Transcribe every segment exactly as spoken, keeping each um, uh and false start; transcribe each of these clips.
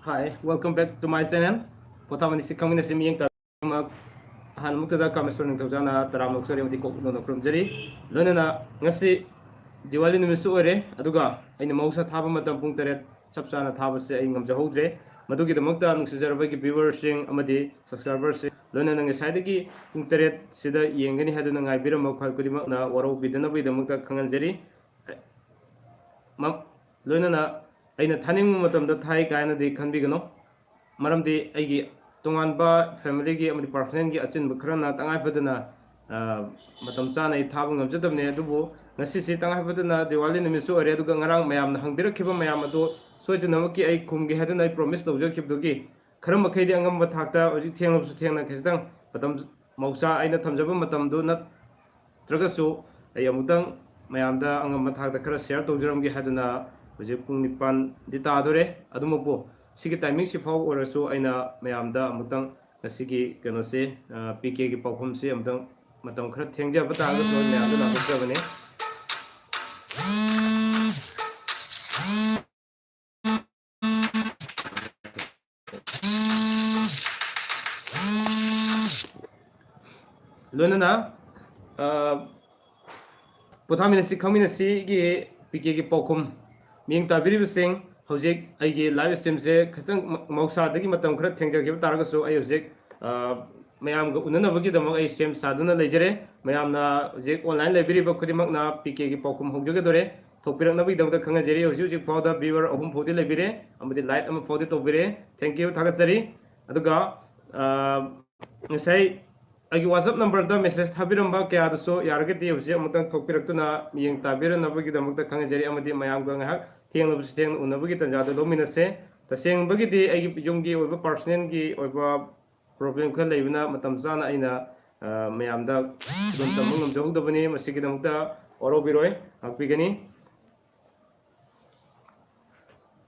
Hi, welcome back to my channel. ꯄꯣꯊꯥꯃꯤꯟꯅꯁꯤ ꯈꯪꯃꯤꯟꯅꯁꯤ ꯃꯤꯠꯌꯦꯡ ꯇꯥꯕꯤꯃꯛ ꯑꯍꯥꯟꯕꯃꯛꯇꯗ ꯀꯥꯃꯦꯁꯣꯔ ꯅꯤꯡꯊꯧꯖꯥꯅ ꯇꯔꯥꯝꯅ ꯑꯣꯛꯆꯔꯤ ꯑꯃꯗꯤ ꯀꯣꯛ ꯅꯧꯅ ꯈꯨꯔꯨꯝꯖꯔꯤ꯫ ꯂꯣꯏꯅꯅ ꯉꯁꯤ ꯗꯤꯋꯥꯂꯤ ꯅꯨꯃꯤꯠꯁꯨ ꯑꯣꯏꯔꯦ, ꯑꯗꯨꯒ ꯑꯩꯅ ꯃꯍꯧꯁꯥ ꯊꯥꯕ ꯃꯇꯝ ꯄꯨꯡ ꯇꯔꯦꯠ ꯆꯞ ꯆꯥꯅ ꯊꯥꯕꯁꯦ ꯑꯩ ꯉꯝꯖꯍꯧꯗ꯭ꯔꯦ꯫ ꯃꯗꯨꯒꯤꯗꯃꯛꯇ ꯅꯨꯡꯁꯤꯖꯔꯕ ꯑꯩꯒꯤ viewerꯁꯤꯡ ꯑꯃꯗꯤ subscriberꯁꯤꯡ, ꯂꯣꯏꯅꯅ ꯉꯁꯥꯏꯗꯒꯤ ꯄꯨꯡ ꯇꯔꯦꯠꯁꯤꯗ ꯌꯦꯡꯒꯅꯤ ꯍꯥꯏꯗꯨꯅ ꯉꯥꯏꯕꯤꯔꯝꯕ ꯈ꯭ꯋꯥꯏ ꯈꯨꯗꯤꯡꯃꯛꯅ ꯋꯥꯔꯧꯕꯤꯗꯅꯕꯒꯤꯗꯃꯛꯇ ꯈꯪꯍꯟꯖꯔꯤ꯫ ꯃ-, ꯂꯣꯏꯅꯅ ꯑꯩꯅ ꯊꯥꯅꯤꯡꯕ ꯃꯇꯝꯗ ꯊꯥꯏ ꯀꯥꯏꯅꯗꯤ ꯈꯟꯕꯤꯒꯅꯨ, ꯃꯔꯝꯗꯤ ꯑꯩꯒꯤ ꯇꯣꯉꯥꯟꯕ familyꯒꯤ ꯑꯃꯗꯤ personalꯒꯤ ꯑꯆꯤꯟꯕ ꯈꯔꯅ ꯇꯉꯥꯏ ꯐꯗꯅ, ꯑ, ꯃꯇꯝ ꯆꯥꯅ ꯑꯩ ꯊꯥꯕ ꯉꯝꯖꯗꯕꯅꯦ꯫ ꯑꯗꯨꯕꯨ ꯉꯁꯤꯁꯤ ꯇꯉꯥꯏ ꯐꯗꯅ ꯗꯤꯋꯥꯂꯤ ꯅꯨꯃꯤꯠꯁꯨ ꯑꯣꯏꯔꯦ, ꯑꯗꯨꯒ ꯉꯔꯥꯡ ꯃꯌꯥꯝꯅ ꯍꯪꯕꯤꯔꯛꯈꯤꯕ ꯃꯌꯥꯝ ꯑꯗꯨ ꯁꯣꯏꯗꯅꯃꯛꯀꯤ ꯑꯩ ꯈꯨꯝꯒꯦ ꯍꯥꯏꯗꯨꯅ ꯑꯩ promise ꯇꯧꯖꯈꯤꯕꯗꯨꯒꯤ ꯈꯔ ꯃꯈꯩꯗꯤ ꯑꯉꯝꯕ ꯊꯥꯛꯇ ꯍꯧꯖꯤꯛ ꯊꯦꯡꯂꯕꯁꯨ ꯊꯦꯡꯅ ꯈꯤꯇꯪ ꯃꯇꯝ ꯃꯍꯧꯁꯥ ꯑꯩꯅ ꯊꯝꯖꯕ ꯃꯇꯝꯗꯨ ꯅꯠꯇ꯭ꯔꯒꯁꯨ ꯑꯩ ꯑꯃꯨꯛꯇꯪ ꯃꯌꯥꯝꯗ ꯑꯉꯝꯕ ꯊꯥꯛꯇ ꯈꯔ share ꯇꯧꯖꯔꯝꯒꯦ ꯍꯥꯏꯗꯨꯅ ꯍꯧꯖꯤꯛ ꯄꯨꯡ ꯅꯤꯄꯥꯟꯗꯤ ꯇꯥꯗꯣꯔꯦ꯫ ꯑꯗꯨꯃꯛꯄꯨ ꯁꯤꯒꯤ timingꯁꯤ ꯐꯥꯎ ꯑꯣꯏꯔꯁꯨ ꯑꯩꯅ ꯃꯌꯥꯝꯗ ꯑꯃꯨꯛꯇꯪ ꯉꯁꯤꯒꯤ ꯀꯩꯅꯣꯁꯦ, ꯑ, PKꯒꯤ ꯄꯥꯎꯈꯨꯝꯁꯤ ꯑꯃꯨꯛꯇꯪ ꯃꯇꯝ ꯈꯔ ꯊꯦꯡꯖꯕ ꯇꯥꯔꯒꯁꯨ ꯑꯩ ꯃꯌꯥꯝꯗ ꯂꯥꯎꯊꯣꯛꯆꯕꯅꯤ꯫ ꯂꯣꯏꯅꯅ, ꯑ, ꯄꯣꯊꯥꯃꯤꯟꯅꯁꯤ ꯈꯪꯃꯤꯟꯅꯁꯤꯒꯤ PKꯒꯤ ꯄꯥꯎꯈꯨꯝ ꯃꯤꯠꯌꯦꯡ ꯇꯥꯕꯤꯔꯤꯕꯁꯤꯡ, ꯍꯧꯖꯤꯛ ꯑꯩꯒꯤ live streamꯁꯦ ꯈꯤꯇꯪ ꯃ-, ꯃꯍꯧꯁꯥꯗꯒꯤ ꯃꯇꯝ ꯈꯔ ꯊꯦꯡꯖꯈꯤꯕ ꯇꯥꯔꯒꯁꯨ ꯑꯩ ꯍꯧꯖꯤꯛ, ꯑ, ꯃꯌꯥꯝꯒ ꯎꯅꯅꯕꯒꯤꯗꯃꯛ ꯑꯩ ꯁꯦꯝ ꯁꯥꯗꯨꯅ ꯂꯩꯖꯔꯦ꯫ ꯃꯌꯥꯝꯅ ꯍꯧꯖꯤꯛ online ꯂꯩꯕꯤꯔꯤꯕ ꯈꯨꯗꯤꯡꯃꯛꯅ PKꯒꯤ ꯄꯥꯎꯈꯨꯝ ꯍꯧꯖꯒꯗꯣꯔꯦ꯫ ꯊꯣꯛꯄꯤꯔꯛꯅꯕꯒꯤꯗꯃꯛꯇ ꯈꯪꯍꯟꯖꯔꯤ꯫ ꯍꯧꯖꯤꯛ ꯍꯧꯖꯤꯛ ꯐꯥꯎꯗ viewer ꯑꯍꯨꯝ ꯐꯥꯎꯗꯤ ꯂꯩꯕꯤꯔꯦ ꯑꯃꯗꯤ like ꯑꯃ ꯐꯥꯎꯗꯤ ꯇꯧꯕꯤꯔꯦ꯫ Thank you, ꯊꯥꯒꯠꯆꯔꯤ꯫ ꯑꯗꯨꯒ, ꯑ, ꯉꯁꯥꯏ ꯑꯩꯒꯤ WhatsApp numberꯗ message ꯊꯥꯕꯤꯔꯝꯕ ꯀꯌꯥꯗꯨꯁꯨ ꯌꯥꯔꯒꯗꯤ ꯍꯧꯖꯤꯛ ꯑꯃꯨꯛꯇꯪ ꯊꯣꯛꯄꯤꯔꯛꯇꯨꯅ ꯃꯤꯠꯌꯦꯡ ꯇꯥꯕꯤꯔꯅꯕꯒꯤꯗꯃꯛꯇ ꯈꯪꯍꯟꯖꯔꯤ, ꯑꯃꯗꯤ ꯃꯌꯥꯝꯒ ꯉꯥꯏꯍꯥꯛ ꯊꯦꯡꯂꯕꯁꯨ ꯊꯦꯡꯅ ꯎꯅꯕꯒꯤ ꯇꯥꯟꯖꯥꯗꯨ ꯂꯧꯃꯤꯟꯅꯁꯦ꯫ ꯇꯁꯦꯡꯕꯒꯤꯗꯤ ꯑꯩꯒꯤ ꯌꯨꯝꯒꯤ ꯑꯣꯏꯕ personalꯒꯤ ꯑꯣꯏꯕ problem ꯈꯔ ꯂꯩꯕꯅ ꯃꯇꯝ ꯆꯥꯅ ꯑꯩꯅ, ꯑ, ꯃꯌꯥꯝꯗ ꯈꯨꯗꯣꯡ ꯇꯝꯕ ꯉꯝꯖꯍꯧꯗꯕꯅꯤ꯫ ꯃꯁꯤꯒꯤꯗꯃꯛꯇ ꯋꯥꯔꯧꯕꯤꯔꯣꯏ, ꯉꯥꯛꯄꯤꯒꯅꯤ꯫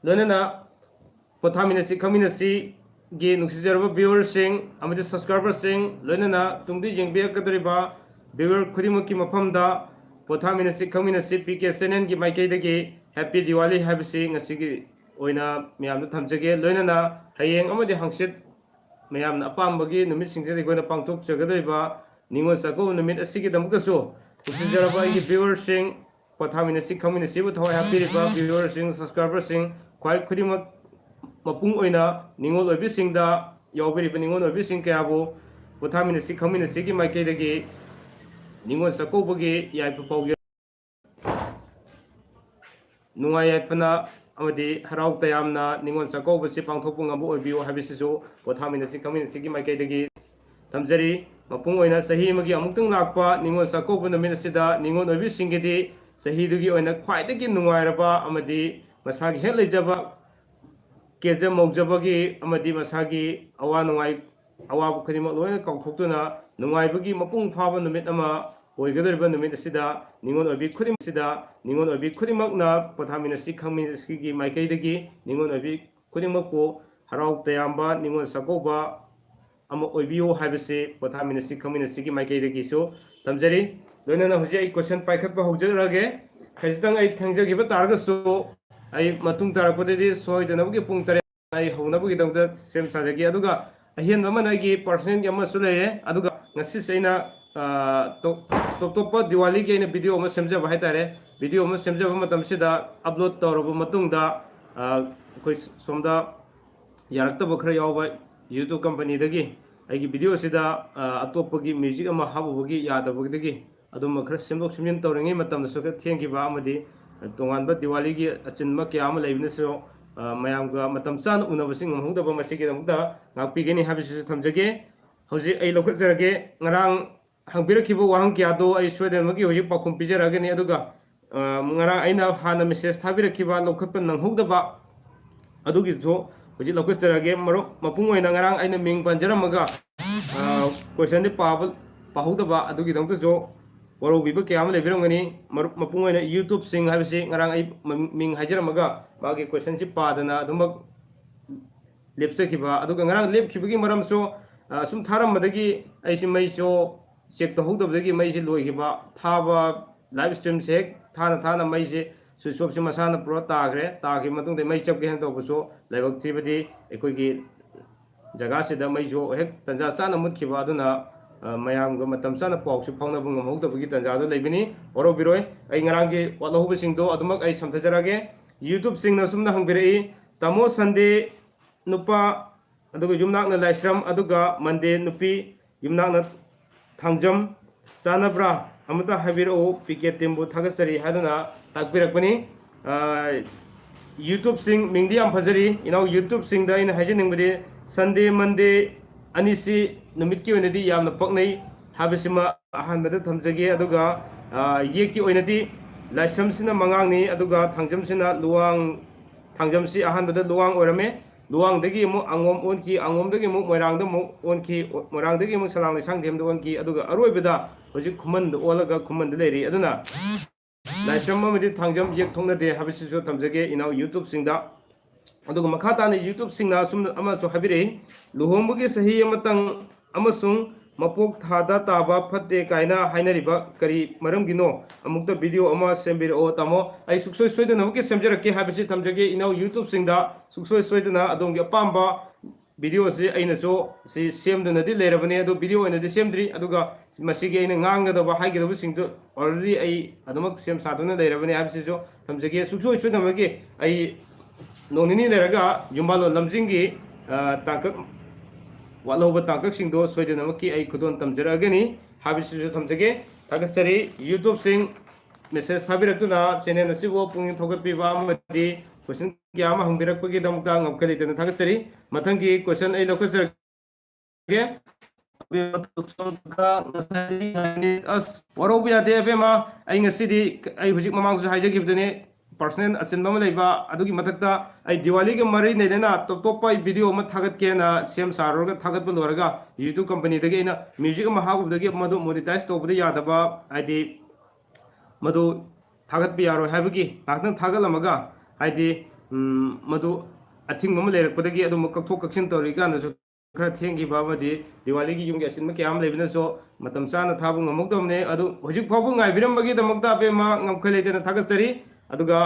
ꯂꯣꯏꯅꯅ ꯄꯣꯊꯥꯃꯤꯟꯅꯁꯤ ꯈꯪꯃꯤꯟꯅꯁꯤꯒꯤ ꯅꯨꯡꯁꯤꯖꯔꯕ viewerꯁꯤꯡ ꯑꯃꯗꯤ subscriberꯁꯤꯡ, ꯂꯣꯏꯅꯅ ꯇꯨꯡꯗ ꯌꯦꯡꯕꯤꯔꯛꯀꯗꯧꯔꯤꯕ viewer ꯈꯨꯗꯤꯡꯃꯛꯀꯤ ꯃꯐꯝꯗ ꯄꯣꯊꯥꯃꯤꯟꯅꯁꯤ ꯈꯪꯃꯤꯟꯅꯁꯤ PK channelꯒꯤ ꯃꯥꯏꯀꯩꯗꯒꯤ Happy Diwali ꯍꯥꯏꯕꯁꯤ ꯉꯁꯤꯒꯤ ꯑꯣꯏꯅ ꯃꯌꯥꯝꯗ ꯊꯝꯖꯒꯦ꯫ ꯂꯣꯏꯅꯅ ꯍꯌꯦꯡ ꯑꯃꯗꯤ ꯍꯪꯆꯤꯠ ꯃꯌꯥꯝꯅ ꯑꯄꯥꯝꯕꯒꯤ ꯅꯨꯃꯤꯠꯁꯤꯡꯁꯤꯗ ꯑꯩꯈꯣꯏꯅ ꯄꯥꯡꯊꯣꯛꯆꯒꯗꯧꯔꯤꯕ ꯅꯤꯉꯣꯜ ꯆꯥꯛꯀꯧꯕ ꯅꯨꯃꯤꯠ ꯑꯁꯤꯒꯤꯗꯃꯛꯇꯁꯨ ꯅꯨꯡꯁꯤꯖꯔꯕ ꯑꯩꯒꯤ viewerꯁꯤꯡ, ꯄꯣꯊꯥꯃꯤꯟꯅꯁꯤ ꯈꯪꯃꯤꯟꯅꯁꯤꯕꯨ ꯊꯋꯥꯏ ꯍꯥꯞꯄꯤꯔꯤꯕ viewerꯁꯤꯡ, subscriberꯁꯤꯡ, ꯈ꯭ꯋꯥꯏ ꯈꯨꯗꯤꯡꯃꯛ ꯃꯄꯨꯡ ꯑꯣꯏꯅ ꯅꯤꯉꯣꯜ ꯑꯣꯏꯕꯤꯁꯤꯡꯗ, ꯌꯥꯎꯕꯤꯔꯤꯕ ꯅꯤꯉꯣꯜ ꯑꯣꯏꯕꯤꯁꯤꯡ ꯀꯌꯥꯕꯨ ꯄꯣꯊꯥꯃꯤꯟꯅꯁꯤ ꯈꯪꯃꯤꯟꯅꯁꯤꯒꯤ ꯃꯥꯏꯀꯩꯗꯒꯤ ꯅꯤꯉꯣꯜ ꯆꯥꯛꯀꯧꯕꯒꯤ ꯌꯥꯏꯐ ꯄꯥꯎꯖꯦꯜ ꯅꯨꯡꯉꯥꯏ ꯌꯥꯏꯐꯅ ꯑꯃꯗꯤ ꯍꯔꯥꯎ ꯇꯌꯥꯝꯅ ꯅꯤꯉꯣꯜ ꯆꯥꯛꯀꯧꯕꯁꯤ ꯄꯥꯡꯊꯣꯛꯄ ꯉꯝꯕ ꯑꯣꯏꯕꯤꯌꯨ ꯍꯥꯏꯕꯁꯤꯁꯨ ꯄꯣꯊꯥꯃꯤꯟꯅꯁꯤ ꯈꯪꯃꯤꯟꯅꯁꯤꯒꯤ ꯃꯥꯏꯀꯩꯗꯒꯤ ꯊꯝꯖꯔꯤ꯫ ꯃꯄꯨꯡ ꯑꯣꯏꯅ ꯆꯍꯤ ꯑꯃꯒꯤ ꯑꯃꯨꯛꯇꯪ ꯂꯥꯛꯄ ꯅꯤꯉꯣꯜ ꯆꯥꯛꯀꯧꯕ ꯅꯨꯃꯤꯠ ꯑꯁꯤꯗ ꯅꯤꯉꯣꯜ ꯑꯣꯏꯕꯤꯁꯤꯡꯒꯤꯗꯤ ꯆꯍꯤꯗꯨꯒꯤ ꯑꯣꯏꯅ ꯈ꯭ꯋꯥꯏꯗꯒꯤ ꯅꯨꯡꯉꯥꯏꯔꯕ ꯑꯃꯗꯤ ꯃꯁꯥꯒꯤ ꯍꯦꯛ ꯂꯩꯖꯕ ꯀꯦꯖ ꯃꯧꯖꯕꯒꯤ ꯑꯃꯗꯤ ꯃꯁꯥꯒꯤ ꯑꯋꯥ ꯅꯨꯡꯉꯥꯏ, ꯑꯋꯥꯕ ꯈꯨꯗꯤꯡꯃꯛ ꯂꯣꯏꯅ ꯀꯥꯎꯊꯣꯛꯇꯨꯅ ꯅꯨꯡꯉꯥꯏꯕꯒꯤ ꯃꯄꯨꯡ ꯐꯥꯕ ꯅꯨꯃꯤꯠ ꯑꯃ ꯑꯣꯏꯒꯗꯧꯔꯤꯕ ꯅꯨꯃꯤꯠ ꯑꯁꯤꯗ ꯅꯤꯉꯣꯜ ꯑꯣꯏꯕꯤ ꯈꯨꯗꯤꯡꯃꯛꯁꯤꯗ ꯅꯤꯉꯣꯜ ꯑꯣꯏꯕꯤ ꯈꯨꯗꯤꯡꯃꯛꯅ ꯄꯣꯊꯥꯃꯤꯟꯅꯁꯤ ꯈꯪꯃꯤꯟꯅꯁꯤꯒꯤ ꯃꯥꯏꯀꯩꯗꯒꯤ ꯅꯤꯉꯣꯜ ꯑꯣꯏꯕꯤ ꯈꯨꯗꯤꯡꯃꯛꯄꯨ ꯍꯔꯥꯎ ꯇꯌꯥꯝꯕ ꯅꯤꯉꯣꯜ ꯆꯥꯛꯀꯧꯕ ꯑꯃ ꯑꯣꯏꯕꯤꯌꯨ ꯍꯥꯏꯕꯁꯤ ꯄꯣꯊꯥꯃꯤꯟꯅꯁꯤ ꯈꯪꯃꯤꯟꯅꯁꯤꯒꯤ ꯃꯥꯏꯀꯩꯗꯒꯤꯁꯨ ꯊꯝꯖꯔꯤ꯫ ꯂꯣꯏꯅꯅ ꯍꯧꯖꯤꯛ ꯑꯩ question ꯄꯥꯏꯈꯠꯄ ꯍꯧꯖꯔꯛꯑꯒꯦ꯫ ꯈꯖꯤꯛꯇꯪ ꯑꯩ ꯊꯦꯡꯖꯈꯤꯕ ꯇꯥꯔꯒꯁꯨ ꯑꯩ ꯃꯇꯨꯡ ꯇꯥꯔꯛꯄꯗꯗꯤ ꯁꯣꯏꯗꯅꯕꯒꯤ ꯄꯨꯡ ꯇꯔꯦꯠ ꯑꯩ ꯍꯧꯅꯕꯒꯤꯗꯃꯛꯇ ꯁꯦꯝ ꯁꯥꯖꯒꯦ꯫ ꯑꯗꯨꯒ ꯑꯍꯦꯟꯕ ꯑꯃꯅ ꯑꯩꯒꯤ personalꯒꯤ ꯑꯃꯁꯨ ꯂꯩꯔꯦ꯫ ꯑꯗꯨꯒ ꯉꯁꯤꯁꯦ ꯑꯩꯅ, ꯑ, ꯇꯣꯞ, ꯇꯣꯞ ꯇꯣꯞꯄ ꯗꯤꯋꯥꯂꯤꯒꯤ ꯑꯩꯅ video ꯑꯃ ꯁꯦꯝꯖꯕ ꯍꯥꯏꯇꯥꯔꯦ꯫ Video ꯑꯃ ꯁꯦꯝꯖꯕ ꯃꯇꯝꯁꯤꯗ upload ꯇꯧꯔꯕ ꯃꯇꯨꯡꯗ, ꯑ, ꯑꯩꯈꯣꯏ ꯁꯣꯝꯗ ꯌꯥꯔꯛꯇꯕ ꯈꯔ ꯌꯥꯎꯕ YouTube companyꯗꯒꯤ ꯑꯩꯒꯤ videoꯁꯤꯗ, ꯑ, ꯑꯇꯣꯞꯄꯒꯤ music ꯑꯃ ꯍꯥꯞꯄꯨꯕꯒꯤ ꯌꯥꯗꯕꯗꯒꯤ ꯑꯗꯨꯝꯕ ꯈꯔ ꯁꯦꯝꯗꯣꯛ ꯁꯦꯝꯖꯤꯟ ꯇꯧꯔꯤꯉꯩ ꯃꯇꯝꯗꯁꯨ ꯈꯔ ꯊꯦꯡꯈꯤꯕ ꯑꯃꯗꯤ ꯇꯣꯉꯥꯟꯕ ꯗꯤꯋꯥꯂꯤꯒꯤ ꯑꯆꯤꯟꯕ ꯀꯌꯥ ꯑꯃ ꯂꯩꯕꯅꯁꯨ, ꯑ, ꯃꯌꯥꯝꯒ ꯃꯇꯝ ꯆꯥꯅ ꯎꯅꯕꯁꯤ ꯉꯝꯍꯧꯗꯕ, ꯃꯁꯤꯒꯤꯗꯃꯛꯇ ꯉꯥꯛꯄꯤꯒꯅꯤ ꯍꯥꯏꯕꯁꯤꯁꯨ ꯊꯝꯖꯒꯦ꯫ ꯍꯧꯖꯤꯛ ꯑꯩ ꯂꯧꯈꯠꯆꯔꯒꯦ꯫ ꯉꯔꯥꯡ ꯍꯪꯕꯤꯔꯛꯈꯤꯕ ꯋꯥꯍꯪ ꯀꯌꯥꯗꯣ ꯑꯩ ꯁꯣꯏꯗꯅꯃꯛꯀꯤ ꯍꯧꯖꯤꯛ ꯄꯥꯎꯈꯨꯝ ꯄꯤꯖꯔꯛꯑꯒꯅꯤ꯫ ꯑꯗꯨꯒ, ꯑ, ꯉꯔꯥꯡ ꯑꯩꯅ ꯍꯥꯟꯅ message ꯊꯥꯕꯤꯔꯛꯈꯤꯕ ꯂꯧꯈꯠꯄ ꯅꯪꯍꯧꯗꯕ ꯑꯗꯨꯒꯤꯁꯨ ꯍꯧꯖꯤꯛ ꯂꯧꯈꯠꯆꯔꯒꯦ꯫ ꯃꯔꯨꯞ, ꯃꯄꯨꯡ ꯑꯣꯏꯅ ꯉꯔꯥꯡ ꯑꯩꯅ ꯃꯤꯡ ꯄꯟꯖꯔꯝꯃꯒ, ꯑ, questionꯗꯤ ꯄꯥꯕ, ꯄꯥꯍꯧꯗꯕ ꯑꯗꯨꯒꯤꯗꯃꯛꯇꯁꯨ ꯋꯥꯔꯧꯕꯤꯕ ꯀꯌꯥ ꯑꯃ ꯂꯩꯕꯤꯔꯝꯒꯅꯤ꯫ ꯃꯔꯨꯞ, ꯃꯄꯨꯡ ꯑꯣꯏꯅ YouTubeꯁꯤꯡ ꯍꯥꯏꯕꯁꯤ ꯉꯔꯥꯡ ꯑꯩ ꯃꯃꯤꯡ, ꯃꯤꯡ ꯍꯥꯏꯖꯔꯝꯃꯒ ꯃꯥꯒꯤ questionꯁꯤ ꯄꯥꯗꯅ ꯑꯗꯨꯃꯛ ꯂꯦꯞꯆꯈꯤꯕ꯫ ꯑꯗꯨꯒ ꯉꯔꯥꯡ ꯂꯦꯞꯈꯤꯕꯒꯤ ꯃꯔꯝꯁꯨ, ꯑ, ꯁꯨꯝ ꯊꯥꯔꯝꯕꯗꯒꯤ ꯑꯩꯁꯤ ꯃꯩꯁꯨ check ꯇꯧꯍꯧꯗꯕꯗꯒꯤ ꯃꯩꯁꯤ ꯂꯣꯏꯈꯤꯕ꯫ ꯊꯥꯕ live streamꯁꯦ ꯍꯦꯛ ꯊꯥꯅ ꯊꯥꯅ ꯃꯩꯁꯦ switch off ꯁꯤ ꯃꯁꯥꯅ ꯄꯨꯔꯥ ꯇꯥꯈ꯭ꯔꯦ꯫ ꯇꯥꯈꯤꯕ ꯃꯇꯨꯡꯗ ꯃꯩ ꯆꯞꯀꯦ ꯍꯥꯏꯅ ꯇꯧꯕꯁꯨ ꯂꯥꯏꯕꯛ ꯊꯤꯕꯗꯤ ꯑꯩꯈꯣꯏꯒꯤ ꯖꯒꯥꯁꯤꯗ ꯃꯩꯁꯨ ꯍꯦꯛ ꯇꯟꯖꯥ ꯆꯥꯅ ꯃꯨꯠꯈꯤꯕ꯫ ꯑꯗꯨꯅ, ꯑ, ꯃꯌꯥꯝꯒ ꯃꯇꯝ ꯆꯥꯅ ꯄꯥꯎꯁꯨ ꯐꯥꯎꯅꯕ ꯉꯝꯍꯧꯗꯕꯒꯤ ꯇꯟꯖꯥꯗꯣ ꯂꯩꯕꯅꯤ꯫ ꯋꯥꯔꯧꯕꯤꯔꯣꯏ꯫ ꯑꯩ ꯉꯔꯥꯡꯒꯤ ꯋꯥꯠꯍꯧꯕꯁꯤꯡꯗꯣ ꯑꯗꯨꯃꯛ ꯑꯩ ꯁꯝꯊꯖꯔꯛꯑꯒꯦ꯫ YouTubeꯁꯤꯡꯅ ꯑꯁꯨꯝꯅ ꯍꯪꯕꯤꯔꯛꯏ, "ꯇꯥꯃꯣ, Sunday ꯅꯨꯄꯥ, ꯑꯗꯨꯒ ꯌꯨꯝꯅꯥꯛꯅ ꯂꯥꯏꯁ꯭ꯔꯝ, ꯑꯗꯨꯒ Monday ꯅꯨꯄꯤ, ꯌꯨꯝꯅꯥꯛꯅ ꯊꯥꯡꯖꯝ ꯆꯥꯅꯕ꯭ꯔꯥ? ꯑꯃꯇ ꯍꯥꯏꯕꯤꯔꯛꯎ, PK teamꯕꯨ ꯊꯥꯒꯠꯆꯔꯤ" ꯍꯥꯏꯗꯨꯅ ꯇꯥꯛꯄꯤꯔꯛꯄꯅꯤ꯫ ꯑ, YouTubeꯁꯤꯡ, ꯃꯤꯡꯗꯤ ꯌꯥꯝ ꯐꯖꯔꯤ꯫ ꯏꯅꯥꯎ YouTubeꯁꯤꯡꯗ ꯑꯩꯅ ꯍꯥꯏꯖꯅꯤꯡꯕꯗꯤ, Sunday, Monday ꯑꯅꯤꯁꯤ ꯅꯨꯃꯤꯠꯀꯤ ꯑꯣꯏꯅꯗꯤ ꯌꯥꯝꯅ ꯄꯛꯅꯩ ꯍꯥꯏꯕꯁꯤꯃ ꯑꯍꯥꯟꯕꯗ ꯊꯝꯖꯒꯦ꯫ ꯑꯗꯨꯒ, ꯑ, ꯌꯦꯛꯀꯤ ꯑꯣꯏꯅꯗꯤ ꯂꯥꯏꯁ꯭ꯔꯝꯁꯤꯅ ꯃꯉꯥꯡꯅꯤ, ꯑꯗꯨꯒ ꯊꯥꯡꯖꯝꯁꯤꯅ ꯂꯨꯋꯥꯡ, ꯊꯥꯡꯖꯝꯁꯤ ꯑꯍꯥꯟꯕꯗ ꯂꯨꯋꯥꯡ ꯑꯣꯏꯔꯝꯃꯦ꯫ ꯂꯨꯋꯥꯡꯗꯒꯤ ꯑꯃꯨꯛ ꯑꯉꯣꯝ ꯑꯣꯟꯈꯤ, ꯑꯉꯣꯝꯗꯒꯤ ꯑꯃꯨꯛ ꯃꯣꯏꯔꯥꯡꯗ ꯑꯃꯨꯛ ꯑꯣꯟꯈꯤ, ꯃꯣꯏꯔꯥꯡꯗꯒꯤ ꯑꯃꯨꯛ ꯁꯂꯥꯡ ꯂꯩꯁꯥꯡꯊꯦꯝꯗ ꯑꯣꯟꯈꯤ, ꯑꯗꯨꯒ ꯑꯔꯣꯏꯕꯗ ꯍꯧꯖꯤꯛ ꯈꯨꯃꯟꯗ ꯑꯣꯜꯂꯒ ꯈꯨꯃꯟꯗ ꯂꯩꯔꯤ꯫ ꯑꯗꯨꯅ ꯂꯥꯏꯁ꯭ꯔꯝ ꯑꯃꯗꯤ ꯊꯥꯡꯖꯝ ꯌꯦꯛ ꯊꯣꯛꯅꯗꯦ ꯍꯥꯏꯕꯁꯤꯁꯨ ꯊꯝꯖꯒꯦ ꯏꯅꯥꯎ YouTubeꯁꯤꯡꯗ꯫ ꯑꯗꯨꯒ ꯃꯈꯥ ꯇꯥꯅ YouTubeꯁꯤꯡꯅ ꯑꯁꯨꯝ ꯑꯃꯁꯨ ꯍꯥꯏꯕꯤꯔꯛꯏ, "ꯂꯨꯍꯣꯡꯕꯒꯤ ꯆꯍꯤ ꯑꯃꯇꯪ ꯑꯃꯁꯨꯡ ꯃꯄꯣꯛ ꯊꯥꯗ ꯇꯥꯕ ꯐꯠꯇꯦ ꯀꯥꯏꯅ ꯍꯥꯏꯅꯔꯤꯕ ꯀꯔꯤ ꯃꯔꯝꯒꯤꯅꯣ? ꯑꯃꯨꯛꯇ video ꯑꯃ ꯁꯦꯝꯕꯤꯔꯛꯑꯣ ꯇꯥꯃꯣ꯫" ꯑꯩ ꯁꯨꯡꯁꯣꯏ ꯁꯣꯏꯗꯅꯃꯛꯀꯤ ꯁꯦꯝꯖꯔꯛꯀꯦ ꯍꯥꯏꯕꯁꯤ ꯊꯝꯖꯒꯦ ꯏꯅꯥꯎ YouTubeꯁꯤꯡꯗ꯫ ꯁꯨꯡꯁꯣꯏ ꯁꯣꯏꯗꯅ ꯑꯗꯣꯝꯒꯤ ꯑꯄꯥꯝꯕ video ꯑꯁꯤ ꯑꯩꯅꯁꯨ ꯁꯤ ꯁꯦꯝꯗꯨꯅꯗꯤ ꯂꯩꯔꯕꯅꯤ, ꯑꯗꯨ video ꯑꯣꯏꯅꯗꯤ ꯁꯦꯝꯗ꯭ꯔꯤ꯫ ꯑꯗꯨꯒ ꯃꯁꯤꯒꯤ ꯑꯩꯅ ꯉꯥꯡꯒꯗꯕ, ꯍꯥꯏꯒꯗꯕꯁꯤꯡꯗꯨ already ꯑꯩ ꯑꯗꯨꯃꯛ ꯁꯦꯝ ꯁꯥꯗꯨꯅ ꯂꯩꯔꯕꯅꯤ ꯍꯥꯏꯕꯁꯤꯁꯨ ꯊꯝꯖꯒꯦ꯫ ꯁꯨꯡꯁꯣꯏ ꯁꯣꯏꯗꯅꯃꯛꯀꯤ ꯑꯩ ꯅꯣꯡ ꯅꯤꯅꯤ ꯂꯩꯔꯒ ꯌꯨꯝꯕꯥꯂꯣꯟ ꯂꯝꯖꯤꯡꯒꯤ, ꯑ, ꯇꯥꯡꯀꯛ, ꯋꯥꯠꯍꯧꯕ ꯇꯥꯡꯀꯛꯁꯤꯡꯗꯣ ꯁꯣꯏꯗꯅꯃꯛꯀꯤ ꯑꯩ ꯈꯨꯗꯣꯜ ꯇꯝꯖꯔꯛꯑꯒꯅꯤ ꯍꯥꯏꯕꯁꯤꯁꯨ ꯊꯝꯖꯒꯦ꯫ ꯊꯥꯒꯠꯆꯔꯤ꯫ YouTubeꯁꯤꯡ message ꯊꯥꯕꯤꯔꯛꯇꯨꯅ channel ꯑꯁꯤꯕꯨ ꯄꯨꯛꯅꯤꯡ ꯊꯧꯒꯠꯄꯤꯕ ꯑꯃꯗꯤ question ꯀꯌꯥ ꯑꯃ ꯍꯪꯕꯤꯔꯛꯄꯒꯤꯗꯃꯛꯇ ꯉꯝꯈꯩ ꯂꯩꯇꯅ ꯊꯥꯒꯠꯆꯔꯤ꯫ ꯃꯊꯪꯒꯤ question ꯑꯩ ꯂꯧꯈꯠꯆꯔꯛꯀꯦ꯫ ꯑꯁ, ꯋꯥꯔꯧꯕ ꯌꯥꯗꯦ ꯑꯕꯦꯝꯃ, ꯑꯩ ꯉꯁꯤꯗꯤ, ꯑꯩ ꯍꯧꯖꯤꯛ ꯃꯃꯥꯡꯁꯨ ꯍꯥꯏꯖꯈꯤꯕꯗꯨꯅꯤ, personal ꯑꯆꯤꯟꯕ ꯑꯃ ꯂꯩꯕ, ꯑꯗꯨꯒꯤ ꯃꯊꯛꯇ ꯑꯩ ꯗꯤꯋꯥꯂꯤꯒ ꯃꯔꯤ ꯂꯩꯅꯅ ꯇꯣꯞ ꯇꯣꯞꯄ ꯑꯩ video ꯑꯃ ꯊꯥꯒꯠꯀꯦꯅ ꯁꯦꯝ ꯁꯥꯔꯨꯔꯒ ꯊꯥꯒꯠꯄ ꯂꯣꯏꯔꯒ YouTube companyꯗꯒꯤ ꯑꯩꯅ music ꯑꯃ ꯍꯥꯞꯄꯨꯕꯗꯒꯤ ꯃꯗꯨ monetize ꯇꯧꯕꯗ ꯌꯥꯗꯕ, ꯍꯥꯏꯗꯤ ꯃꯗꯨ ꯊꯥꯒꯠꯄ ꯌꯥꯔꯣꯏ ꯍꯥꯏꯕꯒꯤ ꯉꯥꯏꯍꯥꯛꯇꯪ ꯊꯥꯒꯠꯂꯝꯃꯒ, ꯍꯥꯏꯗꯤ, ꯎꯝ, ꯃꯗꯨ ꯑꯊꯤꯡꯕ ꯑꯃ ꯂꯩꯔꯛꯄꯗꯒꯤ ꯑꯗꯨꯝꯕ ꯀꯛꯊꯣꯛ ꯀꯛꯁꯤꯟ ꯇꯧꯔꯤꯀꯥꯟꯗꯁꯨ ꯈꯔ ꯊꯦꯡꯈꯤꯕ ꯑꯃꯗꯤ ꯗꯤꯋꯥꯂꯤꯒꯤ ꯌꯨꯝꯒꯤ ꯑꯆꯤꯟꯕ ꯀꯌꯥ ꯑꯃ ꯂꯩꯕꯅꯁꯨ ꯃꯇꯝ ꯆꯥꯅ ꯊꯥꯕ ꯉꯝꯍꯧꯗꯕꯅꯦ꯫ ꯑꯗꯨ ꯍꯧꯖꯤꯛ ꯐꯥꯎꯕ ꯉꯥꯏꯕꯤꯔꯝꯕꯒꯤꯗꯃꯛꯇ ꯑꯕꯦꯝꯃ ꯉꯝꯈꯩ ꯂꯩꯇꯅ ꯊꯥꯒꯠꯆꯔꯤ꯫ ꯑꯗꯨꯒ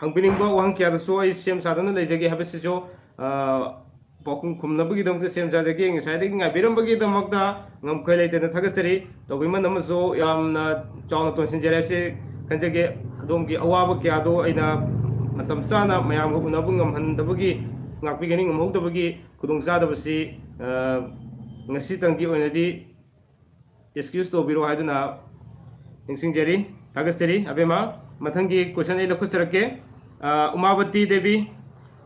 ꯍꯪꯕꯤꯅꯤꯡꯕ ꯋꯥꯍꯪ ꯀꯌꯥꯗꯁꯨ ꯑꯩ ꯁꯦꯝ ꯁꯥꯗꯨꯅ ꯂꯩꯖꯒꯦ ꯍꯥꯏꯕꯁꯤꯁꯨ ꯄꯥꯎꯈꯨꯝ ꯈꯨꯝꯅꯕꯒꯤꯗꯃꯛꯇ ꯁꯦꯝ ꯁꯥꯖꯒꯦ꯫ ꯉꯁꯥꯏꯗꯒꯤ ꯉꯥꯏꯕꯤꯔꯝꯕꯒꯤꯗꯃꯛꯇ ꯉꯝꯈꯩ ꯂꯩꯇꯅ ꯊꯥꯒꯠꯆꯔꯤ꯫ ꯇꯧꯕꯤꯃꯜ ꯑꯃꯁꯨ ꯌꯥꯝꯅ ꯆꯥꯎꯅ ꯇꯣꯟꯁꯤꯟꯖꯔꯦ ꯍꯥꯏꯕꯁꯤ ꯈꯟꯖꯒꯦ꯫ ꯑꯗꯣꯝꯒꯤ ꯑꯋꯥꯕ ꯀꯌꯥꯗꯣ ꯑꯩꯅ ꯃꯇꯝ ꯆꯥꯅ ꯃꯌꯥꯝꯒ ꯎꯅꯕ ꯉꯝꯍꯟꯗꯕꯒꯤ ꯉꯥꯛꯄꯤꯒꯅꯤ, ꯉꯝꯍꯧꯗꯕꯒꯤ ꯈꯨꯗꯣꯡꯆꯥꯗꯕꯁꯤ ꯉꯁꯤꯇꯪꯒꯤ ꯑꯣꯏꯅꯗꯤ excuse ꯇꯧꯕꯤꯔꯣ ꯍꯥꯏꯗꯨꯅ ꯅꯤꯡꯁꯤꯡꯖꯔꯤ, ꯊꯥꯒꯠꯆꯔꯤ꯫ ꯑꯕꯦꯝꯃ, ꯃꯊꯪꯒꯤ question ꯑꯩ ꯂꯧꯈꯠꯆꯔꯛꯀꯦ꯫ ꯎꯃꯥꯕꯇꯤ ꯗꯦꯕꯤ,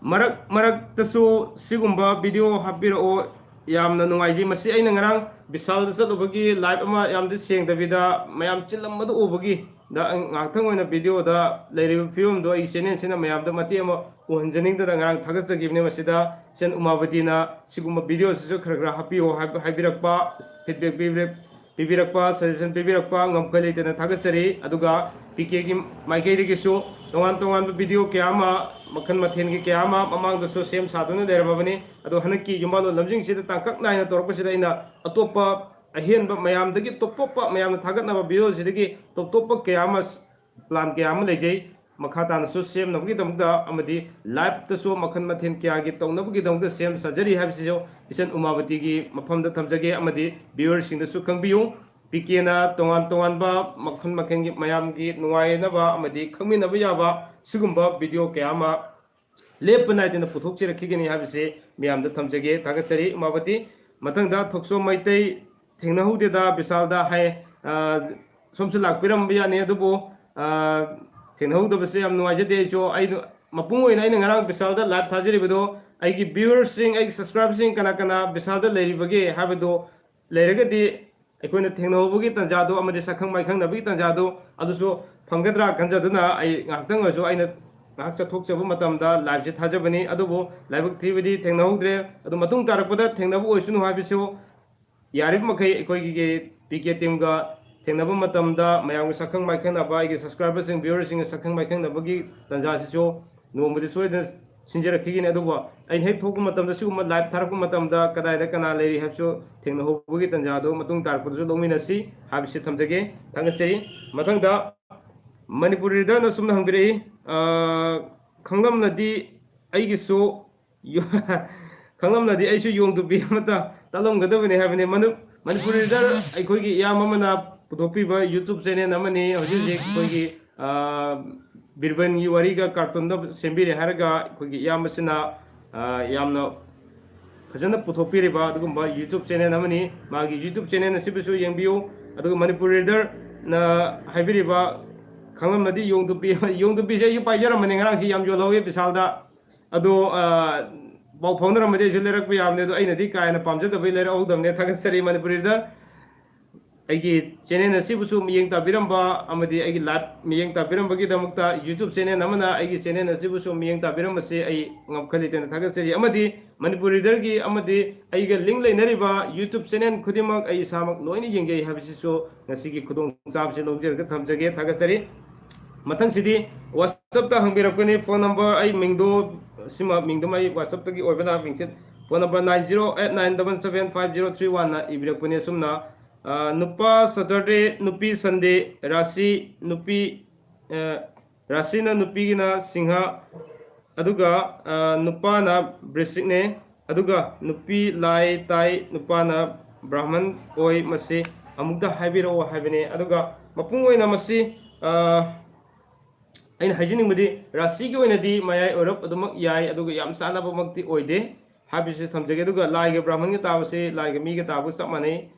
ꯃꯔꯛ ꯃꯔꯛꯇꯁꯨ ꯁꯤꯒꯨꯝꯕ video ꯍꯥꯞꯄꯤꯔꯛꯑꯣ, ꯌꯥꯝꯅ ꯅꯨꯡꯉꯥꯏꯖꯩ꯫ ꯃꯁꯤ ꯑꯩꯅ ꯉꯔꯥꯡ ꯕꯤꯁꯥꯜꯗ ꯆꯠꯂꯨꯕꯒꯤ live ꯑꯃ ꯌꯥꯝꯗꯤ ꯁꯦꯡꯗꯕꯤꯗ ꯃꯌꯥꯝ ꯆꯤꯜꯂꯝꯕꯗꯨ ꯎꯕꯒꯤ ꯗ ꯉꯥꯏꯍꯥꯛꯇꯪ ꯑꯣꯏꯅ videoꯗ ꯂꯩꯔꯤꯕ ꯐꯤꯕꯝꯗꯣ ꯑꯩꯒꯤ channelꯁꯤꯅ ꯃꯌꯥꯝꯗ ꯃꯇꯦꯛ ꯑꯃ ꯎꯍꯟꯖꯅꯤꯡꯗꯅ ꯉꯔꯥꯡ ꯊꯥꯒꯠꯆꯈꯤꯕꯅꯤ꯫ ꯃꯁꯤꯗ ꯏꯆꯟ ꯎꯃꯥꯕꯇꯤꯅ ꯁꯤꯒꯨꯝꯕ videoꯁꯤꯁꯨ ꯈꯔ ꯈꯔ ꯍꯥꯞꯄꯤꯌꯣ ꯍꯥꯏꯕ, ꯍꯥꯏꯕꯤꯔꯛꯄ, feedback ꯄꯤꯕꯤꯔꯛ-, ꯄꯤꯕꯤꯔꯛꯄ, suggestion ꯄꯤꯕꯤꯔꯛꯄ ꯉꯝꯈꯩ ꯂꯩꯇꯅ ꯊꯥꯒꯠꯆꯔꯤ꯫ ꯑꯗꯨꯒ ꯄꯤ ꯀꯦꯒꯤ ꯃꯥꯏꯀꯩꯗꯒꯤꯁꯨ ꯇꯣꯉꯥꯟ ꯇꯣꯉꯥꯟꯕ video ꯀꯌꯥ ꯑꯃ, ꯃꯈꯜ ꯃꯊꯦꯜꯒꯤ ꯀꯌꯥ ꯑꯃ ꯃꯃꯥꯡꯗꯁꯨ ꯁꯦꯝ ꯁꯥꯗꯨꯅ ꯂꯩꯔꯝꯃꯕꯅꯤ꯫ ꯑꯗꯣ ꯍꯟꯗꯛꯀꯤ ꯌꯨꯝꯕꯥꯜꯂꯣꯟ ꯂꯝꯖꯤꯡꯁꯤꯗ ꯇꯥꯡꯀꯛ ꯅꯥꯏꯅ ꯇꯧꯔꯛꯄꯁꯤꯗ ꯑꯩꯅ ꯑꯇꯣꯞꯄ ꯑꯍꯦꯟꯕ ꯃꯌꯥꯝꯗꯒꯤ ꯇꯣꯞ ꯇꯣꯞꯄ, ꯃꯌꯥꯝꯅ ꯊꯥꯒꯠꯅꯕ videoꯁꯤꯗꯒꯤ ꯇꯣꯞ ꯇꯣꯞꯄ ꯀꯌꯥ ꯑꯃ, plan ꯀꯌꯥ ꯑꯃ ꯂꯩꯖꯩ꯫ ꯃꯈꯥ ꯇꯥꯅꯁꯨ ꯁꯦꯝꯅꯕꯒꯤꯗꯃꯛꯇ ꯑꯃꯗꯤ liveꯇꯁꯨ ꯃꯈꯜ ꯃꯊꯦꯜ ꯀꯌꯥꯒꯤ ꯇꯧꯅꯕꯒꯤꯗꯃꯛꯇ ꯁꯦꯝ ꯁꯥꯖꯔꯤ ꯍꯥꯏꯕꯁꯤꯁꯨ ꯏꯆꯟ ꯎꯃꯥꯕꯇꯤꯒꯤ ꯃꯐꯝꯗ ꯊꯝꯖꯒꯦ꯫ ꯑꯃꯗꯤ viewerꯁꯤꯡꯗꯁꯨ ꯈꯪꯕꯤꯌꯨ, ꯄꯤ ꯀꯦꯅ ꯇꯣꯉꯥꯟ ꯇꯣꯉꯥꯟꯕ ꯃꯈꯜ ꯃꯈꯜꯒꯤ ꯃꯌꯥꯝꯒꯤ ꯅꯨꯡꯉꯥꯏꯅꯕ ꯑꯃꯗꯤ ꯈꯪꯃꯤꯟꯅꯕ ꯌꯥꯕ ꯁꯤꯒꯨꯝꯕ video ꯀꯌꯥ ꯑꯃ ꯂꯦꯞꯄ ꯅꯥꯏꯗꯅ ꯄꯨꯊꯣꯛꯆꯔꯛꯈꯤꯒꯅꯤ ꯍꯥꯏꯕꯁꯤ ꯃꯌꯥꯝꯗ ꯊꯝꯖꯒꯦ, ꯊꯥꯒꯠꯆꯔꯤ꯫ ꯎꯃꯥꯕꯇꯤ, ꯃꯊꯪꯗ ꯊꯣꯛꯆꯣꯝ ꯃꯩꯇꯩ, ꯊꯦꯡꯅꯍꯧꯗꯦꯗ ꯕꯤꯁꯥꯜꯗ ꯍꯥꯏ꯫ ꯑ, ꯁꯣꯝꯁꯨ ꯂꯥꯛꯄꯤꯔꯝꯕ ꯌꯥꯅꯤ, ꯑꯗꯨꯕꯨ, ꯑ, ꯊꯦꯡꯅꯍꯧꯗꯕꯁꯦ ꯌꯥꯝ ꯅꯨꯡꯉꯥꯏꯖꯗꯦ꯫ ꯑꯩꯁꯨ, ꯑꯩꯅ, ꯃꯄꯨꯡ ꯑꯣꯏꯅ ꯑꯩꯅ ꯉꯔꯥꯡ ꯕꯤꯁꯥꯜꯗ live ꯊꯥꯖꯔꯤꯕꯗꯣ ꯑꯩꯒꯤ viewerꯁꯤꯡ, ꯑꯩꯒꯤ subscriberꯁꯤꯡ ꯀꯅꯥ ꯀꯅꯥ ꯕꯤꯁꯥꯜꯗ ꯂꯩꯔꯤꯕꯒꯦ ꯍꯥꯏꯕꯗꯨ ꯂꯩꯔꯒꯗꯤ ꯑꯩꯈꯣꯏꯅ ꯊꯦꯡꯅꯍꯧꯕꯒꯤ ꯇꯥꯟꯖꯥꯗꯣ ꯑꯃꯗꯤ ꯁꯛꯈꯪ ꯃꯥꯏꯈꯪꯅꯕꯒꯤ ꯇꯥꯟꯖꯥꯗꯣ ꯑꯗꯨꯁꯨ ꯐꯪꯒꯗ꯭ꯔꯥ ꯈꯟꯖꯗꯨꯅ ꯑꯩ ꯉꯥꯏꯍꯥꯛꯇꯪ ꯑꯣꯏꯔꯁꯨ ꯑꯩꯅ ꯉꯥꯏꯍꯥꯛ ꯆꯠꯊꯣꯛꯆꯕ ꯃꯇꯝꯗ liveꯁꯦ ꯊꯥꯖꯕꯅꯤ꯫ ꯑꯗꯨꯕꯨ ꯂꯥꯏꯕꯛ ꯊꯤꯕꯗꯤ ꯊꯦꯡꯅꯍꯧꯗ꯭ꯔꯦ꯫ ꯑꯗꯨ ꯃꯇꯨꯡ ꯇꯥꯔꯛꯄꯗ ꯊꯦꯡꯅꯕ ꯑꯣꯏꯁꯅꯨ ꯍꯥꯏꯕꯁꯨ ꯌꯥꯔꯤꯕ ꯃꯈꯩ ꯑꯩꯈꯣꯏꯒꯤ ꯄꯤ ꯀꯦ teamꯒ ꯊꯦꯡꯅꯕ ꯃꯇꯝꯗ ꯃꯌꯥꯝꯒꯤ ꯁꯛꯈꯪ ꯃꯥꯏꯈꯪꯅꯕ, ꯑꯩꯒꯤ subscriberꯁꯤꯡ, viewerꯁꯤꯡꯒ ꯁꯛꯈꯪ ꯃꯥꯏꯈꯪꯅꯕꯒꯤ ꯇꯥꯟꯖꯥꯁꯤꯁꯨ ꯅꯣꯡꯃꯗꯤ ꯁꯣꯏꯗꯅ ꯁꯤꯟꯖꯔꯛꯈꯤꯒꯅꯤ꯫ ꯑꯗꯨꯕꯨ ꯑꯩꯅ ꯍꯦꯛ ꯊꯣꯛꯄ ꯃꯇꯝꯗ, ꯁꯤꯒꯨꯝꯕ live ꯊꯥꯔꯛꯄ ꯃꯇꯝꯗ ꯀꯗꯥꯏꯗ ꯀꯅꯥ ꯂꯩꯔꯤ ꯍꯥꯏꯕꯁꯨ ꯊꯦꯡꯅꯍꯧꯕꯒꯤ ꯇꯥꯟꯖꯥꯗꯨ ꯃꯇꯨꯡ ꯇꯥꯔꯛꯄꯗꯁꯨ ꯂꯧꯃꯤꯟꯅꯁꯤ ꯍꯥꯏꯕꯁꯤ ꯊꯝꯖꯒꯦ꯫ ꯊꯥꯒꯠꯆꯔꯤ꯫ ꯃꯊꯪꯗ ꯃꯅꯤꯄꯨꯔ ꯔꯤꯗꯔꯅ ꯁꯨꯝꯅ ꯍꯪꯕꯤꯔꯛꯏ, ꯑ, ꯈꯪꯂꯝꯂꯗꯤ ꯑꯩꯒꯤꯁꯨ ꯌꯣ-, ꯈꯪꯂꯝꯂꯗꯤ ꯑꯩꯁꯨ ꯌꯣꯡ ꯇꯨꯄꯤ ꯑꯃꯠꯇ ꯇꯥꯛꯂꯝꯒꯗꯕꯅꯤ ꯍꯥꯏꯕꯅꯤ꯫ ꯃꯅꯨ-, ꯃꯅꯤꯄꯨꯔ ꯔꯤꯗꯔ ꯑꯩꯈꯣꯏꯒꯤ ꯏꯌꯥꯝꯕ ꯑꯃꯅ ꯄꯨꯊꯣꯛꯄꯤꯕ YouTube ꯆꯦꯅꯦꯜ ꯑꯃꯅꯤ꯫ ꯍꯧꯖꯤꯛ ꯍꯧꯖꯤꯛ ꯑꯩꯈꯣꯏꯒꯤ, ꯑ, ꯕꯤꯔꯕꯟꯒꯤ ꯋꯥꯔꯤꯒ ꯀꯥꯔꯇꯨꯟꯗ ꯁꯦꯝꯕꯤꯔꯦ ꯍꯥꯏꯔꯒ ꯑꯩꯈꯣꯏꯒꯤ ꯏꯌꯥꯝꯕꯁꯤꯅ, ꯑ, ꯌꯥꯝꯅ ꯐꯖꯅ ꯄꯨꯊꯣꯛꯄꯤꯔꯤꯕ ꯑꯗꯨꯒꯨꯝꯕ YouTube ꯆꯦꯅꯦꯜ ꯑꯃꯅꯤ꯫ ꯃꯥꯒꯤ YouTube ꯆꯦꯅꯦꯜ ꯑꯁꯤꯕꯨꯁꯨ ꯌꯦꯡꯕꯤꯌꯨ꯫ ꯑꯗꯨꯒ ꯃꯅꯤꯄꯨꯔ ꯔꯤꯗꯔꯅ ꯍꯥꯏꯕꯤꯔꯤꯕ ꯈꯪꯂꯝꯂꯗꯤ ꯌꯣꯡ ꯇꯨꯄꯤ, ꯌꯣꯡ ꯇꯨꯄꯤꯁꯦ ꯑꯩꯁꯨ ꯄꯥꯏꯖꯔꯝꯕꯅꯦ, ꯉꯔꯥꯡꯁꯤ ꯌꯥꯝ ꯌꯣꯜꯍꯧꯋꯤ ꯕꯤꯁꯥꯜꯗ꯫ ꯑꯗꯣ, ꯑ, ꯄꯥꯎ ꯐꯥꯎꯅꯔꯝꯃꯗꯤ ꯑꯩꯁꯨ ꯂꯩꯔꯛꯄ ꯌꯥꯕꯅꯦ, ꯑꯗꯣ ꯑꯩꯅꯗꯤ ꯀꯥ ꯍꯦꯟꯅ ꯄꯥꯝꯖꯗꯕꯩ ꯂꯩꯔꯛꯍꯧꯗꯕꯅꯦ꯫ ꯊꯥꯒꯠꯆꯔꯤ ꯃꯅꯤꯄꯨꯔ ꯔꯤꯗꯔ꯫ ꯑꯩꯒꯤ ꯆꯦꯅꯦꯜ ꯑꯁꯤꯕꯨꯁꯨ ꯃꯤꯠꯌꯦꯡ ꯇꯥꯕꯤꯔꯝꯕ ꯑꯃꯗꯤ ꯑꯩꯒꯤ ꯂꯥꯏꯚ ꯃꯤꯠꯌꯦꯡ ꯇꯥꯕꯤꯔꯝꯕꯒꯤꯗꯃꯛꯇ YouTube ꯆꯦꯅꯦꯜ ꯑꯃꯅ ꯑꯩꯒꯤ ꯆꯦꯅꯦꯜ ꯑꯁꯤꯕꯨꯁꯨ ꯃꯤꯠꯌꯦꯡ ꯇꯥꯕꯤꯔꯝꯕꯁꯦ ꯑꯩ ꯉꯝꯈꯩ ꯂꯩꯇꯅ ꯊꯥꯒꯠꯆꯔꯤ꯫ ꯑꯃꯗꯤ ꯃꯅꯤꯄꯨꯔ ꯔꯤꯗꯔꯒꯤ ꯑꯃꯗꯤ ꯑꯩꯒ ꯂꯤꯡ ꯂꯩꯅꯔꯤꯕ YouTube ꯆꯦꯅꯦꯜ ꯈꯨꯗꯤꯡꯃꯛ ꯑꯩ ꯏꯁꯥꯃꯛ ꯂꯣꯏꯅ ꯌꯦꯡꯖꯩ ꯍꯥꯏꯕꯁꯤꯁꯨ ꯉꯁꯤꯒꯤ ꯈꯨꯗꯣꯡꯆꯥꯕꯁꯤ ꯂꯧꯖꯔꯒ ꯊꯝꯖꯒꯦ, ꯊꯥꯒꯠꯆꯔꯤ꯫ ꯃꯊꯪꯁꯤꯗꯤ WhatsAppꯇ ꯍꯪꯕꯤꯔꯛꯄꯅꯤ꯫ ꯐꯣꯟ ꯅꯝꯕꯔ ꯑꯩ ꯃꯤꯡꯗꯣ, ꯁꯤꯃ ꯃꯤꯡꯗꯨꯃ ꯑꯩ WhatsAppꯇꯒꯤ ꯑꯣꯏꯕꯅ ꯃꯤꯡꯁꯤ phone number nine zero eight nine seven seven five zero three oneꯅ ꯏꯕꯤꯔꯛꯄꯅꯤ꯫ ꯑꯁꯨꯝꯅ, ꯑ, ꯅꯨꯄꯥ ꯁꯇꯔꯗꯦ, ꯅꯨꯄꯤ ꯁꯟꯗꯦ, ꯔꯥꯁꯤ ꯅꯨꯄꯤ, ꯑ, ꯔꯥꯁꯤꯅ ꯅꯨꯄꯤꯒꯤꯅ ꯁꯤꯡꯍ, ꯑꯗꯨꯒ, ꯑ, ꯅꯨꯄꯥꯅ ꯕ꯭ꯔꯤꯁꯤꯛꯅꯦ, ꯑꯗꯨꯒ ꯅꯨꯄꯤ ꯂꯥꯏ ꯇꯥꯏ, ꯅꯨꯄꯥꯅ ꯕ꯭ꯔꯥꯍꯃꯟ ꯑꯣꯏ꯫ ꯃꯁꯤ ꯑꯃꯨꯛꯇ ꯍꯥꯏꯕꯤꯔꯛꯑꯣ ꯍꯥꯏꯕꯅꯤ꯫ ꯑꯗꯨꯒ ꯃꯄꯨꯡ ꯑꯣꯏꯅ ꯃꯁꯤ, ꯑ, ꯑꯩꯅ ꯍꯥꯏꯖꯅꯤꯡꯕꯗꯤ ꯔꯥꯁꯤꯒꯤ ꯑꯣꯏꯅꯗꯤ ꯃꯌꯥꯏ ꯑꯣꯏꯔꯞ ꯑꯗꯨꯃꯛ ꯌꯥꯏ, ꯑꯗꯨꯒ ꯌꯥꯝ ꯆꯥꯟꯅꯕꯃꯛꯇꯤ ꯑꯣꯏꯗꯦ ꯍꯥꯏꯕꯁꯤ ꯊꯝꯖꯒꯦ꯫ ꯑꯗꯨꯒ ꯂꯥꯏꯒ ꯕ꯭ꯔꯥꯍꯃꯟꯒ ꯇꯥꯕꯁꯤ ꯂꯥꯏꯒ ꯃꯤꯒ ꯇꯥꯕꯒ ꯆꯞ ꯃꯥꯟꯅꯩ꯫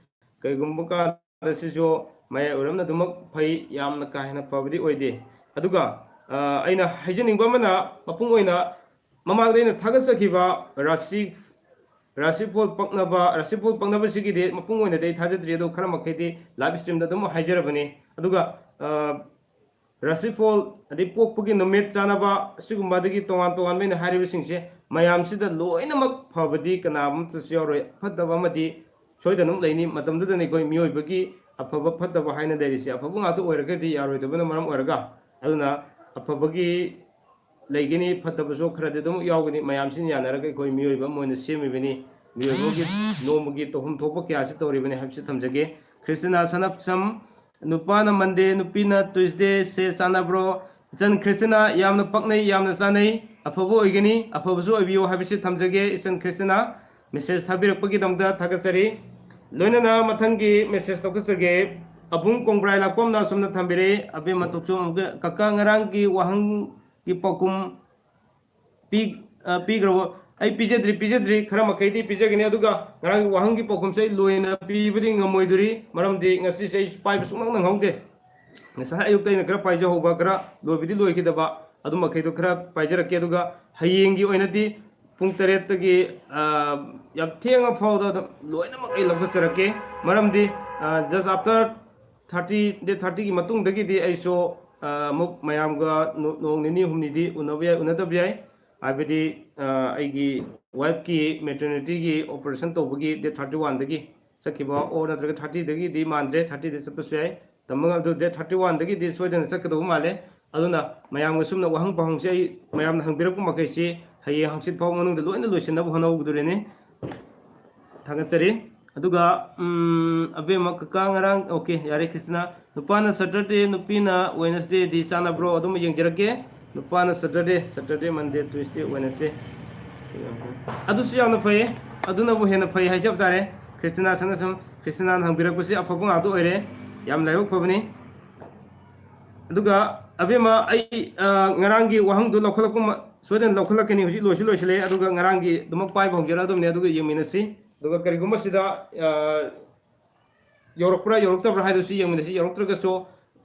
ꯀꯔꯤꯒꯨꯝꯕ ꯀꯥꯟꯗ ꯁꯤꯁꯨ ꯃꯌꯥꯏ ꯑꯣꯏꯔꯞꯅ ꯑꯗꯨꯃꯛ ꯐꯩ, ꯌꯥꯝꯅ ꯀꯥ ꯍꯦꯟꯅ ꯐꯕꯗꯤ ꯑꯣꯏꯗꯦ꯫ ꯑꯗꯨꯒ, ꯑ, ꯑꯩꯅ ꯍꯥꯏꯖꯅꯤꯡꯕ ꯑꯃꯅ, ꯃꯄꯨꯡ ꯑꯣꯏꯅ ꯃꯃꯥꯡꯗ ꯑꯩꯅ ꯊꯥꯒꯠꯆꯈꯤꯕ ꯔꯥꯁꯤ, ꯔꯥꯁꯤꯐꯣꯜ ꯄꯛꯅꯕ, ꯔꯥꯁꯤꯐꯣꯜ ꯄꯛꯅꯕꯁꯤꯒꯤꯗꯤ ꯃꯄꯨꯡ ꯑꯣꯏꯅꯗꯤ ꯑꯩ ꯊꯥꯖꯗ꯭ꯔꯤ, ꯑꯗꯣ ꯈꯔ ꯃꯈꯩꯗꯤ ꯂꯥꯏꯚ ꯁ꯭ꯇ꯭ꯔꯤꯝꯗ ꯑꯗꯨꯝ ꯍꯥꯏꯖꯔꯕꯅꯤ꯫ ꯑꯗꯨꯒ, ꯑ, ꯔꯥꯁꯤꯐꯣꯜ, ꯑꯗꯩ ꯄꯣꯛꯄꯒꯤ ꯅꯨꯃꯤꯠ ꯆꯥꯟꯅꯕ, ꯑꯁꯤꯒꯨꯝꯕ ꯑꯗꯒꯤ ꯇꯣꯉꯥꯟ ꯇꯣꯉꯥꯟꯕ ꯑꯩꯅ ꯍꯥꯏꯔꯤꯕꯁꯤꯡꯁꯦ ꯃꯌꯥꯝꯁꯤꯗ ꯂꯣꯏꯅꯃꯛ ꯐꯕꯗꯤ ꯀꯅꯥ ꯑꯃꯠꯇꯁꯨ ꯌꯥꯎꯔꯣꯏ꯫ ꯐꯠꯇꯕ ꯑꯃꯗꯤ ꯁꯣꯏꯗꯅ ꯑꯗꯨꯝ ꯂꯩꯅꯤ꯫ ꯃꯇꯝꯗꯨꯗꯅꯤ ꯑꯩꯈꯣꯏ ꯃꯤꯑꯣꯏꯕꯒꯤ ꯑꯐꯕ ꯐꯠꯇꯕ ꯍꯥꯏꯅ ꯂꯩꯔꯤꯁꯦ꯫ ꯑꯐꯕ ꯉꯥꯛꯇ ꯑꯣꯏꯔꯒꯗꯤ ꯌꯥꯔꯣꯏꯗꯕꯅ ꯃꯔꯝ ꯑꯣꯏꯔꯒ, ꯑꯗꯨꯅ ꯑꯐꯕꯒꯤ ꯂꯩꯒꯅꯤ, ꯐꯠꯇꯕꯁꯨ ꯈꯔꯗꯤ ꯑꯗꯨꯝ ꯌꯥꯎꯒꯅꯤ꯫ ꯃꯌꯥꯝꯁꯤꯅ ꯌꯥꯅꯔꯒ ꯑꯩꯈꯣꯏ ꯃꯤꯑꯣꯏꯕ ꯑꯃ ꯑꯣꯏꯅ ꯁꯦꯝꯃꯤꯕꯅꯤ꯫ ꯃꯤꯑꯣꯏꯕꯒꯤ ꯅꯣꯡꯃꯒꯤ ꯇꯧꯐꯝ ꯊꯣꯛꯄ ꯀꯌꯥꯁꯤ ꯇꯧꯔꯤꯕꯅꯤ ꯍꯥꯏꯕꯁꯤ ꯊꯝꯖꯒꯦ꯫ ꯈ꯭ꯔꯤꯁꯇꯅ ꯁꯅꯞꯁꯝ, ꯅꯨꯄꯥꯅ ꯃꯟꯗꯦ, ꯅꯨꯄꯤꯅ ꯇ꯭ꯌꯨꯁꯗꯦ ꯁꯦ ꯆꯥꯟꯅꯕ꯭ꯔꯣ? ꯏꯆꯟ ꯈ꯭ꯔꯤꯁꯇꯤꯅꯥ, ꯌꯥꯝꯅ ꯄꯛꯅꯩ, ꯌꯥꯝꯅ ꯆꯥꯟꯅꯩ, ꯑꯐꯕ ꯑꯣꯏꯒꯅꯤ, ꯑꯐꯕꯁꯨ ꯑꯣꯏꯕꯤꯌꯨ ꯍꯥꯏꯕꯁꯤ ꯊꯝꯖꯒꯦ꯫ ꯏꯆꯟ ꯈ꯭ꯔꯤꯁꯇꯤꯅꯥ, ꯃꯦꯁꯦꯖ ꯊꯥꯕꯤꯔꯛꯄꯒꯤꯗꯃꯛꯇ ꯊꯥꯒꯠꯆꯔꯤ꯫ ꯂꯣꯏꯅꯅ ꯃꯊꯪꯒꯤ ꯃꯦꯁꯦꯖ ꯂꯧꯈꯠꯆꯒꯦ꯫ ꯑꯕꯨꯡ ꯀꯣꯡꯕ꯭ꯔꯥꯏ ꯂꯥꯛꯄꯝꯅ ꯑꯁꯨꯝꯅ ꯊꯝꯕꯤꯔꯛꯏ, "ꯑꯕꯦꯝꯃ ꯇꯣꯛꯆꯣꯝ ꯑꯃꯨꯛꯀ, ꯀꯀꯥ, ꯉꯔꯥꯡꯒꯤ ꯋꯥꯍꯪꯒꯤ ꯄꯥꯎꯈꯨꯝ ꯄꯤ-, ꯑ, ꯄꯤꯈ꯭ꯔꯕꯣ?" ꯑꯩ ꯄꯤꯖꯗ꯭ꯔꯤ, ꯄꯤꯖꯗ꯭ꯔꯤ, ꯈꯔ ꯃꯈꯩꯗꯤ ꯄꯤꯖꯒꯅꯤ꯫ ꯑꯗꯨꯒ ꯉꯔꯥꯡꯒꯤ ꯋꯥꯍꯪꯒꯤ ꯄꯥꯎꯈꯨꯝꯁꯦ ꯑꯩ ꯂꯣꯏꯅ ꯄꯤꯕꯗꯤ ꯉꯝꯃꯣꯏꯗꯣꯔꯤ, ꯃꯔꯝꯗꯤ ꯉꯁꯤꯁꯦ ꯑꯩ ꯄꯥꯏꯕ ꯁꯨꯡꯅꯪ ꯅꯪꯍꯧꯗꯦ꯫ ꯉꯁꯥꯏ ꯑꯌꯨꯛꯇ ꯑꯩꯅ ꯈꯔ ꯄꯥꯏꯖꯍꯧꯕ, ꯈꯔ ꯂꯣꯏꯕꯗꯤ ꯂꯣꯏꯈꯤꯗꯕ, ꯑꯗꯨ ꯃꯈꯩꯗꯣ ꯈꯔ ꯄꯥꯏꯖꯔꯛꯀꯦ꯫ ꯑꯗꯨꯒ ꯍꯌꯦꯡꯒꯤ ꯑꯣꯏꯅꯗꯤ ꯄꯨꯡ ꯇꯔꯦꯠꯇꯒꯤ, ꯑ, ꯌꯥꯝ ꯊꯦꯡꯉ ꯐꯥꯎꯗ ꯑꯗꯨꯝ ꯂꯣꯏꯅꯃꯛ ꯑꯩ ꯂꯧꯈꯠꯆꯔꯛꯀꯦ꯫ ꯃꯔꯝꯗꯤ, ꯑ, just after thirty, date thirty ꯒꯤ ꯃꯇꯨꯡꯗꯒꯤꯗꯤ ꯑꯩꯁꯨ, ꯑ, ꯑꯃꯨꯛ ꯃꯌꯥꯝꯒ ꯅꯣ-, ꯅꯣꯡ ꯅꯤꯅꯤ ꯍꯨꯝꯅꯤꯗꯤ ꯎꯅꯕ ꯌꯥꯏ, ꯎꯅꯗꯕ ꯌꯥꯏ꯫ ꯍꯥꯏꯕꯗꯤ, ꯑ, ꯑꯩꯒꯤ wife ꯀꯤ maternity ꯒꯤ operation ꯇꯧꯕꯒꯤ date thirty one ꯗꯒꯤ ꯆꯠꯈꯤꯕ, ꯑꯣ, ꯅꯠꯇ꯭ꯔꯒ thirty ꯗꯒꯤꯗꯤ ꯃꯥꯟꯗ꯭ꯔꯦ, thirty ꯗ ꯆꯠꯄꯁꯨ ꯌꯥꯏ, ꯇꯝꯕ ꯉꯝꯗꯦ꯫ Date thirty one ꯗꯒꯤꯗꯤ ꯁꯣꯏꯗꯅ ꯆꯠꯀꯗꯧꯕ ꯃꯥꯜꯂꯦ꯫ ꯑꯗꯨꯅ ꯃꯌꯥꯝꯒ ꯁꯨꯝꯅ ꯋꯥꯍꯪ ꯄꯥꯎꯍꯪꯁꯦ ꯑꯩ ꯃꯌꯥꯝꯅ ꯍꯪꯕꯤꯔꯛꯄ ꯃꯈꯩꯁꯤ ꯍꯌꯦꯡ ꯍꯪꯆꯤꯠ ꯐꯥꯎ ꯃꯅꯨꯡꯗ ꯂꯣꯏꯅ ꯂꯣꯏꯁꯤꯟꯅꯕ ꯍꯣꯠꯅꯍꯧꯗꯣꯔꯤꯅꯤ꯫ ꯊꯥꯒꯠꯆꯔꯤ꯫ ꯑꯗꯨꯒ, ꯎꯝ, ꯑꯕꯦꯝꯃ ꯀꯀꯥ ꯉꯔꯥꯡ, okay, ꯌꯥꯔꯦ, ꯈ꯭ꯔꯤꯁꯇꯤꯅꯥ꯫ ꯅꯨꯄꯥꯅ Saturday, ꯅꯨꯄꯤꯅ Wednesday ꯗꯤ ꯆꯥꯟꯅꯕ꯭ꯔꯣ? ꯑꯗꯨꯝ ꯌꯦꯡꯖꯔꯛꯀꯦ꯫ ꯅꯨꯄꯥꯅ Saturday, Saturday, Monday, Tuesday, Wednesday꯫ ꯑꯗꯨꯁꯨ ꯌꯥꯝꯅ ꯐꯩꯌꯦ꯫ ꯑꯗꯨꯅꯕꯨ ꯍꯦꯟꯅ ꯐꯩ ꯍꯥꯏꯖꯕ ꯇꯥꯔꯦ꯫ ꯈ꯭ꯔꯤꯁꯇꯤꯅꯥ ꯁꯅꯥꯁꯝ, ꯈ꯭ꯔꯤꯁꯇꯤꯅꯥꯅ ꯍꯪꯕꯤꯔꯛꯄꯁꯤ ꯑꯐꯕ ꯉꯥꯛꯇ ꯑꯣꯏꯔꯦ꯫ ꯌꯥꯝ ꯂꯥꯏꯕꯛ ꯐꯕꯅꯤ꯫ ꯑꯗꯨꯒ ꯑꯕꯦꯝꯃ, ꯑꯩ, ꯑ, ꯉꯔꯥꯡꯒꯤ ꯋꯥꯍꯪꯗꯨ ꯂꯧꯈꯠꯂꯛꯄ ꯃ-, ꯁꯣꯏꯗꯅ ꯂꯧꯈꯠꯂꯛꯀꯅꯤ꯫ ꯍꯧꯖꯤꯛ ꯂꯣꯏꯁꯨ ꯂꯣꯏꯁꯤꯜꯂꯛꯑꯦ, ꯑꯗꯨꯒ ꯉꯔꯥꯡꯒꯤ ꯑꯗꯨꯃꯛ ꯄꯥꯏꯕ ꯍꯧꯖꯔꯛꯑꯗꯕꯅꯦ, ꯑꯗꯨꯒ ꯌꯦꯡꯃꯤꯟꯅꯁꯤ꯫ ꯑꯗꯨꯒ ꯀꯔꯤꯒꯨꯝꯕ ꯁꯤꯗ, ꯑ, ꯌꯧꯔꯛꯄ꯭ꯔꯥ ꯌꯧꯔꯛꯇꯕ꯭ꯔꯥ ꯍꯥꯏꯗꯨꯁꯨ ꯌꯦꯡꯃꯤꯟꯅꯁꯤ꯫ ꯌꯧꯔꯛꯇ꯭ꯔꯒꯁꯨ,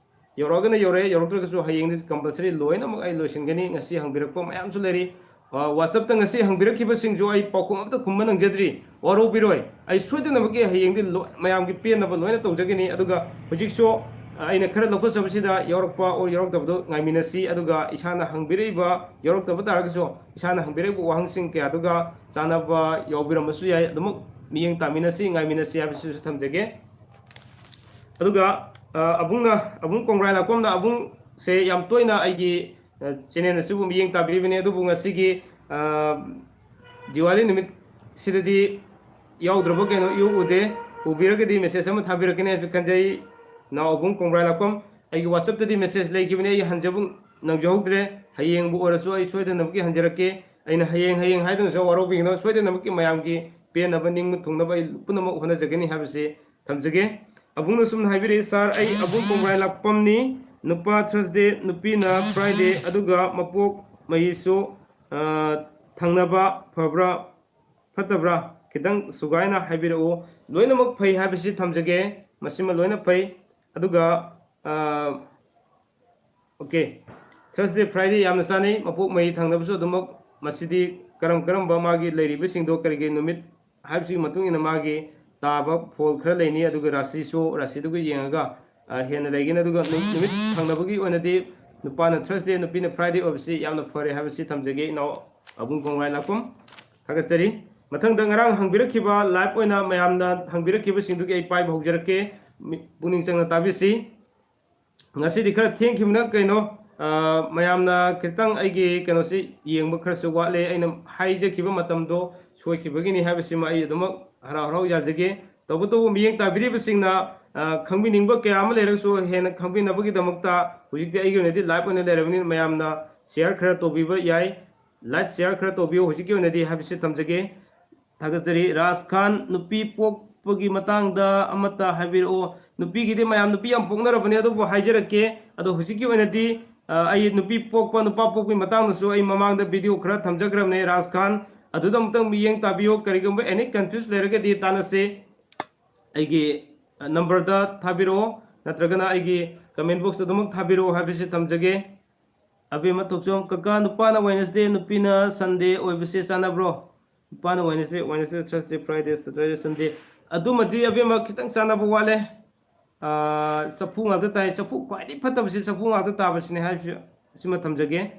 ꯌꯧꯔꯛꯑꯒꯅ ꯌꯧꯔꯛꯑꯦ, ꯌꯧꯔꯛꯇ꯭ꯔꯒꯁꯨ ꯍꯌꯦꯡꯗꯤ compulsory ꯂꯣꯏꯅꯃꯛ ꯑꯩ ꯂꯣꯏꯁꯤꯟꯒꯅꯤ꯫ ꯉꯁꯤ ꯍꯪꯕꯤꯔꯛꯄ ꯃꯌꯥꯝꯁꯨ ꯂꯩꯔꯤ꯫ ꯑ, WhatsApp ꯇ ꯉꯁꯤ ꯍꯪꯕꯤꯔꯛꯈꯤꯕꯁꯤꯡꯁꯨ ꯑꯩ ꯄꯥꯎꯈꯨꯝ ꯑꯝꯇ ꯈꯨꯝꯕ ꯅꯪꯖꯗ꯭ꯔꯤ, ꯋꯥꯔꯧꯕꯤꯔꯣꯏ꯫ ꯑꯩ ꯁꯣꯏꯗꯅꯃꯛꯀꯤ ꯍꯌꯦꯡꯗꯤ ꯂꯣꯏ-, ꯃꯌꯥꯝꯒꯤ ꯄꯦꯟꯅꯕ ꯂꯣꯏꯅ ꯇꯧꯖꯒꯅꯤ꯫ ꯑꯗꯨꯒ ꯍꯧꯖꯤꯛꯁꯨ, ꯑ, ꯑꯩꯅ ꯈꯔ ꯂꯧꯈꯠꯆꯕꯁꯤꯗ ꯌꯥꯎꯔꯛꯄ or ꯌꯥꯎꯔꯛꯇꯕꯗꯨ ꯉꯥꯏꯃꯤꯟꯅꯁꯤ꯫ ꯑꯗꯨꯒ ꯏꯁꯥꯅ ꯍꯪꯕꯤꯔꯛꯏꯕ, ꯌꯥꯎꯔꯛꯇꯕ ꯇꯥꯔꯒꯁꯨ ꯏꯁꯥꯅ ꯍꯪꯕꯤꯔꯛꯏꯕ ꯋꯥꯍꯪꯁꯤꯡ ꯀꯌꯥꯗꯨꯒ ꯆꯥꯟꯅꯕ ꯌꯥꯎꯕꯤꯔꯝꯕꯁꯨ ꯌꯥꯏ꯫ ꯑꯗꯨꯃꯛ ꯃꯤꯠꯌꯦꯡ ꯇꯥꯃꯤꯟꯅꯁꯤ, ꯉꯥꯏꯃꯤꯟꯅꯁꯤ ꯍꯥꯏꯕꯁꯤꯁꯨ ꯊꯝꯖꯒꯦ꯫ ꯑꯗꯨꯒ, ꯑ, ꯑꯕꯨꯡꯅ, ꯑꯕꯨꯡ ꯀꯣꯡꯕ꯭ꯔꯥꯏ ꯂꯥꯛꯄꯝꯅ, ꯑꯕꯨꯡꯁꯦ ꯌꯥꯝ ꯇꯣꯏꯅ ꯑꯩꯒꯤ, ꯑ, channel ꯑꯁꯤꯕꯨ ꯃꯤꯠꯌꯦꯡ ꯇꯥꯕꯤꯔꯤꯕꯅꯤ, ꯑꯗꯨꯕꯨ ꯉꯁꯤꯒꯤ, ꯑ, ꯗꯤꯋꯥꯂꯤ ꯅꯨꯃꯤꯠꯁꯤꯗꯗꯤ ꯌꯥꯎꯗ꯭ꯔꯕ ꯀꯩꯅꯣ ꯏꯎ ꯎꯗꯦ꯫ ꯎꯕꯤꯔꯒꯗꯤ message ꯑꯃ ꯊꯥꯕꯤꯔꯛꯀꯅꯤ ꯍꯥꯏꯁꯨ ꯈꯟꯖꯩ꯫ ꯏꯅꯥꯎ ꯑꯕꯨꯡ ꯀꯣꯡꯕ꯭ꯔꯥꯏ ꯂꯥꯛꯄꯝ, ꯑꯩꯒꯤ WhatsApp-ꯇꯗꯤ message ꯂꯩꯈꯤꯕꯅꯤ, ꯑꯩ ꯍꯟꯖꯕ ꯅꯪꯖꯍꯧꯗ꯭ꯔꯦ꯫ ꯍꯌꯦꯡꯕꯨ ꯑꯣꯏꯔꯁꯨ ꯑꯩ ꯁꯣꯏꯗꯅꯃꯛꯀꯤ ꯍꯟꯖꯔꯛꯀꯦ꯫ ꯑꯩꯅ ꯍꯌꯦꯡ, ꯍꯌꯦꯡ ꯍꯥꯏꯗꯨꯅꯁꯨ ꯋꯥꯔꯧꯕꯤꯒꯅꯨ, ꯁꯣꯏꯗꯅꯃꯛꯀꯤ ꯃꯌꯥꯝꯒꯤ ꯄꯦꯟꯅꯕ, ꯅꯤꯡꯕ ꯊꯨꯡꯅꯕ ꯑꯩ ꯄꯨꯝꯅꯃꯛ ꯍꯣꯠꯅꯖꯒꯅꯤ ꯍꯥꯏꯕꯁꯤ ꯊꯝꯖꯒꯦ꯫ ꯑꯕꯨꯡꯅ ꯁꯨꯝꯅ ꯍꯥꯏꯕꯤꯔꯛꯏ, "Sir, ꯑꯩ ꯑꯕꯨꯡ ꯀꯣꯡꯕ꯭ꯔꯥꯏ ꯂꯥꯛꯄꯝꯅꯤ, ꯅꯨꯄꯥ Thursday, ꯅꯨꯄꯤꯅ Friday, ꯑꯗꯨꯒ ꯃꯄꯣꯛ ꯃꯍꯩꯁꯨ, ꯑ, ꯊꯪꯅꯕ ꯐꯕ꯭ꯔꯥ ꯐꯠꯇꯕ꯭ꯔꯥ? ꯈꯤꯇꯪ ꯁꯨꯒꯥꯏꯅ ꯍꯥꯏꯕꯤꯔꯛꯎ꯫" ꯂꯣꯏꯅꯃꯛ ꯐꯩ ꯍꯥꯏꯕꯁꯤ ꯊꯝꯖꯒꯦ, ꯃꯁꯤꯃ ꯂꯣꯏꯅ ꯐꯩ꯫ ꯑꯗꯨꯒ, ꯑ, OK, Thursday, Friday ꯌꯥꯝꯅ ꯆꯥꯅꯩ꯫ ꯃꯄꯣꯛ ꯃꯍꯩ ꯊꯪꯅꯕꯁꯨ ꯑꯗꯨꯃꯛ, ꯃꯁꯤꯗꯤ ꯀꯔꯝ ꯀꯔꯝꯕ ꯃꯥꯒꯤ ꯂꯩꯔꯤꯕꯁꯤꯡꯗꯣ ꯀꯔꯤꯒꯤ ꯅꯨꯃꯤꯠ ꯍꯥꯏꯕꯁꯤꯒꯤ ꯃꯇꯨꯡ ꯏꯟꯅ ꯃꯥꯒꯤ ꯇꯥꯕ ꯐꯣꯜ ꯈꯔ ꯂꯩꯅꯤ꯫ ꯑꯗꯨꯒ ꯔꯥꯁꯤꯁꯨ, ꯔꯥꯁꯤꯗꯨꯒ ꯌꯦꯡꯉꯒ, ꯑ, ꯍꯦꯟꯅ ꯂꯩꯒꯅꯤ꯫ ꯑꯗꯨꯒ ꯅꯨ-, ꯅꯨꯃꯤꯠ ꯊꯪꯅꯕꯒꯤ ꯑꯣꯏꯅꯗꯤ ꯅꯨꯄꯥꯅ Thursday, ꯅꯨꯄꯤꯅ Friday ꯑꯣꯏꯕꯁꯤ ꯌꯥꯝꯅ ꯐꯔꯦ ꯍꯥꯏꯕꯁꯤ ꯊꯝꯖꯒꯦ, ꯏꯅꯥꯎ ꯑꯕꯨꯡ ꯀꯣꯡꯕ꯭ꯔꯥꯏ ꯂꯥꯛꯄꯝ꯫ ꯊꯥꯒꯠꯆꯔꯤ꯫ ꯃꯊꯪꯗ ꯉꯔꯥꯡ ꯍꯪꯕꯤꯔꯛꯈꯤꯕ, live ꯑꯣꯏꯅ ꯃꯌꯥꯝꯅ ꯍꯪꯕꯤꯔꯛꯈꯤꯕꯁꯤꯡꯗꯨꯒꯤ ꯑꯩ ꯄꯥꯏꯕ ꯍꯧꯖꯔꯛꯀꯦ꯫ ꯃꯤ-, ꯄꯨꯛꯅꯤꯡ ꯆꯪꯅ ꯇꯥꯕꯤꯁꯤ꯫ ꯉꯁꯤꯗꯤ ꯈꯔ ꯊꯦꯡꯈꯤꯕꯅ ꯀꯩꯅꯣ, ꯑ, ꯃꯌꯥꯝꯅ ꯈꯤꯇꯪ ꯑꯩꯒꯤ ꯀꯩꯅꯣꯁꯤ ꯌꯦꯡꯕ ꯈꯔꯁꯨ ꯋꯥꯠꯂꯦ꯫ ꯑꯩꯅ ꯍꯥꯏꯖꯈꯤꯕ ꯃꯇꯝꯗꯣ ꯁꯣꯏꯈꯤꯕꯒꯤꯅꯤ ꯍꯥꯏꯕꯁꯤꯃ ꯑꯩ ꯑꯗꯨꯃꯛ ꯍꯔꯥꯎ ꯍꯔꯥꯎ ꯌꯥꯖꯒꯦ꯫ ꯇꯧꯕꯇꯕꯨ ꯃꯤꯠꯌꯦꯡ ꯇꯥꯕꯤꯔꯤꯕꯁꯤꯡꯅ, ꯑ, ꯈꯪꯕꯤꯅꯤꯡꯕ ꯀꯌꯥ ꯑꯃ ꯂꯩꯔꯒꯁꯨ ꯍꯦꯟꯅ ꯈꯪꯕꯤꯅꯕꯒꯤꯗꯃꯛꯇ ꯍꯧꯖꯤꯛꯇꯤ ꯑꯩꯒꯤ ꯑꯣꯏꯅꯗꯤ live ꯑꯣꯏꯅ ꯂꯩꯔꯕꯅꯤꯅ ꯃꯌꯥꯝꯅ share ꯈꯔ ꯇꯧꯕꯤꯕ ꯌꯥꯏ꯫ Like, share ꯈꯔ ꯇꯧꯕꯤꯌꯨ ꯍꯧꯖꯤꯛꯀꯤ ꯑꯣꯏꯅꯗꯤ ꯍꯥꯏꯕꯁꯤ ꯊꯝꯖꯒꯦ꯫ ꯊꯥꯒꯠꯆꯔꯤ꯫ ꯔꯥꯖ ꯈꯥꯟ, ꯅꯨꯄꯤ ꯄꯣꯛꯄꯒꯤ ꯃꯇꯥꯡꯗ ꯑꯃꯠꯇ ꯍꯥꯏꯕꯤꯔꯛꯑꯣ꯫ ꯅꯨꯄꯤꯒꯤꯗꯤ ꯃꯌꯥꯝ ꯅꯨꯄꯤ ꯌꯥꯝ ꯄꯣꯛꯅꯔꯕꯅꯦ, ꯑꯗꯨꯕꯨ ꯍꯥꯏꯖꯔꯛꯀꯦ꯫ ꯑꯗꯣ ꯍꯧꯖꯤꯛꯀꯤ ꯑꯣꯏꯅꯗꯤ, ꯑ, ꯑꯩ ꯅꯨꯄꯤ ꯄꯣꯛꯄ, ꯅꯨꯄꯥ ꯄꯣꯛꯄꯒꯤ ꯃꯇꯥꯡꯗꯁꯨ ꯑꯩ ꯃꯃꯥꯡꯗ video ꯈꯔ ꯊꯝꯖꯈ꯭ꯔꯕꯅꯦ꯫ ꯔꯥꯖ ꯈꯥꯟ, ꯑꯗꯨꯗ ꯑꯃꯨꯛꯇꯪ ꯃꯤꯠꯌꯦꯡ ꯇꯥꯕꯤꯌꯨ꯫ ꯀꯔꯤꯒꯨꯝꯕ any confuse ꯂꯩꯔꯒꯗꯤ ꯇꯥꯟꯅꯁꯤ꯫ ꯑꯩꯒꯤ, ꯑ, number-ꯗ ꯊꯥꯕꯤꯔꯛꯑꯣ, ꯅꯠꯇ꯭ꯔꯒꯅ ꯑꯩꯒꯤ comment box-ꯇ ꯑꯗꯨꯃꯛ ꯊꯥꯕꯤꯔꯛꯑꯣ ꯍꯥꯏꯕꯁꯤ ꯊꯝꯖꯒꯦ꯫ ꯑꯕꯦꯝꯃ ꯊꯣꯛꯆꯣꯝ, "ꯀꯀꯥ, ꯅꯨꯄꯥꯅ Wednesday, ꯅꯨꯄꯤꯅ Sunday ꯑꯣꯏꯕꯁꯦ ꯆꯥꯟꯅꯕ꯭ꯔꯣ?" ꯅꯨꯄꯥꯅ Wednesday, Wednesday, Thursday, Friday, Saturday, Sunday꯫ ꯑꯗꯨꯃꯗꯤ ꯑꯕꯦꯝꯃ ꯈꯤꯇꯪ ꯆꯥꯟꯅꯕ ꯋꯥꯠꯂꯦ꯫ ꯑꯥ, ꯆꯐꯨ ꯉꯥꯛꯇ ꯇꯥꯏ꯫ ꯆꯐꯨ ꯈ꯭ꯋꯥꯏꯗꯒꯤ ꯐꯠꯇꯕꯁꯤ ꯆꯐꯨ ꯉꯥꯛꯇ ꯇꯥꯕꯁꯤꯅꯦ ꯍꯥꯏꯕꯁꯤ, ꯁꯤꯃ ꯊꯝꯖꯒꯦ꯫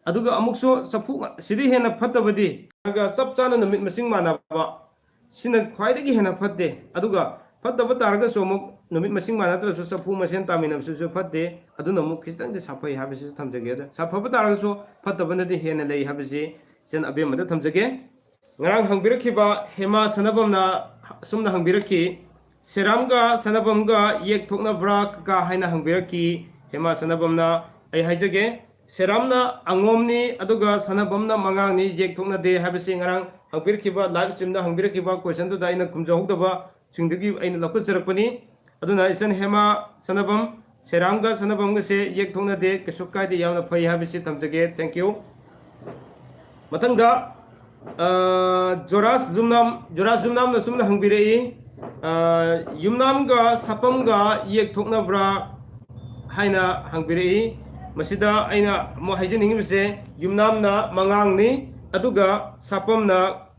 ꯑꯗꯨꯒ ꯑꯃꯨꯛꯁꯨ ꯆꯐꯨ ꯉꯥ-, ꯁꯤꯗꯤ ꯍꯦꯟꯅ ꯐꯠꯇꯕꯗꯤ, ꯑꯗꯨꯒ ꯆꯞ ꯆꯥꯅ ꯅꯨꯃꯤꯠ ꯃꯁꯤꯡ ꯃꯥꯟꯅꯕ, ꯁꯤꯅ ꯈ꯭ꯋꯥꯏꯗꯒꯤ ꯍꯦꯟꯅ ꯐꯠꯇꯦ꯫ ꯑꯗꯨꯒ ꯐꯠꯇꯕ ꯇꯥꯔꯒꯁꯨ ꯑꯃꯨꯛ ꯅꯨꯃꯤꯠ ꯃꯁꯤꯡ ꯃꯥꯟꯅꯗ꯭ꯔꯁꯨ ꯆꯐꯨ ꯃꯁꯦꯟ ꯇꯥꯃꯤꯟꯅꯕꯁꯤꯁꯨ ꯐꯠꯇꯦ꯫ ꯑꯗꯨꯅ ꯑꯃꯨꯛ ꯈꯤꯇꯪꯗꯤ ꯁꯥꯐꯩ ꯍꯥꯏꯕꯁꯤꯁꯨ ꯊꯝꯖꯒꯦ꯫ ꯑꯗꯣ ꯁꯥꯐꯕ ꯇꯥꯔꯒꯁꯨ ꯐꯠꯇꯕꯅꯗꯤ ꯍꯦꯟꯅ ꯂꯩ ꯍꯥꯏꯕꯁꯤ ꯏꯆꯟ ꯑꯕꯦꯝꯃꯗ ꯊꯝꯖꯒꯦ꯫ ꯉꯔꯥꯡ ꯍꯪꯕꯤꯔꯛꯈꯤꯕ ꯍꯦꯃꯥ ꯁꯅꯥꯕꯝꯅ ꯑꯁꯨꯝꯅ ꯍꯪꯕꯤꯔꯛꯈꯤ, ꯁꯦꯔꯥꯝꯒ ꯁꯅꯕꯝꯒ ꯌꯦꯛ ꯊꯣꯛꯅꯕ꯭ꯔꯥ ꯀꯀꯥ ꯍꯥꯏꯅ ꯍꯪꯕꯤꯔꯛꯈꯤ꯫ ꯍꯦꯃꯥ ꯁꯅꯕꯝꯅ, ꯑꯩ ꯍꯥꯏꯖꯒꯦ, ꯁꯦꯔꯥꯝꯅ ꯑꯉꯣꯝꯅꯤ ꯑꯗꯨꯒ ꯁꯅꯕꯝꯅ ꯃꯉꯥꯡꯅꯤ, ꯌꯦꯛ ꯊꯣꯛꯅꯗꯦ ꯍꯥꯏꯕꯁꯤ ꯉꯔꯥꯡ ꯍꯪꯕꯤꯔꯛꯈꯤꯕ, ꯂꯥꯏꯚ ꯁ꯭ꯇ꯭ꯔꯤꯝꯗ ꯍꯪꯕꯤꯔꯛꯈꯤꯕ ꯀꯣꯏꯁꯟꯗꯨꯗ ꯑꯩꯅ ꯈꯨꯝꯖꯍꯧꯗꯕꯁꯤꯡꯗꯨꯒꯤ ꯑꯩꯅ ꯂꯧꯈꯠꯆꯔꯛꯄꯅꯤ꯫ ꯑꯗꯨꯅ ꯏꯆꯟ ꯍꯦꯃꯥ ꯁꯅꯕꯝ, ꯁꯦꯔꯥꯝꯒ ꯁꯅꯕꯝꯒꯁꯦ ꯌꯦꯛ ꯊꯣꯛꯅꯗꯦ, ꯀꯩꯁꯨ ꯀꯥꯏꯗꯦ, ꯌꯥꯝꯅ ꯐꯩ ꯍꯥꯏꯕꯁꯤ ꯊꯝꯖꯒꯦ꯫ Thank you꯫ ꯃꯊꯪꯗ, ꯑ, ꯖꯣꯔꯥꯁ ꯖꯨꯝꯅꯥꯝ, ꯖꯣꯔꯥꯁ ꯖꯨꯝꯅꯥꯝꯅ ꯁꯨꯝꯅ ꯍꯪꯕꯤꯔꯛꯏ, ꯑ, "ꯌꯨꯝꯅꯥꯝꯒ ꯁꯥꯄꯝꯒ ꯌꯦꯛ ꯊꯣꯛꯅꯕ꯭ꯔꯥ?" ꯍꯥꯏꯅ ꯍꯪꯕꯤꯔꯛꯏ꯫ ꯃꯁꯤꯗ ꯑꯩꯅ ꯑꯃꯨꯛ ꯍꯥꯏꯖꯅꯤꯡꯉꯤꯕꯁꯦ, ꯌꯨꯝꯅꯥꯝꯅ ꯃꯉꯥꯡꯅꯤ, ꯑꯗꯨꯒ ꯁꯥꯄꯝꯅ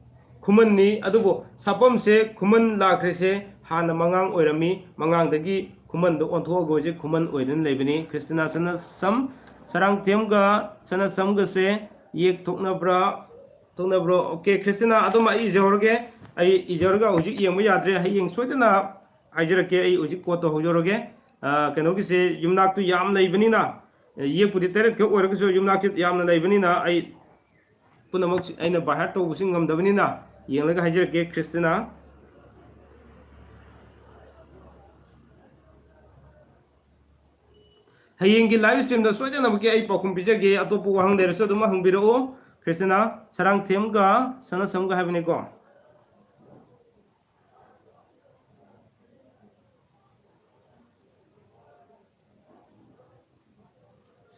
ꯈꯨꯃꯟꯅꯤ꯫ ꯑꯗꯨꯕꯨ ꯁꯥꯄꯝꯁꯦ ꯈꯨꯃꯟ ꯂꯥꯛꯈ꯭ꯔꯤꯁꯦ ꯍꯥꯟꯅ ꯃꯉꯥꯡ ꯑꯣꯏꯔꯝꯃꯤ, ꯃꯉꯥꯡꯗꯒꯤ ꯈꯨꯃꯟꯗ ꯑꯣꯟꯊꯣꯛꯑꯒ ꯍꯧꯖꯤꯛ ꯈꯨꯃꯟ ꯑꯣꯏꯗꯨꯅ ꯂꯩꯕꯅꯤ꯫ ꯈ꯭ꯔꯤꯁꯇꯤꯅꯥ ꯁꯅꯁꯝ, ꯁꯔꯥꯡꯊꯦꯝꯒ ꯁꯅꯁꯝꯒꯁꯦ ꯌꯦꯛ ꯊꯣꯛꯅꯕ꯭ꯔꯥ? ꯊꯣꯛꯅꯕ꯭ꯔꯣ? ꯑꯣꯀꯦ, ꯈ꯭ꯔꯤꯁꯇꯤꯅꯥ, ꯑꯗꯨꯝ ꯑꯩ ꯏꯖꯍꯧꯔꯒꯦ꯫ ꯑꯩ ꯏꯖꯔꯒ ꯍꯧꯖꯤꯛ ꯌꯦꯡꯕ ꯌꯥꯗ꯭ꯔꯦ, ꯍꯌꯦꯡ ꯁꯣꯏꯗꯅ ꯍꯥꯏꯖꯔꯛꯀꯦ꯫ ꯑꯩ ꯍꯧꯖꯤꯛ ꯀꯣꯠ ꯇꯧꯍꯧꯖꯔꯒꯦ꯫ ꯑ, ꯀꯩꯅꯣꯒꯤꯁꯦ, ꯌꯨꯝꯅꯥꯛꯇꯨ ꯌꯥꯝ ꯂꯩꯕꯅꯤꯅ, ꯌꯦꯛꯄꯨꯗꯤ ꯇꯔꯦꯠ ꯈꯛ ꯑꯣꯏꯔꯒꯁꯨ ꯌꯨꯝꯅꯥꯛꯁꯤ ꯌꯥꯝꯅ ꯂꯩꯕꯅꯤꯅ ꯑꯩ ꯄꯨꯝꯅꯃꯛ ꯑꯩꯅ by heart ꯇꯧꯕꯁꯨ ꯉꯝꯗꯕꯅꯤꯅ ꯌꯦꯡꯂꯒ ꯍꯥꯏꯖꯔꯛꯀꯦ꯫ ꯈ꯭ꯔꯤꯁꯇꯤꯅꯥ, ꯍꯌꯦꯡꯒꯤ ꯂꯥꯏꯚ ꯁ꯭ꯇ꯭ꯔꯤꯝꯗ ꯁꯣꯏꯗꯅꯃꯛꯀꯤ ꯑꯩ ꯄꯥꯎꯈꯨꯝ ꯄꯤꯖꯒꯦ꯫ ꯑꯇꯣꯞꯄ ꯋꯥꯍꯪ ꯂꯩꯔꯁꯨ ꯑꯗꯨꯝ ꯍꯪꯕꯤꯔꯛꯑꯣ꯫ ꯈ꯭ꯔꯤꯁꯇꯤꯅꯥ, ꯁꯔꯥꯡꯊꯦꯝꯒ ꯁꯅꯁꯝꯒ ꯍꯥꯏꯕꯅꯤꯀꯣ꯫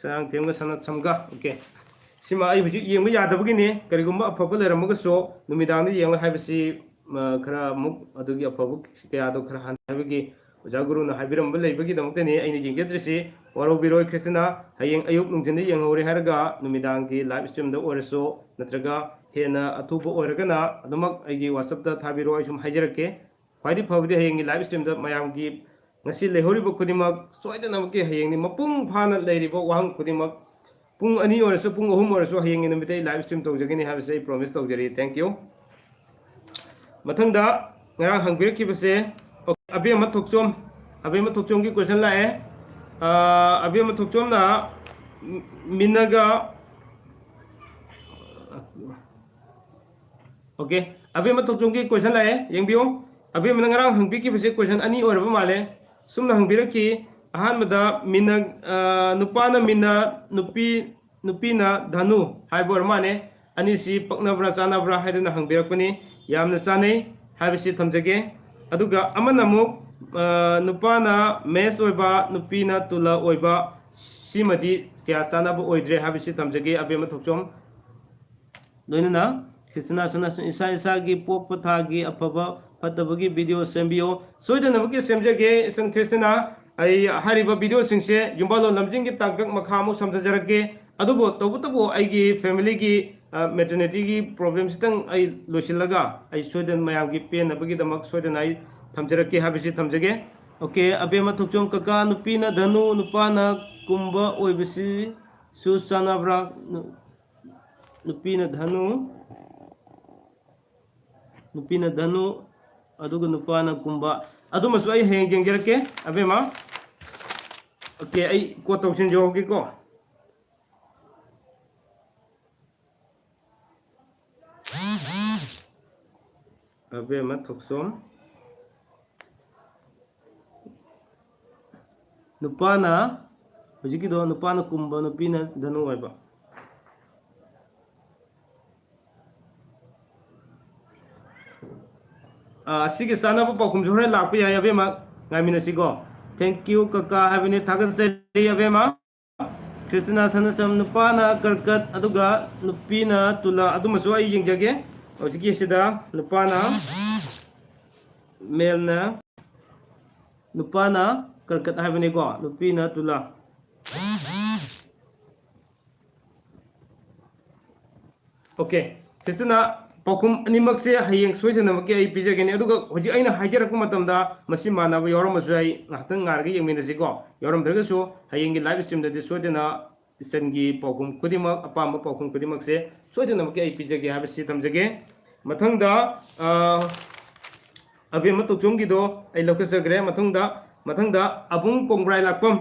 ꯁꯔꯥꯡꯊꯦꯝꯒ ꯁꯅꯥꯊꯦꯝꯒ, ꯑꯣꯀꯦ꯫ ꯁꯤꯃ ꯑꯩ ꯍꯧꯖꯤꯛ ꯌꯦꯡꯕ ꯌꯥꯗꯕꯒꯤꯅꯤ꯫ ꯀꯔꯤꯒꯨꯝꯕ ꯑꯐꯕ ꯂꯩꯔꯝꯃꯒꯁꯨ ꯅꯨꯃꯤꯗꯥꯡꯗ ꯌꯦꯡꯂ ꯍꯥꯏꯕꯁꯤ, ꯃ, ꯈꯔ ꯑꯃꯨꯛ ꯑꯗꯨꯒꯤ ꯑꯐꯕ ꯀꯌꯥꯗꯣ ꯈꯔ ꯍꯟꯊꯕꯒꯤ ꯑꯣꯖꯥ ꯒꯨꯔꯨꯅ ꯍꯥꯏꯕꯤꯔꯝꯕ ꯂꯩꯕꯒꯤꯗꯃꯛꯇꯅꯤ ꯑꯩꯅ ꯌꯦꯡꯖꯗ꯭ꯔꯤꯁꯤ꯫ ꯋꯥꯔꯧꯕꯤꯔꯣꯏ ꯈ꯭ꯔꯤꯁꯇꯤꯅꯥ, ꯍꯌꯦꯡ ꯑꯌꯨꯛ ꯅꯨꯡꯊꯤꯟꯗ ꯌꯦꯡꯍꯧꯔꯦ ꯍꯥꯏꯔꯒ ꯅꯨꯃꯤꯗꯥꯡꯒꯤ ꯂꯥꯏꯚ ꯁ꯭ꯇ꯭ꯔꯤꯝꯗ ꯑꯣꯏꯔꯁꯨ ꯅꯠꯇ꯭ꯔꯒ ꯍꯦꯟꯅ ꯑꯊꯨꯕ ꯑꯣꯏꯔꯒꯅ ꯑꯗꯨꯃꯛ ꯑꯩꯒꯤ WhatsApp-ꯇ ꯊꯥꯕꯤꯔꯛꯑꯣ, ꯑꯩ ꯁꯨꯝ ꯍꯥꯏꯖꯔꯛꯀꯦ꯫ ꯈ꯭ꯋꯥꯏꯗꯒꯤ ꯐꯕꯗꯤ ꯍꯌꯦꯡꯒꯤ ꯂꯥꯏꯚ ꯁ꯭ꯇ꯭ꯔꯤꯝꯗ ꯃꯌꯥꯝꯒꯤ ꯉꯁꯤ ꯂꯩꯍꯧꯔꯤꯕ ꯈꯨꯗꯤꯡꯃꯛ ꯁꯣꯏꯗꯅꯃꯛꯀꯤ ꯍꯌꯦꯡꯗꯤ ꯃꯄꯨꯡ ꯐꯥꯅ ꯂꯩꯔꯤꯕ ꯋꯥꯍꯪ ꯈꯨꯗꯤꯡꯃꯛ ꯄꯨꯡ ꯑꯅꯤ ꯑꯣꯏꯔꯁꯨ ꯄꯨꯡ ꯑꯍꯨꯝ ꯑꯣꯏꯔꯁꯨ ꯍꯌꯦꯡꯒꯤ ꯅꯨꯃꯤꯠꯇ ꯑꯩ ꯂꯥꯏꯚ ꯁ꯭ꯇ꯭ꯔꯤꯝ ꯇꯧꯖꯒꯅꯤ ꯍꯥꯏꯕꯁꯦ ꯑꯩ ꯄ꯭ꯔꯣꯃꯤꯁ ꯇꯧꯖꯔꯤ꯫ Thank you꯫ ꯃꯊꯪꯗ ꯉꯔꯥꯡ ꯍꯪꯕꯤꯔꯛꯈꯤꯕꯁꯦ, ꯑꯣꯀꯦ, ꯑꯕꯦꯝꯃ ꯊꯣꯛꯆꯣꯝ, ꯑꯕꯦꯝꯃ ꯊꯣꯛꯆꯣꯝꯒꯤ ꯀꯣꯏꯁꯟ ꯂꯥꯛꯑꯦ꯫ ꯑꯥ, ꯑꯕꯦꯝꯃ ꯊꯣꯛꯆꯣꯝꯅ ꯃꯤꯅꯒ, ꯑꯣꯀꯦ, ꯑꯕꯦꯝꯃ ꯊꯣꯛꯆꯣꯝꯒꯤ ꯀꯣꯏꯁꯟ ꯂꯥꯛꯑꯦ, ꯌꯦꯡꯕꯤꯌꯨ꯫ ꯑꯕꯦꯝꯃꯅ ꯉꯔꯥꯡ ꯍꯪꯕꯤꯈꯤꯕꯁꯦ question ꯑꯅꯤ ꯑꯣꯏꯔꯕ ꯃꯥꯜꯂꯦ꯫ ꯁꯨꯝꯅ ꯍꯪꯕꯤꯔꯛꯈꯤ, ꯑꯍꯥꯟꯕꯗ ꯃꯤꯅ, ꯑ, ꯅꯨꯄꯥꯅ ꯃꯤꯅ, ꯅꯨꯄꯤ, ꯅꯨꯄꯤꯅ ꯙꯅꯨ ꯍꯥꯏꯕ ꯑꯣꯏꯔ ꯃꯥꯜꯂꯦ꯫ ꯑꯅꯤꯁꯤ ꯄꯛꯅꯕ꯭ꯔꯥ ꯆꯥꯅꯕ꯭ꯔꯥ ꯍꯥꯏꯗꯨꯅ ꯍꯪꯕꯤꯔꯛꯄꯅꯤ꯫ ꯌꯥꯝꯅ ꯆꯥꯅꯩ ꯍꯥꯏꯕꯁꯤ ꯊꯝꯖꯒꯦ꯫ ꯑꯗꯨꯒ ꯑꯃꯅ ꯑꯃꯨꯛ, ꯑ, ꯅꯨꯄꯥꯅ ꯃꯦꯁ ꯑꯣꯏꯕ, ꯅꯨꯄꯤꯅ ꯇꯨꯂ ꯑꯣꯏꯕ, ꯁꯤꯃꯗꯤ ꯀꯌꯥ ꯆꯥꯅꯕ ꯑꯣꯏꯗ꯭ꯔꯦ ꯍꯥꯏꯕꯁꯤ ꯊꯝꯖꯒꯦ꯫ ꯑꯕꯦꯝꯃ ꯊꯣꯛꯆꯣꯝ꯫ ꯂꯣꯏꯅꯅ ꯈ꯭ꯔꯤꯁꯇꯤꯅꯥ ꯁꯅꯥꯁꯨ ꯏꯁꯥ ꯏꯁꯥꯒꯤ ꯄꯣꯛꯄ ꯊꯥꯒꯤ ꯑꯐꯕ ꯐꯠꯇꯕꯒꯤ video ꯁꯦꯝꯕꯤꯌꯣ꯫ ꯁꯣꯏꯗꯅꯃꯛꯀꯤ ꯁꯦꯝꯖꯒꯦ, ꯏꯆꯟ ꯈ꯭ꯔꯤꯁꯇꯤꯅꯥ꯫ ꯑꯩ ꯍꯥꯏꯔꯤꯕ videoꯁꯤꯡꯁꯦ ꯌꯨꯝꯕꯥꯜꯂꯣꯟ ꯂꯝꯖꯤꯡꯒꯤ ꯇꯥꯡꯀꯛ ꯃꯈꯥ ꯑꯃꯨꯛ ꯁꯝꯊꯖꯔꯛꯀꯦ꯫ ꯑꯗꯨꯕꯨ ꯇꯧꯕꯇꯕꯨ ꯑꯩꯒꯤ familyꯒꯤ, ꯑ, maternityꯒꯤ problemꯁꯤꯇꯪ ꯑꯩ ꯂꯣꯏꯁꯤꯜꯂꯒ ꯑꯩ ꯁꯣꯏꯗꯅ ꯃꯌꯥꯝꯒꯤ ꯄꯦꯟꯅꯕꯒꯤꯗꯃꯛ ꯁꯣꯏꯗꯅ ꯑꯩ ꯊꯝꯖꯔꯛꯀꯦ ꯍꯥꯏꯕꯁꯤ ꯊꯝꯖꯒꯦ꯫ Okay, ꯑꯕꯦꯝꯃ ꯊꯣꯛꯆꯣꯝ ꯀꯀꯥ, ꯅꯨꯄꯤꯅ ꯙꯅꯨ, ꯅꯨꯄꯥꯅ ꯀꯨꯝꯕ ꯑꯣꯏꯕꯁꯤꯁꯨ ꯆꯥꯟꯅꯕ꯭ꯔꯥ? ꯅꯨ-, ꯅꯨꯄꯤꯅ ꯙꯅꯨ, ꯅꯨꯄꯤꯅ ꯙꯅꯨ, ꯑꯗꯨꯒ ꯅꯨꯄꯥꯅ ꯀꯨꯝꯕ꯫ ꯑꯗꯨꯃꯁꯨ ꯑꯩ ꯍꯌꯦꯡ ꯌꯦꯡꯖꯔꯛꯀꯦ, ꯑꯕꯦꯝꯃ꯫ Okay, ꯑꯩ quote ꯇꯧꯁꯤꯟꯖꯍꯧꯒꯦꯀꯣ꯫ ꯑꯕꯦꯝꯃ ꯊꯣꯛꯆꯣꯝ꯫ ꯅꯨꯄꯥꯅ, ꯍꯧꯖꯤꯛꯀꯤꯗꯣ ꯅꯨꯄꯥꯅ ꯀꯨꯝꯕ, ꯅꯨꯄꯤꯅ ꯙꯅꯨ ꯑꯣꯏꯕ꯫ ꯑꯥ, ꯁꯤꯒꯤ ꯆꯥꯅꯕ ꯄꯥꯎꯈꯨꯝꯁꯨ ꯍꯣꯔꯦꯟ ꯂꯥꯛꯄ ꯌꯥꯏ, ꯑꯕꯦꯝꯃ, ꯉꯥꯏꯃꯤꯟꯅꯁꯤꯀꯣ꯫ Thank you, ꯀꯀꯥ ꯍꯥꯏꯕꯅꯤ, ꯊꯥꯒꯠꯆꯔꯤ, ꯑꯕꯦꯝꯃ꯫ ꯈ꯭ꯔꯤꯁꯇꯤꯅꯥ ꯁꯅꯥꯆꯝ, ꯅꯨꯄꯥꯅ ꯀꯔꯀꯠ, ꯑꯗꯨꯒ ꯅꯨꯄꯤꯅ ꯇꯨꯂꯥ, ꯑꯗꯨꯃꯁꯨ ꯑꯩ ꯌꯦꯡꯖꯒꯦ꯫ ꯍꯧꯖꯤꯛꯀꯤꯁꯤꯗ ꯅꯨꯄꯥꯅ, ꯃꯦꯜꯅ, ꯅꯨꯄꯥꯅ ꯀꯔꯀꯠ ꯍꯥꯏꯕꯅꯤꯀꯣ, ꯅꯨꯄꯤꯅ ꯇꯨꯂꯥ꯫ Okay, ꯈ꯭ꯔꯤꯁꯇꯤꯅꯥ, ꯄꯥꯎꯈꯨꯝ ꯑꯅꯤꯃꯛꯁꯦ ꯍꯌꯦꯡ ꯁꯣꯏꯗꯅꯃꯛꯀꯤ ꯑꯩ ꯄꯤꯖꯒꯅꯤ꯫ ꯑꯗꯨꯒ ꯍꯧꯖꯤꯛ ꯑꯩꯅ ꯍꯥꯏꯖꯔꯛꯄ ꯃꯇꯝꯗ ꯃꯁꯤ ꯃꯥꯟꯅꯕ ꯌꯥꯎꯔꯝꯃꯁꯨ ꯌꯥꯏ, ꯉꯥꯏꯍꯥꯛꯇꯪ ꯉꯥꯏꯔꯒ ꯌꯦꯡꯃꯤꯟꯅꯁꯤꯀꯣ꯫ ꯌꯥꯎꯔꯝꯗ꯭ꯔꯒꯁꯨ ꯍꯌꯦꯡꯒꯤ live streamꯗꯗꯤ ꯁꯣꯏꯗꯅ ꯏꯆꯟꯒꯤ ꯄꯥꯎꯈꯨꯝ ꯈꯨꯗꯤꯡꯃꯛ, ꯑꯄꯥꯝꯕ ꯄꯥꯎꯈꯨꯝ ꯈꯨꯗꯤꯡꯃꯛꯁꯦ ꯁꯣꯏꯗꯅꯃꯛꯀꯤ ꯑꯩ ꯄꯤꯖꯒꯦ ꯍꯥꯏꯕꯁꯤ ꯊꯝꯖꯒꯦ꯫ ꯃꯊꯪꯗ, ꯑ, ꯑꯕꯦꯝꯃ ꯇꯣꯛꯆꯣꯝꯒꯤꯗꯣ ꯑꯩ ꯂꯧꯈꯠꯆꯈ꯭ꯔꯦ꯫ ꯃꯊꯪꯗ, ꯃꯊꯪꯗ ꯑꯕꯨꯡ ꯀꯣꯡꯕ꯭ꯔꯥꯏ ꯂꯥꯛꯄꯝ꯫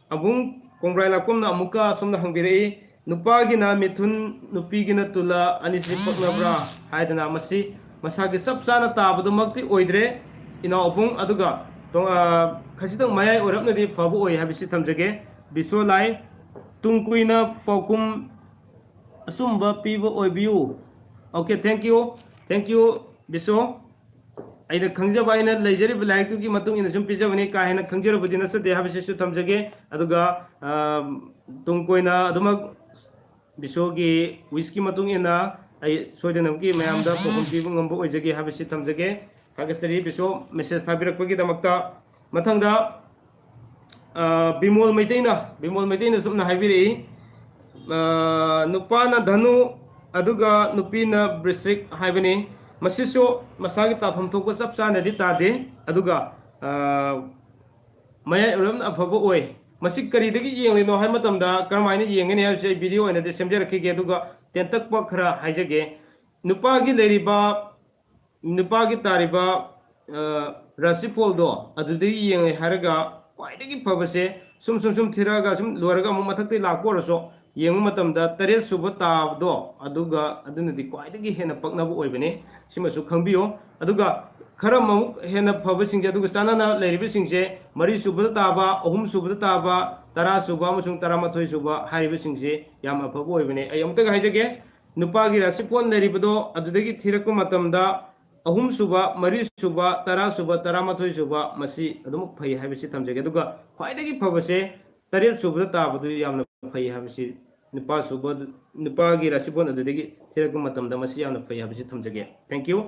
ꯑꯕꯨꯡ ꯀꯣꯡꯕ꯭ꯔꯥꯏ ꯂꯥꯛꯄꯝꯅ ꯑꯃꯨꯛꯀ ꯑꯁꯨꯝꯅ ꯍꯪꯕꯤꯔꯛꯏ, "ꯅꯨꯄꯥꯒꯤꯅ ꯃꯤꯊꯨꯟ, ꯅꯨꯄꯤꯒꯤꯅ ꯇꯨꯂꯥ, ꯑꯅꯤꯁꯤ ꯄꯛꯅꯕ꯭ꯔꯥ?" ꯍꯥꯏꯗꯅ꯫ ꯃꯁꯤ ꯃꯁꯥꯒꯤ ꯆꯞ ꯆꯥꯅ ꯇꯥꯕꯗꯨꯃꯛꯇꯤ ꯑꯣꯏꯗ꯭ꯔꯦ, ꯏꯅꯥꯎ ꯑꯕꯨꯡ꯫ ꯑꯗꯨꯒ ꯇꯣ-, ꯑ, ꯈꯖꯤꯛꯇꯪ ꯃꯌꯥꯏ ꯑꯣꯏꯔꯞꯅꯗꯤ ꯐꯕ ꯑꯣꯏ ꯍꯥꯏꯕꯁꯤ ꯊꯝꯖꯒꯦ꯫ ꯕꯤꯁꯣ ꯂꯥꯏ, ꯇꯨꯡ ꯀꯣꯏꯅ ꯄꯥꯎꯈꯨꯝ ꯑꯆꯨꯝꯕ ꯄꯤꯕ ꯑꯣꯏꯕꯤꯌꯨ꯫ Okay, thank you, thank you, ꯕꯤꯁꯣ꯫ ꯑꯩꯅ ꯈꯪꯖꯕ, ꯑꯩꯅ ꯂꯩꯖꯔꯤꯕ ꯂꯥꯏꯔꯤꯛꯇꯨꯒꯤ ꯃꯇꯨꯡ ꯏꯟꯅ ꯁꯨꯝ ꯄꯤꯖꯕꯅꯤ꯫ ꯀꯥ ꯍꯦꯟꯅ ꯈꯪꯖꯔꯨꯕꯗꯤ ꯅꯠꯆꯗꯦ ꯍꯥꯏꯕꯁꯤꯁꯨ ꯊꯝꯖꯒꯦ꯫ ꯑꯗꯨꯒ, ꯑ, ꯇꯨꯡ ꯀꯣꯏꯅ ꯑꯗꯨꯃꯛ ꯕꯤꯁꯣꯒꯤ wishꯀꯤ ꯃꯇꯨꯡ ꯏꯟꯅ ꯑꯩ ꯁꯣꯏꯗꯅꯃꯛꯀꯤ ꯃꯌꯥꯝꯗ ꯄꯥꯎꯈꯨꯝ ꯄꯤꯕ ꯉꯝꯕ ꯑꯣꯏꯖꯒꯦ ꯍꯥꯏꯕꯁꯤ ꯊꯝꯖꯒꯦ꯫ ꯊꯥꯒꯠꯆꯔꯤ ꯕꯤꯁꯣ message ꯊꯥꯕꯤꯔꯛꯄꯒꯤꯗꯃꯛꯇ꯫ ꯃꯊꯪꯗ, ꯑ, ꯕꯤꯃꯣꯜ ꯃꯩꯇꯩꯅ, ꯕꯤꯃꯣꯜ ꯃꯩꯇꯩꯅ ꯁꯨꯝꯅ ꯍꯥꯏꯕꯤꯔꯛꯏ, ꯑ, ꯅꯨꯄꯥꯅ ꯙꯅꯨ ꯑꯗꯨꯒ ꯅꯨꯄꯤꯅ ꯕ꯭ꯔꯤꯁꯤꯛ ꯍꯥꯏꯕꯅꯤ꯫ ꯃꯁꯤꯁꯨ ꯃꯁꯥꯒꯤ ꯇꯥꯐꯝ ꯊꯣꯛꯄ ꯆꯞ ꯆꯥꯅꯗꯤ ꯇꯥꯗꯦ꯫ ꯑꯗꯨꯒ, ꯑ, ꯃꯌꯥꯏ ꯑꯣꯏꯔꯞꯅ ꯑꯐꯕ ꯑꯣꯏ꯫ ꯃꯁꯤ ꯀꯔꯤꯗꯒꯤ ꯌꯦꯡꯂꯤꯅꯣ ꯍꯥꯏꯕ ꯃꯇꯝꯗ, ꯀꯔꯝꯍꯥꯏꯅ ꯌꯦꯡꯒꯅꯤ ꯍꯥꯏꯕꯁꯤ ꯑꯩ video ꯑꯣꯏꯅꯗꯤ ꯁꯦꯝꯖꯔꯛꯈꯤꯒꯦ꯫ ꯑꯗꯨꯒ ꯇꯦꯟꯇꯛꯄ ꯈꯔ ꯍꯥꯏꯖꯒꯦ꯫ ꯅꯨꯄꯥꯒꯤ ꯂꯩꯔꯤꯕ, ꯅꯨꯄꯥꯒꯤ ꯇꯥꯔꯤꯕ, ꯑ, ꯔꯥꯁꯤꯐꯣꯜꯗꯣ ꯑꯗꯨꯗꯒꯤ ꯌꯦꯡꯂꯦ ꯍꯥꯏꯔꯒ ꯈ꯭ꯋꯥꯏꯗꯒꯤ ꯐꯕꯁꯦ ꯁꯨꯝ, ꯁꯨꯝ, ꯁꯨꯝ ꯊꯤꯔꯛꯑꯒ ꯁꯨꯝ ꯂꯣꯏꯔꯒ ꯑꯃꯨꯛ ꯃꯊꯛꯇꯒꯤ ꯂꯥꯛꯄ ꯑꯣꯏꯔꯁꯨ, ꯌꯦꯡꯕ ꯃꯇꯝꯗ ꯇꯔꯦꯠ ꯁꯨꯕ ꯇꯥꯕꯗꯣ, ꯑꯗꯨꯒ ꯑꯗꯨꯅꯗꯤ ꯈ꯭ꯋꯥꯏꯗꯒꯤ ꯍꯦꯟꯅ ꯄꯛꯅꯕ ꯑꯣꯏꯕꯅꯤ꯫ ꯁꯤꯃꯁꯨ ꯈꯪꯕꯤꯌꯨ꯫ ꯑꯗꯨꯒ ꯈꯔ ꯑꯃꯨꯛ ꯍꯦꯟꯅ ꯐꯕꯁꯤꯡꯁꯦ, ꯑꯗꯨꯒ ꯆꯥꯟꯅꯅ ꯂꯩꯔꯤꯕꯁꯤꯡꯁꯦ, ꯃꯔꯤ ꯁꯨꯕꯗ ꯇꯥꯕ, ꯑꯍꯨꯝ ꯁꯨꯕꯗ ꯇꯥꯕ, ꯇꯔꯥ ꯁꯨꯕ ꯑꯃꯁꯨꯡ ꯇꯔꯥꯃꯥꯊꯣꯏ ꯁꯨꯕ ꯍꯥꯏꯔꯤꯕꯁꯤꯡꯁꯦ ꯌꯥꯝ ꯑꯐꯕ ꯑꯣꯏꯕꯅꯦ꯫ ꯑꯩ ꯑꯃꯨꯛꯇꯒ ꯍꯥꯏꯖꯒꯦ, ꯅꯨꯄꯥꯒꯤ ꯔꯥꯁꯤꯐꯣꯟ ꯂꯩꯔꯤꯕꯗꯣ ꯑꯗꯨꯗꯒꯤ ꯊꯤꯔꯛꯄ ꯃꯇꯝꯗ, ꯑꯍꯨꯝ ꯁꯨꯕ, ꯃꯔꯤ ꯁꯨꯕ, ꯇꯔꯥ ꯁꯨꯕ, ꯇꯔꯥꯃꯥꯊꯣꯏ ꯁꯨꯕ, ꯃꯁꯤ ꯑꯗꯨꯃꯛ ꯐꯩ ꯍꯥꯏꯕꯁꯤ ꯊꯝꯖꯒꯦ꯫ ꯑꯗꯨꯒ ꯈ꯭ꯋꯥꯏꯗꯒꯤ ꯐꯕꯁꯦ ꯇꯔꯦꯠ ꯁꯨꯕꯗ ꯇꯥꯕꯗꯨ ꯌꯥꯝꯅ ꯐꯩ ꯍꯥꯏꯕꯁꯤ, ꯅꯨꯄꯥ ꯁꯨꯕ, ꯅꯨꯄꯥꯒꯤ ꯔꯥꯁꯤꯐꯣꯟ ꯑꯗꯨꯗꯒꯤ ꯊꯤꯔꯛꯄ ꯃꯇꯝꯗ ꯃꯁꯤ ꯌꯥꯝꯅ ꯐꯩ ꯍꯥꯏꯕꯁꯤ ꯊꯝꯖꯒꯦ꯫ Thank you꯫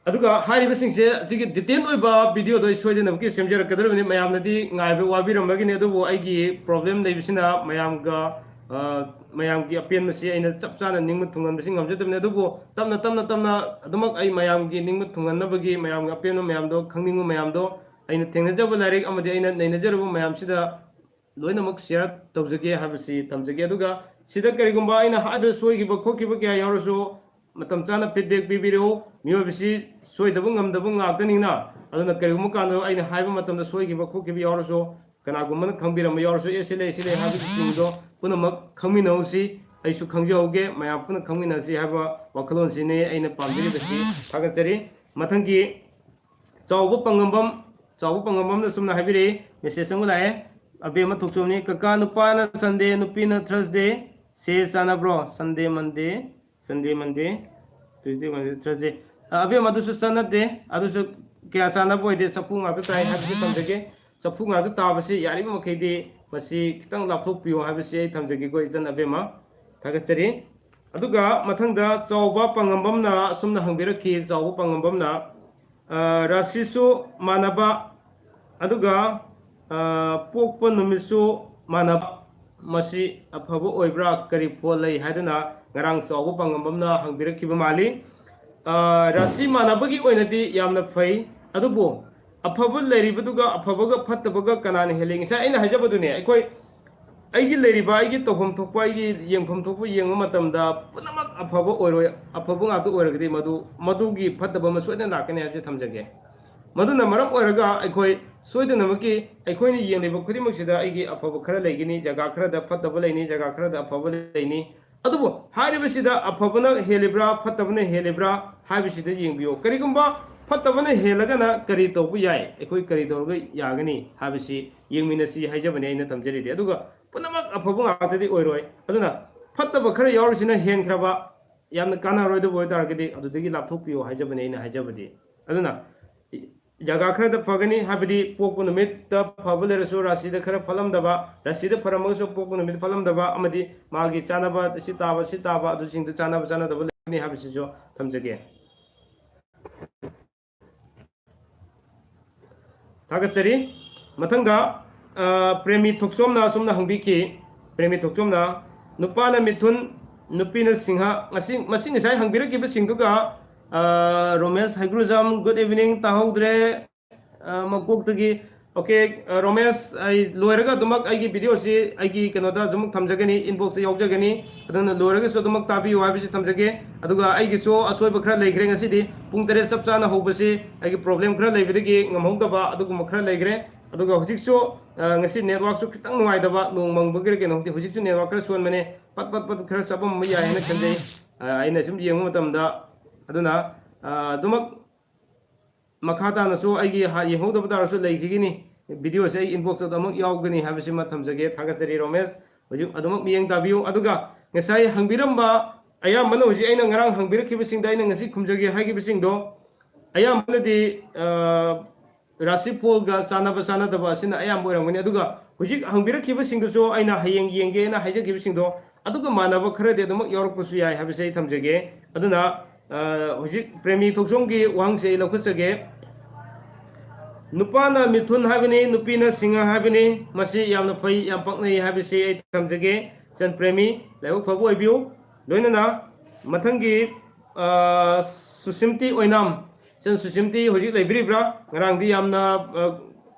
ꯑꯗꯨꯒ ꯍꯥꯏꯔꯤꯕꯁꯤꯡꯁꯦ ꯑꯁꯤꯒꯤ detail ꯑꯣꯏꯕ videoꯗ ꯑꯩ ꯁꯣꯏꯗꯅꯃꯛꯀꯤ ꯁꯦꯝꯖꯔꯛꯀꯗꯧꯔꯤꯕꯅꯤ꯫ ꯃꯌꯥꯝꯅꯗꯤ ꯉꯥꯏꯕ ꯋꯥꯕꯤꯔꯝꯂꯒꯅꯤ, ꯑꯗꯨꯕꯨ ꯑꯩꯒꯤ problem ꯂꯩꯕꯁꯤꯅ ꯃꯌꯥꯝꯒ, ꯑ, ꯃꯌꯥꯝꯒꯤ ꯑꯄꯦꯟꯕꯁꯤ ꯑꯩꯅ ꯆꯞ ꯆꯥꯅ ꯅꯤꯡꯕ ꯊꯨꯡꯍꯟꯕꯁꯤ ꯉꯝꯖꯗꯕꯅꯤ꯫ ꯑꯗꯨꯕꯨ ꯇꯞꯅ, ꯇꯞꯅ, ꯇꯞꯅ ꯑꯗꯨꯃꯛ ꯑꯩ ꯃꯌꯥꯝꯒꯤ ꯅꯤꯡꯕ ꯊꯨꯡꯍꯟꯅꯕꯒꯤ, ꯃꯌꯥꯝꯒꯤ ꯑꯄꯦꯟꯕ ꯃꯌꯥꯝꯗꯣ, ꯈꯪꯅꯤꯡꯕ ꯃꯌꯥꯝꯗꯣ, ꯑꯩꯅ ꯊꯦꯡꯅꯖꯕ ꯂꯥꯏꯔꯤꯛ ꯑꯃꯗꯤ ꯑꯩꯅ ꯅꯩꯅꯖꯔꯨꯕ ꯃꯌꯥꯝꯁꯤꯗ ꯂꯣꯏꯅꯃꯛ share ꯇꯧꯖꯒꯦ ꯍꯥꯏꯕꯁꯤ ꯊꯝꯖꯒꯦ꯫ ꯑꯗꯨꯒ ꯁꯤꯗ ꯀꯔꯤꯒꯨꯝꯕ ꯑꯩꯅ ꯍꯥꯏꯕꯗ ꯁꯣꯏꯈꯤꯕ ꯈꯣꯠꯈꯤꯕ ꯀꯌꯥ ꯌꯥꯎꯔꯁꯨ, ꯃꯇꯝ ꯆꯥꯅ feedback ꯄꯤꯕꯤꯔꯛꯎ꯫ ꯃꯤꯑꯣꯏꯕꯁꯤ ꯁꯣꯏꯗꯕ ꯉꯝꯗꯕ ꯉꯥꯛꯇꯅꯤꯅ, ꯑꯗꯨꯅ ꯀꯔꯤꯒꯨꯝꯕ ꯀꯥꯟꯗ ꯑꯩꯅ ꯍꯥꯏꯕ ꯃꯇꯝꯗ ꯁꯣꯏꯈꯤꯕ ꯈꯣꯠꯈꯤꯕ ꯌꯥꯎꯔꯁꯨ, ꯀꯅꯥꯒꯨꯝꯕꯅ ꯈꯪꯕꯤꯔꯝꯕ ꯌꯥꯎꯔꯁꯨ, "ꯑꯦ, ꯁꯤ ꯂꯩ, ꯁꯤ ꯂꯩ" ꯍꯥꯏꯕꯁꯤꯡꯗꯣ ꯄꯨꯝꯅꯃꯛ ꯈꯪꯃꯤꯟꯅꯧꯁꯤ꯫ ꯑꯩꯁꯨ ꯈꯪꯖꯍꯧꯒꯦ, ꯃꯌꯥꯝ ꯄꯨꯟꯅ ꯈꯪꯃꯤꯟꯅꯁꯤ ꯍꯥꯏꯕ ꯋꯥꯈꯜꯂꯣꯟꯁꯤꯅꯤ ꯑꯩꯅ ꯄꯥꯝꯖꯔꯤꯕꯁꯤ꯫ ꯊꯥꯒꯠꯆꯔꯤ꯫ ꯃꯊꯪꯒꯤ ꯆꯥꯎꯕ ꯄꯥꯉꯝꯕꯝ, ꯆꯥꯎꯕ ꯄꯥꯉꯝꯕꯝꯅ ꯆꯨꯝꯅ ꯍꯥꯏꯕꯤꯔꯛꯏ, ꯃꯦꯁꯦꯖ ꯑꯃ ꯂꯥꯛꯑꯦ꯫ ꯑꯕꯦꯝꯃ ꯊꯣꯛꯆꯣꯝꯅꯤ, "ꯀꯀꯥ, ꯅꯨꯄꯥꯅ ꯁꯟꯗꯦ, ꯅꯨꯄꯤꯅ ꯊꯔꯁꯗꯦ ꯁꯦ ꯆꯥꯟꯅꯕ꯭ꯔꯣ? ꯁꯟꯗꯦ, ꯃꯟꯗꯦ, ꯁꯟꯗꯦ, ꯃꯟꯗꯦ, ꯇ꯭ꯌꯨꯁꯗꯦ, ꯋꯦꯟꯁꯗꯦ, ꯊꯔꯁꯗꯦ"꯫ ꯑ, ꯑꯕꯦꯝꯃ, ꯑꯗꯨꯁꯨ ꯆꯠꯅꯗꯦ, ꯑꯗꯨꯁꯨ ꯀꯌꯥ ꯆꯥꯟꯅꯕ ꯑꯣꯏꯗꯦ, ꯆꯐꯨ ꯉꯥꯛꯇ ꯇꯥꯏ ꯍꯥꯏꯕꯁꯤ ꯊꯝꯖꯒꯦ꯫ ꯆꯐꯨ ꯉꯥꯛꯇ ꯇꯥꯕꯁꯤ ꯌꯥꯔꯤꯕ ꯃꯈꯩꯗꯤ ꯃꯁꯤ ꯈꯤꯇꯪ ꯂꯥꯞꯊꯣꯛꯄꯤꯌꯨ ꯍꯥꯏꯕꯁꯤ ꯑꯩ ꯊꯝꯖꯒꯦꯀꯣ, ꯏꯆꯟ ꯑꯕꯦꯝꯃ꯫ ꯊꯥꯒꯠꯆꯔꯤ꯫ ꯑꯗꯨꯒ ꯃꯊꯪꯗ ꯆꯥꯎꯕ ꯄꯥꯉꯝꯕꯝꯅ ꯑꯁꯨꯝꯅ ꯍꯪꯕꯤꯔꯛꯈꯤ, ꯆꯥꯎꯕ ꯄꯥꯉꯝꯕꯝꯅ, ꯑ, ꯔꯥꯁꯤꯁꯨ ꯃꯥꯟꯅꯕ, ꯑꯗꯨꯒ, ꯑ, ꯄꯣꯛꯄ ꯅꯨꯃꯤꯠꯁꯨ ꯃꯥꯟꯅꯕ, ꯃꯁꯤ ꯑꯐꯕ ꯑꯣꯏꯕ꯭ꯔꯥ, ꯀꯔꯤ ꯐꯣꯜ ꯂꯩ ꯍꯥꯏꯗꯨꯅ ꯉꯔꯥꯡ ꯆꯥꯎꯕ ꯄꯥꯉꯝꯕꯝꯅ ꯍꯪꯕꯤꯔꯛꯈꯤꯕ ꯃꯥꯜꯂꯤ꯫ ꯑ, ꯔꯥꯁꯤ ꯃꯥꯟꯅꯕꯒꯤ ꯑꯣꯏꯅꯗꯤ ꯌꯥꯝꯅ ꯐꯩ, ꯑꯗꯨꯕꯨ ꯑꯐꯕ ꯂꯩꯔꯤꯕꯗꯨꯒ ꯑꯐꯕꯒ ꯐꯠꯇꯕꯒ ꯀꯅꯥꯅ ꯍꯦꯜꯂꯤ? ꯉꯁꯥꯏ ꯑꯩꯅ ꯍꯥꯏꯖꯕꯗꯨꯅꯦ, ꯑꯩꯈꯣꯏ, ꯑꯩꯒꯤ ꯂꯩꯔꯤꯕ, ꯑꯩꯒꯤ ꯇꯧꯐꯝ ꯊꯣꯛꯄ, ꯑꯩꯒꯤ ꯌꯦꯡꯐꯝ ꯊꯣꯛꯄ ꯌꯦꯡꯕ ꯃꯇꯝꯗ ꯄꯨꯝꯅꯃꯛ ꯑꯐꯕ ꯑꯣꯏꯔꯣꯏ꯫ ꯑꯐꯕ ꯉꯥꯛꯇ ꯑꯣꯏꯔꯒꯗꯤ ꯃꯗꯨ, ꯃꯗꯨꯒꯤ ꯐꯠꯇꯕ ꯑꯃ ꯁꯣꯏꯗꯅ ꯂꯥꯛꯀꯅꯤ ꯍꯥꯏꯕꯁꯤ ꯊꯝꯖꯒꯦ꯫ ꯃꯗꯨꯅ ꯃꯔꯝ ꯑꯣꯏꯔꯒ ꯑꯩꯈꯣꯏ ꯁꯣꯏꯗꯅꯃꯛꯀꯤ ꯑꯩꯈꯣꯏꯅ ꯌꯦꯡꯂꯤꯕ ꯈꯨꯗꯤꯡꯃꯛꯁꯤꯗ ꯑꯩꯒꯤ ꯑꯐꯕ ꯈꯔ ꯂꯩꯒꯅꯤ, ꯖꯒꯥ ꯈꯔꯗ ꯐꯠꯇꯕ ꯂꯩꯅꯤ, ꯖꯒꯥ ꯈꯔꯗ ꯑꯐꯕ ꯂꯩꯅꯤ꯫ ꯑꯗꯨꯕꯨ ꯍꯥꯏꯔꯤꯕꯁꯤꯗ ꯑꯐꯕꯅ ꯍꯦꯜꯂꯤꯕ꯭ꯔꯥ, ꯐꯠꯇꯕꯅ ꯍꯦꯜꯂꯤꯕ꯭ꯔꯥ ꯍꯥꯏꯕꯁꯤꯗ ꯌꯦꯡꯕꯤꯌꯨ꯫ ꯀꯔꯤꯒꯨꯝꯕ ꯐꯠꯇꯕꯅ ꯍꯦꯜꯂꯒꯅ ꯀꯔꯤ ꯇꯧꯕ ꯌꯥꯏ, ꯑꯩꯈꯣꯏ ꯀꯔꯤ ꯇꯧꯔꯒ ꯌꯥꯒꯅꯤ ꯍꯥꯏꯕꯁꯤ ꯌꯦꯡꯃꯤꯟꯅꯁꯤ ꯍꯥꯏꯖꯕꯅꯦ ꯑꯩꯅ ꯊꯝꯖꯔꯤꯗꯤ꯫ ꯑꯗꯨꯒ ꯄꯨꯝꯅꯃꯛ ꯑꯐꯕ ꯉꯥꯛꯇꯗꯤ ꯑꯣꯏꯔꯣꯏ꯫ ꯑꯗꯨꯅ ꯐꯠꯇꯕ ꯈꯔ ꯌꯥꯎꯔꯤꯁꯤꯅ ꯍꯦꯟꯈ꯭ꯔꯕ, ꯌꯥꯝꯅ ꯀꯥꯟꯅꯔꯣꯏꯗꯕ ꯑꯣꯏꯇꯥꯔꯒꯗꯤ ꯑꯗꯨꯗꯒꯤ ꯂꯥꯞꯊꯣꯛꯄꯤꯌꯨ ꯍꯥꯏꯖꯕꯅꯦ ꯑꯩꯅ ꯍꯥꯏꯖꯕꯗꯤ꯫ ꯑꯗꯨꯅ ꯖꯒꯥ ꯈꯔꯗ ꯐꯒꯅꯤ, ꯍꯥꯏꯕꯗꯤ ꯄꯣꯛꯄ ꯅꯨꯃꯤꯠꯇ ꯐꯕ ꯂꯩꯔꯁꯨ ꯔꯥꯁꯤꯗ ꯈꯔ ꯐꯠꯂꯝꯗꯕ, ꯔꯥꯁꯤꯗ ꯐꯔꯝꯃꯒꯁꯨ ꯄꯣꯛꯄ ꯅꯨꯃꯤꯠ ꯐꯠꯂꯝꯗꯕ, ꯑꯃꯗꯤ ꯃꯥꯒꯤ ꯆꯥꯅꯕ, ꯁꯤ ꯇꯥꯕ, ꯁꯤ ꯇꯥꯕ, ꯑꯗꯨꯁꯤꯡꯗꯨ ꯆꯥꯅꯕ ꯆꯥꯅꯗꯕ ꯂꯩꯒꯅꯤ ꯍꯥꯏꯕꯁꯤꯁꯨ ꯊꯝꯖꯒꯦ꯫ ꯊꯥꯒꯠꯆꯔꯤ꯫ ꯃꯊꯪꯗ, ꯑ, ꯄ꯭ꯔꯦꯃꯤ ꯊꯣꯛꯆꯣꯝꯅ ꯑꯁꯨꯝꯅ ꯍꯪꯕꯤꯈꯤ, ꯄ꯭ꯔꯦꯃꯤ ꯊꯣꯛꯆꯣꯝꯅ, "ꯅꯨꯄꯥꯅ ꯃꯤꯊꯨꯟ, ꯅꯨꯄꯤꯅ ꯁꯤꯡꯍ"꯫ ꯉꯁꯤ, ꯃꯁꯤ ꯉꯁꯥꯏ ꯍꯪꯕꯤꯔꯛꯈꯤꯕꯁꯤꯡꯗꯨꯒ, ꯑ, ꯔꯣꯃꯦꯁ ꯍꯩꯒ꯭ꯔꯨꯖꯝ, "Good evening, ꯇꯥꯍꯧꯗ꯭ꯔꯦ, ꯑ, ꯃꯀꯣꯛꯇꯒꯤ"꯫ ꯑꯣꯀꯦ, ꯑ, ꯔꯣꯃꯦꯁ, ꯑꯩ ꯂꯣꯏꯔꯒ ꯑꯗꯨꯃꯛ ꯑꯩꯒꯤ ꯚꯤꯗꯤꯑꯣꯁꯤ ꯑꯩꯒꯤ ꯀꯩꯅꯣꯗ ꯑꯗꯨꯃꯛ ꯊꯝꯖꯒꯅꯤ, ꯏꯟꯕꯣꯛꯁꯇ ꯌꯥꯎꯖꯒꯅꯤ꯫ ꯑꯗꯨꯅ ꯂꯣꯏꯔꯒꯁꯨ ꯑꯗꯨꯃꯛ ꯇꯥꯕꯤꯌꯨ ꯍꯥꯏꯕꯁꯤ ꯊꯝꯖꯒꯦ꯫ ꯑꯗꯨꯒ ꯑꯩꯒꯤꯁꯨ ꯑꯁꯣꯏꯕ ꯈꯔ ꯂꯩꯈ꯭ꯔꯦ ꯉꯁꯤꯗꯤ꯫ ꯄꯨꯡ ꯇꯔꯦꯠ ꯆꯞ ꯆꯥꯅ ꯍꯧꯕꯁꯤ ꯑꯩꯒꯤ ꯄ꯭ꯔꯣꯕ꯭ꯂꯦꯝ ꯈꯔ ꯂꯩꯕꯗꯒꯤ ꯉꯝꯍꯧꯗꯕ ꯑꯗꯨꯒꯨꯝꯕ ꯈꯔ ꯂꯩꯈ꯭ꯔꯦ꯫ ꯑꯗꯨꯒ ꯍꯧꯖꯤꯛꯁꯨ, ꯑ, ꯉꯁꯤ ꯅꯦꯠꯋꯥꯛꯁꯨ ꯈꯤꯇꯪ ꯅꯨꯡꯉꯥꯏꯇꯕ, ꯅꯣꯡ ꯃꯪꯕꯒꯤꯔ ꯀꯩꯅꯣ ꯈꯪꯗꯦ, ꯍꯧꯖꯤꯛꯁꯨ ꯅꯦꯠꯋꯥꯛ ꯈꯔ ꯁꯣꯟꯕꯅꯦ꯫ ꯄꯠ ꯄꯠ ꯄꯠ ꯈꯔ ꯆꯠꯄꯝꯕ ꯌꯥꯏ ꯍꯥꯏꯅ ꯈꯟꯖꯩ꯫ ꯑ, ꯑꯩꯅ ꯁꯨꯝ ꯌꯦꯡꯕ ꯃꯇꯝꯗ꯫ ꯑꯗꯨꯅ, ꯑ, ꯑꯗꯨꯃꯛ ꯃꯈꯥ ꯇꯥꯅꯁꯨ ꯑꯩꯒꯤ ꯍꯥ-, ꯌꯦꯡꯍꯧꯗꯕ ꯇꯥꯔꯁꯨ ꯂꯩꯈꯤꯒꯅꯤ꯫ ꯚꯤꯗꯤꯑꯣꯁꯦ ꯑꯩ ꯏꯟꯕꯣꯛꯁꯇ ꯑꯃꯨꯛ ꯌꯥꯎꯒꯅꯤ ꯍꯥꯏꯕꯁꯤꯃ ꯊꯝꯖꯒꯦ꯫ ꯊꯥꯒꯠꯆꯔꯤ ꯔꯣꯃꯦꯁ꯫ ꯍꯧꯖꯤꯛ ꯑꯗꯨꯃꯛ ꯃꯤꯠꯌꯦꯡ ꯇꯥꯕꯤꯌꯨ꯫ ꯑꯗꯨꯒ ꯉꯁꯥꯏ ꯍꯪꯕꯤꯔꯝꯕ, ꯑꯌꯥꯝꯕꯅ ꯍꯧꯖꯤꯛ ꯑꯩꯅ ꯉꯔꯥꯡ ꯍꯪꯕꯤꯔꯛꯈꯤꯕꯁꯤꯡꯗ ꯑꯩꯅ ꯉꯁꯤ ꯈꯨꯝꯖꯒꯦ ꯍꯥꯏꯈꯤꯕꯁꯤꯡꯗꯣ, ꯑꯌꯥꯝꯕꯅꯗꯤ, ꯑ, ꯔꯥꯁꯤ ꯐꯣꯜꯒ ꯆꯥꯟꯅꯕ ꯆꯥꯟꯅꯗꯕ ꯑꯁꯤꯅ ꯑꯌꯥꯝꯕ ꯑꯣꯏꯔꯝꯒꯅꯤ꯫ ꯑꯗꯨꯒ ꯍꯧꯖꯤꯛ ꯍꯪꯕꯤꯔꯛꯈꯤꯕꯁꯤꯡꯗꯨꯁꯨ ꯑꯩꯅ ꯍꯌꯦꯡ ꯌꯦꯡꯒꯦꯅ ꯍꯥꯏꯖꯈꯤꯕꯁꯤꯡꯗꯣ ꯑꯗꯨꯒ ꯃꯥꯟꯅꯕ ꯈꯔꯗꯤ ꯑꯗꯨꯃꯛ ꯌꯥꯎꯔꯛꯄꯁꯨ ꯌꯥꯏ ꯍꯥꯏꯕꯁꯦ ꯑꯩ ꯊꯝꯖꯒꯦ꯫ ꯑꯗꯨꯅ, ꯑ, ꯍꯧꯖꯤꯛ ꯄ꯭ꯔꯦꯃꯤ ꯊꯣꯛꯆꯣꯝꯒꯤ ꯋꯥꯍꯪꯁꯦ ꯑꯩ ꯂꯧꯈꯠꯆꯒꯦ꯫ ꯅꯨꯄꯥꯅ ꯃꯤꯊꯨꯟ ꯍꯥꯏꯕꯅꯤ, ꯅꯨꯄꯤꯅ ꯁꯤꯡꯍ ꯍꯥꯏꯕꯅꯤ꯫ ꯃꯁꯤ ꯌꯥꯝꯅ ꯐꯩ, ꯌꯥꯝ ꯄꯛꯅꯩ ꯍꯥꯏꯕꯁꯤ ꯑꯩ ꯊꯝꯖꯒꯦ꯫ ꯏꯆꯟ ꯄ꯭ꯔꯦꯃꯤ, ꯂꯥꯏꯕꯛ ꯐꯕ ꯑꯣꯏꯕꯤꯌꯨ꯫ ꯂꯣꯏꯅꯅ ꯃꯊꯪꯒꯤ, ꯑ, ꯁꯨꯁꯤꯝꯇꯤ ꯑꯣꯏꯅꯥꯝ꯫ ꯏꯆꯟ ꯁꯨꯁꯤꯝꯇꯤ ꯍꯧꯖꯤꯛ ꯂꯩꯕꯤꯔꯤꯕ꯭ꯔꯥ? ꯉꯔꯥꯡꯗꯤ ꯌꯥꯝꯅ, ꯑ,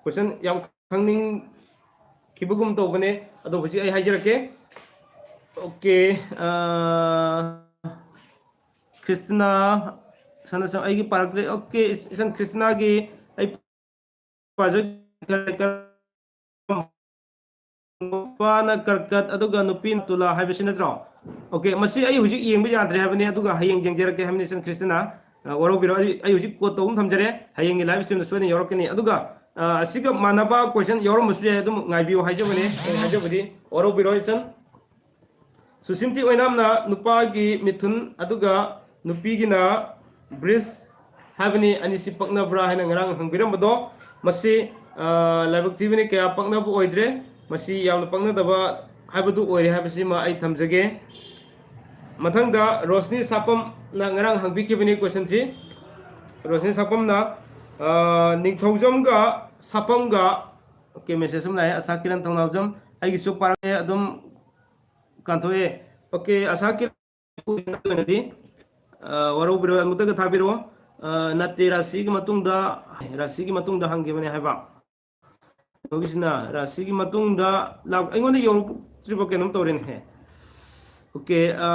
ꯀꯣꯏꯁꯟ ꯌꯥꯝ ꯈꯪꯅꯤꯡꯈꯤꯕꯒꯨꯝ ꯇꯧꯕꯅꯦ, ꯑꯗꯣ ꯍꯧꯖꯤꯛ ꯑꯩ ꯍꯥꯏꯖꯔꯛꯀꯦ꯫ ꯑꯣꯀꯦ, ꯑ, ꯈ꯭ꯔꯤꯁꯇꯤꯅꯥ, ꯁꯅꯥ-, ꯑꯩꯒꯤ ꯄꯥꯔꯛꯇ꯭ꯔꯦ꯫ ꯑꯣꯀꯦ, ꯏꯆꯟ ꯈ꯭ꯔꯤꯁꯇꯤꯅꯥꯒꯤ ꯑꯩ ꯄꯥꯖ-, ꯅꯨꯄꯥꯅ ꯀꯔꯀꯠ ꯑꯗꯨꯒ ꯅꯨꯄꯤꯅ ꯇꯨꯂꯥ ꯍꯥꯏꯕꯁꯤ ꯅꯠꯇ꯭ꯔꯣ? ꯑꯣꯀꯦ, ꯃꯁꯤ ꯑꯩ ꯍꯧꯖꯤꯛ ꯌꯦꯡꯕ ꯌꯥꯗ꯭ꯔꯦ ꯍꯥꯏꯕꯅꯤ, ꯑꯗꯨꯒ ꯍꯌꯦꯡ ꯌꯦꯡꯖꯔꯛꯀꯦ ꯍꯥꯏꯕꯅꯤ ꯏꯆꯟ ꯈ꯭ꯔꯤꯁꯇꯤꯅꯥ꯫ ꯑ, ꯋꯥꯔꯧꯕꯤꯔꯣ, ꯑꯩ, ꯑꯩ ꯍꯧꯖꯤꯛ ꯀꯣꯠ ꯇꯧꯕ ꯊꯝꯖꯔꯦ, ꯍꯌꯦꯡꯒꯤ ꯂꯥꯏꯚ ꯁ꯭ꯇ꯭ꯔꯤꯝꯗ ꯁꯣꯏꯗꯅ ꯌꯥꯎꯔꯛꯀꯅꯤ꯫ ꯑꯗꯨꯒ, ꯑ, ꯑꯁꯤꯒ ꯃꯥꯟꯅꯕ ꯀꯣꯏꯁꯟ ꯌꯥꯎꯔꯝꯕꯁꯨ ꯌꯥꯏ, ꯑꯗꯨꯝ ꯉꯥꯏꯕꯤꯌꯨ ꯍꯥꯏꯖꯕꯅꯦ꯫ ꯑꯩ ꯍꯥꯏꯖꯕꯗꯤ ꯋꯥꯔꯧꯕꯤꯔꯣ ꯏꯆꯟ꯫ ꯁꯨꯁꯤꯝꯇꯤ ꯑꯣꯏꯅꯥꯝꯅ ꯅꯨꯄꯥꯒꯤ ꯃꯤꯊꯨꯟ ꯑꯗꯨꯒ ꯅꯨꯄꯤꯒꯤꯅ ꯕ꯭ꯔꯤꯖ ꯍꯥꯏꯕꯅꯤ, ꯑꯅꯤꯁꯤ ꯄꯛꯅꯕ꯭ꯔꯥ ꯍꯥꯏꯅ ꯉꯔꯥꯡ ꯍꯪꯕꯤꯔꯝꯕꯗꯣ, ꯃꯁꯤ, ꯑ, ꯂꯥꯏꯕꯛ ꯊꯤꯕꯅꯤ, ꯀꯌꯥ ꯄꯛꯅꯕ ꯑꯣꯏꯗ꯭ꯔꯦ꯫ ꯃꯁꯤ ꯌꯥꯝꯅ ꯄꯛꯅꯗꯕ ꯍꯥꯏꯕꯗꯨ ꯑꯣꯏꯔꯦ ꯍꯥꯏꯕꯁꯤꯃ ꯑꯩ ꯊꯝꯖꯒꯦ꯫ ꯃꯊꯪꯗ ꯔꯣꯁꯅꯤ ꯁꯥꯄꯝꯅ ꯉꯔꯥꯡ ꯍꯪꯕꯤꯈꯤꯕꯅꯤ ꯀꯣꯏꯁꯟꯁꯤ꯫ ꯔꯣꯁꯅꯤ ꯁꯥꯄꯝꯅ, ꯑ, ꯅꯤꯡꯊꯧꯖꯝꯒ ꯁꯥꯄꯝꯒ, ꯑꯣꯀꯦ, ꯃꯦꯁꯦꯖ ꯑꯃ ꯂꯥꯛꯑꯦ, ꯑꯁꯥ ꯀꯤꯔꯟ ꯊꯧꯅꯥꯎꯖꯝ, ꯑꯩꯒꯤꯁꯨ ꯄꯥꯔꯛꯑꯦ, ꯑꯗꯨꯝ ꯀꯥꯟꯊꯣꯛꯑꯦ꯫ ꯑꯣꯀꯦ, ꯑꯁꯥ ꯀꯤꯔꯟ ꯑꯣꯏꯅꯗꯤ, ꯑ, ꯋꯥꯔꯧꯕꯤꯔꯣꯏ, ꯑꯃꯨꯛꯇꯒ ꯊꯥꯕꯤꯔꯛꯑꯣ꯫ ꯑ, ꯅꯠꯇꯦ, ꯔꯥꯁꯤꯒꯤ ꯃꯇꯨꯡꯗ, ꯔꯥꯁꯤꯒꯤ ꯃꯇꯨꯡꯗ ꯍꯪꯈꯤꯕꯅꯦ ꯍꯥꯏꯕ꯫ ꯀꯩꯅꯣꯒꯤꯁꯤꯅ ꯔꯥꯁꯤꯒꯤ ꯃꯇꯨꯡꯗ ꯂꯥꯛ-, ꯑꯩꯉꯣꯟꯗ ꯌꯧꯔꯛꯇ꯭ꯔꯤꯕ ꯀꯩꯅꯣꯝ ꯇꯧꯔꯦꯅꯦꯍꯦ꯫ ꯑꯣꯀꯦ, ꯑ,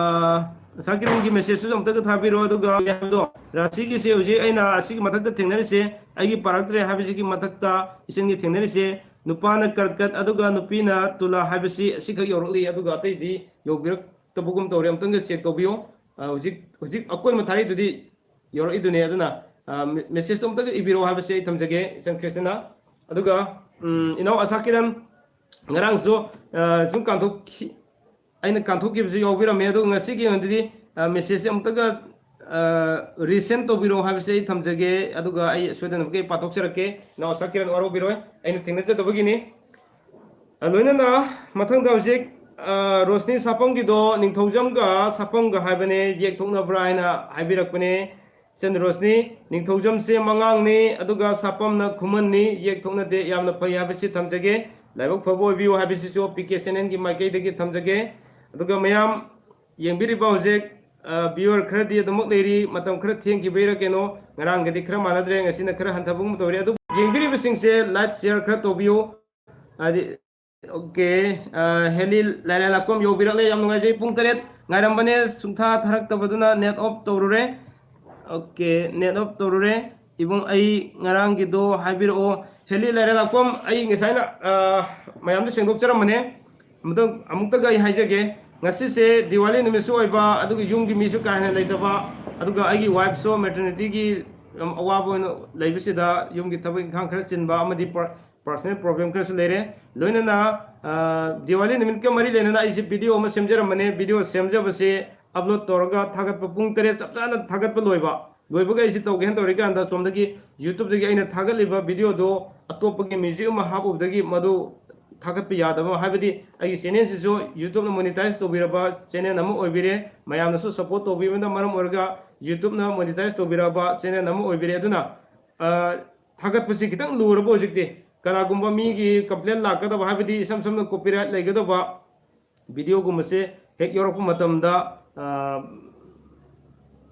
ꯉꯁꯥꯏꯒꯤ ꯅꯪꯒꯤ ꯃꯦꯁꯦꯖꯇꯨꯁꯨ ꯑꯃꯨꯛꯇꯒ ꯊꯥꯕꯤꯔꯣ, ꯑꯗꯨꯒ ꯍꯥꯏꯕꯗꯣ, ꯔꯥꯁꯤꯒꯤꯁꯦ ꯍꯧꯖꯤꯛ ꯑꯩꯅ ꯑꯁꯤꯒꯤ ꯃꯊꯛꯇ ꯊꯦꯡꯅꯔꯤꯁꯦ, ꯑꯩꯒꯤ ꯄꯥꯔꯛꯇ꯭ꯔꯦ ꯍꯥꯏꯕꯁꯤꯒꯤ ꯃꯊꯛꯇ ꯏꯆꯟꯒꯤ ꯊꯦꯡꯅꯔꯤꯁꯦ, ꯅꯨꯄꯥꯅ ꯀꯔꯀꯠ ꯑꯗꯨꯒ ꯅꯨꯄꯤꯅ ꯇꯨꯂꯥ ꯍꯥꯏꯕꯁꯤ ꯑꯁꯤꯈꯛ ꯌꯧꯔꯛꯂꯤ, ꯑꯗꯨꯒ ꯑꯇꯩꯗꯤ ꯌꯧꯕꯤꯔꯛꯇꯕꯒꯨꯝ ꯇꯧꯔꯦ, ꯑꯃꯨꯛꯇꯪꯒ ꯆꯦꯛ ꯇꯧꯕꯤꯌꯨ꯫ ꯑ, ꯍꯧꯖꯤꯛ ꯍꯧꯖꯤꯛ ꯑꯀꯣꯟꯕ ꯊꯥꯔꯛꯏꯗꯨꯗꯤ ꯌꯧꯔꯛꯏꯗꯨꯅꯦ꯫ ꯑꯗꯨꯅ, ꯑ, ꯃꯦ-, ꯃꯦꯁꯦꯖꯇꯣ ꯑꯃꯨꯛꯇꯒ ꯏꯕꯤꯔꯛꯑꯣ ꯍꯥꯏꯕꯁꯦ ꯑꯩ ꯊꯝꯖꯒꯦ, ꯏꯆꯟ ꯈ꯭ꯔꯤꯁꯇꯅ꯫ ꯑꯗꯨꯒ, ꯎꯝ, ꯏꯅꯥꯎ ꯑꯁꯥ ꯀꯤꯔꯟ, ꯉꯔꯥꯡꯁꯨ, ꯑ, ꯁꯨꯝ ꯀꯥꯟꯊꯣꯛꯈꯤ-, ꯑꯩꯅ ꯀꯥꯟꯊꯣꯛꯈꯤꯕꯁꯨ ꯌꯥꯎꯕꯤꯔꯝꯃꯦ꯫ ꯑꯗꯨꯒ ꯉꯁꯤꯒꯤ ꯑꯣꯏꯅꯗꯤ, ꯑ, ꯃꯦꯁꯦꯖꯁꯦ ꯑꯃꯨꯛꯇꯒ, ꯑ, ꯔꯤꯁꯦꯟ ꯇꯧꯕꯤꯔꯛꯑꯣ ꯍꯥꯏꯕꯁꯦ ꯑꯩ ꯊꯝꯖꯒꯦ꯫ ꯑꯗꯨꯒ ꯑꯩ ꯁꯣꯏꯗꯅꯃꯛꯀꯤ ꯄꯥꯊꯣꯛꯆꯔꯛꯀꯦ꯫ ꯏꯅꯥꯎ ꯑꯁꯥ ꯀꯤꯔꯟ, ꯋꯥꯔꯧꯕꯤꯔꯣꯏ, ꯑꯩꯅ ꯊꯦꯡꯅꯖꯗꯕꯒꯤꯅꯤ꯫ ꯑ, ꯂꯣꯏꯅꯅ ꯃꯊꯪꯗ ꯍꯧꯖꯤꯛ, ꯑ, ꯔꯣꯁꯅꯤ ꯁꯥꯄꯝꯒꯤꯗꯣ ꯅꯤꯡꯊꯧꯖꯝꯒ ꯁꯥꯄꯝꯒ ꯍꯥꯏꯕꯅꯦ, ꯌꯦꯛ ꯊꯣꯛꯅꯕ꯭ꯔꯥ ꯍꯥꯏꯅ ꯍꯥꯏꯕꯤꯔꯛꯄꯅꯦ꯫ ꯏꯆꯟ ꯔꯣꯁꯅꯤ, ꯅꯤꯡꯊꯧꯖꯝꯁꯦ ꯃꯉꯥꯡꯅꯤ, ꯑꯗꯨꯒ ꯁꯥꯄꯝꯅ ꯈꯨꯃꯟꯅꯤ, ꯌꯦꯛ ꯊꯣꯛꯅꯗꯦ, ꯌꯥꯝꯅ ꯐꯩ ꯍꯥꯏꯕꯁꯤ ꯊꯝꯖꯒꯦ꯫ ꯂꯥꯏꯕꯛ ꯐꯕ ꯑꯣꯏꯕꯤꯌꯨ ꯍꯥꯏꯕꯁꯤꯁꯨ ꯄꯤ ꯀꯦ ꯆꯦꯅꯦꯜꯒꯤ ꯃꯥꯏꯀꯩꯗꯒꯤ ꯊꯝꯖꯒꯦ꯫ ꯑꯗꯨꯒ ꯃꯌꯥꯝ ꯌꯦꯡꯕꯤꯔꯤꯕ ꯍꯧꯖꯤꯛ, ꯑ, ꯚ꯭ꯌꯨꯋꯔ ꯈꯔꯗꯤ ꯑꯗꯨꯃꯛ ꯂꯩꯔꯤ, ꯃꯇꯝ ꯈꯔ ꯊꯦꯡꯈꯤꯕꯩꯔ ꯀꯩꯅꯣ, ꯉꯔꯥꯡꯒꯗꯤ ꯈꯔ ꯃꯥꯟꯅꯗ꯭ꯔꯦ, ꯉꯁꯤꯅ ꯈꯔ ꯍꯟꯊꯕꯒꯨꯝ ꯇꯧꯔꯦ꯫ ꯑꯗꯨ ꯌꯦꯡꯕꯤꯔꯤꯕꯁꯤꯡꯁꯦ ꯂꯥꯏꯛ, ꯁꯤꯌꯔ ꯈꯔ ꯇꯧꯕꯤꯌꯨ꯫ ꯍꯥꯏꯗꯤ, ꯑꯣꯀꯦ, ꯑ, ꯍꯦꯂꯤ ꯂꯥꯏꯔꯦꯜꯂꯛꯄꯝ ꯌꯧꯕꯤꯔꯛꯂꯦ, ꯌꯥꯝ ꯅꯨꯡꯉꯥꯏꯖꯩ꯫ ꯄꯨꯡ ꯇꯔꯦꯠ ꯉꯥꯏꯔꯝꯕꯅꯦ, ꯁꯨꯡꯊꯥ ꯊꯥꯔꯛꯇꯕꯗꯨꯅ ꯅꯦꯠ ꯑꯣꯐ ꯇꯧꯔꯨꯔꯦ꯫ ꯑꯣꯀꯦ, ꯅꯦꯠ ꯑꯣꯐ ꯇꯧꯔꯨꯔꯦ꯫ ꯏꯕꯨꯡ, ꯑꯩ ꯉꯔꯥꯡꯒꯤꯗꯣ ꯍꯥꯏꯕꯤꯔꯛꯑꯣ꯫ ꯍꯦꯂꯤ ꯂꯥꯏꯔꯦꯜꯂꯛꯄꯝ, ꯑꯩ ꯉꯁꯥꯏꯅ, ꯑ, ꯃꯌꯥꯝꯗ ꯁꯦꯡꯗꯣꯛꯆꯔꯝꯕꯅꯦ꯫ ꯑꯃꯨꯛꯇꯪ, ꯑꯃꯨꯛꯇꯒ ꯑꯩ ꯍꯥꯏꯖꯒꯦ, ꯉꯁꯤꯁꯦ ꯗꯤꯋꯥꯂꯤ ꯅꯨꯃꯤꯠꯁꯨ ꯑꯣꯏꯕ, ꯑꯗꯨꯒ ꯌꯨꯝꯒꯤ ꯃꯤꯁꯨ ꯀꯥ ꯍꯦꯟꯅ ꯂꯩꯇꯕ, ꯑꯗꯨꯒ ꯑꯩꯒꯤ ꯋꯥꯏꯐꯁꯨ ꯃꯦꯇꯔꯅꯤꯇꯤꯒꯤ ꯌꯥꯝ ꯑꯋꯥꯕ ꯑꯣꯏꯅ ꯂꯩꯕꯁꯤꯗ ꯌꯨꯝꯒꯤ ꯊꯕꯛ ꯏꯪꯈꯥꯡ ꯈꯔ ꯆꯤꯟꯕ ꯑꯃꯗꯤ ꯄꯔ-, ꯄꯔꯁꯅꯦꯜ ꯄ꯭ꯔꯣꯕ꯭ꯂꯦꯝ ꯈꯔꯁꯨ ꯂꯩꯔꯦ꯫ ꯂꯣꯏꯅꯅ, ꯑ, ꯗꯤꯋꯥꯂꯤ ꯅꯨꯃꯤꯠꯀ ꯃꯔꯤ ꯂꯩꯅꯅ ꯑꯩꯁꯦ ꯚꯤꯗꯤꯑꯣ ꯑꯃ ꯁꯦꯝꯖꯔꯝꯕꯅꯦ꯫ ꯚꯤꯗꯤꯑꯣ ꯁꯦꯝꯖꯕꯁꯦ ꯑꯞꯂꯣꯗ ꯇꯧꯔꯒ ꯊꯥꯒꯠꯄ ꯄꯨꯡ ꯇꯔꯦꯠ ꯆꯞ ꯆꯥꯅ ꯊꯥꯒꯠꯄ ꯂꯣꯏꯕ꯫ ꯂꯣꯏꯕꯒ ꯑꯩꯁꯦ ꯇꯧꯒꯦꯅ ꯇꯧꯔꯤꯀꯥꯟꯗ ꯁꯣꯝꯗꯒꯤ YouTubeꯇꯒꯤ ꯑꯩꯅ ꯊꯥꯒꯠꯂꯤꯕ ꯚꯤꯗꯤꯑꯣꯗꯣ ꯑꯇꯣꯞꯄꯒꯤ ꯃ꯭ꯌꯨꯖꯤꯛ ꯑꯃ ꯍꯥꯞꯄꯨꯕꯗꯒꯤ ꯃꯗꯨ ꯊꯥꯒꯠꯄ ꯌꯥꯗꯕ, ꯍꯥꯏꯕꯗꯤ ꯑꯩꯒꯤ ꯆꯦꯅꯦꯜꯁꯤꯁꯨ YouTubeꯅ ꯃꯣꯅꯤꯇꯥꯏꯖ ꯇꯧꯕꯤꯔꯕ ꯆꯦꯅꯦꯜ ꯑꯃ ꯑꯣꯏꯕꯤꯔꯦ꯫ ꯃꯌꯥꯝꯅꯁꯨ ꯁꯞꯄꯣꯔꯠ ꯇꯧꯕꯤꯕꯅ ꯃꯔꯝ ꯑꯣꯏꯔꯒ YouTubeꯅ ꯃꯣꯅꯤꯇꯥꯏꯖ ꯇꯧꯕꯤꯔꯕ ꯆꯦꯅꯦꯜ ꯑꯃ ꯑꯣꯏꯕꯤꯔꯦ꯫ ꯑꯗꯨꯅ, ꯑ, ꯊꯥꯒꯠꯄꯁꯤ ꯈꯤꯇꯪ ꯂꯨꯔꯕ ꯍꯧꯖꯤꯛꯇꯤ꯫ ꯀꯅꯥꯒꯨꯝꯕ ꯃꯤꯒꯤ ꯀꯝꯄ꯭ꯂꯦꯟ ꯂꯥꯛꯀꯗꯕ, ꯍꯥꯏꯕꯗꯤ ꯏꯁꯝ ꯁꯝꯅ ꯀꯣꯄꯤꯔꯥꯏꯠ ꯂꯩꯒꯗꯕ ꯚꯤꯗꯤꯑꯣꯒꯨꯝꯕꯁꯦ ꯍꯦꯛ ꯌꯧꯔꯛꯄ ꯃꯇꯝꯗ, ꯑ,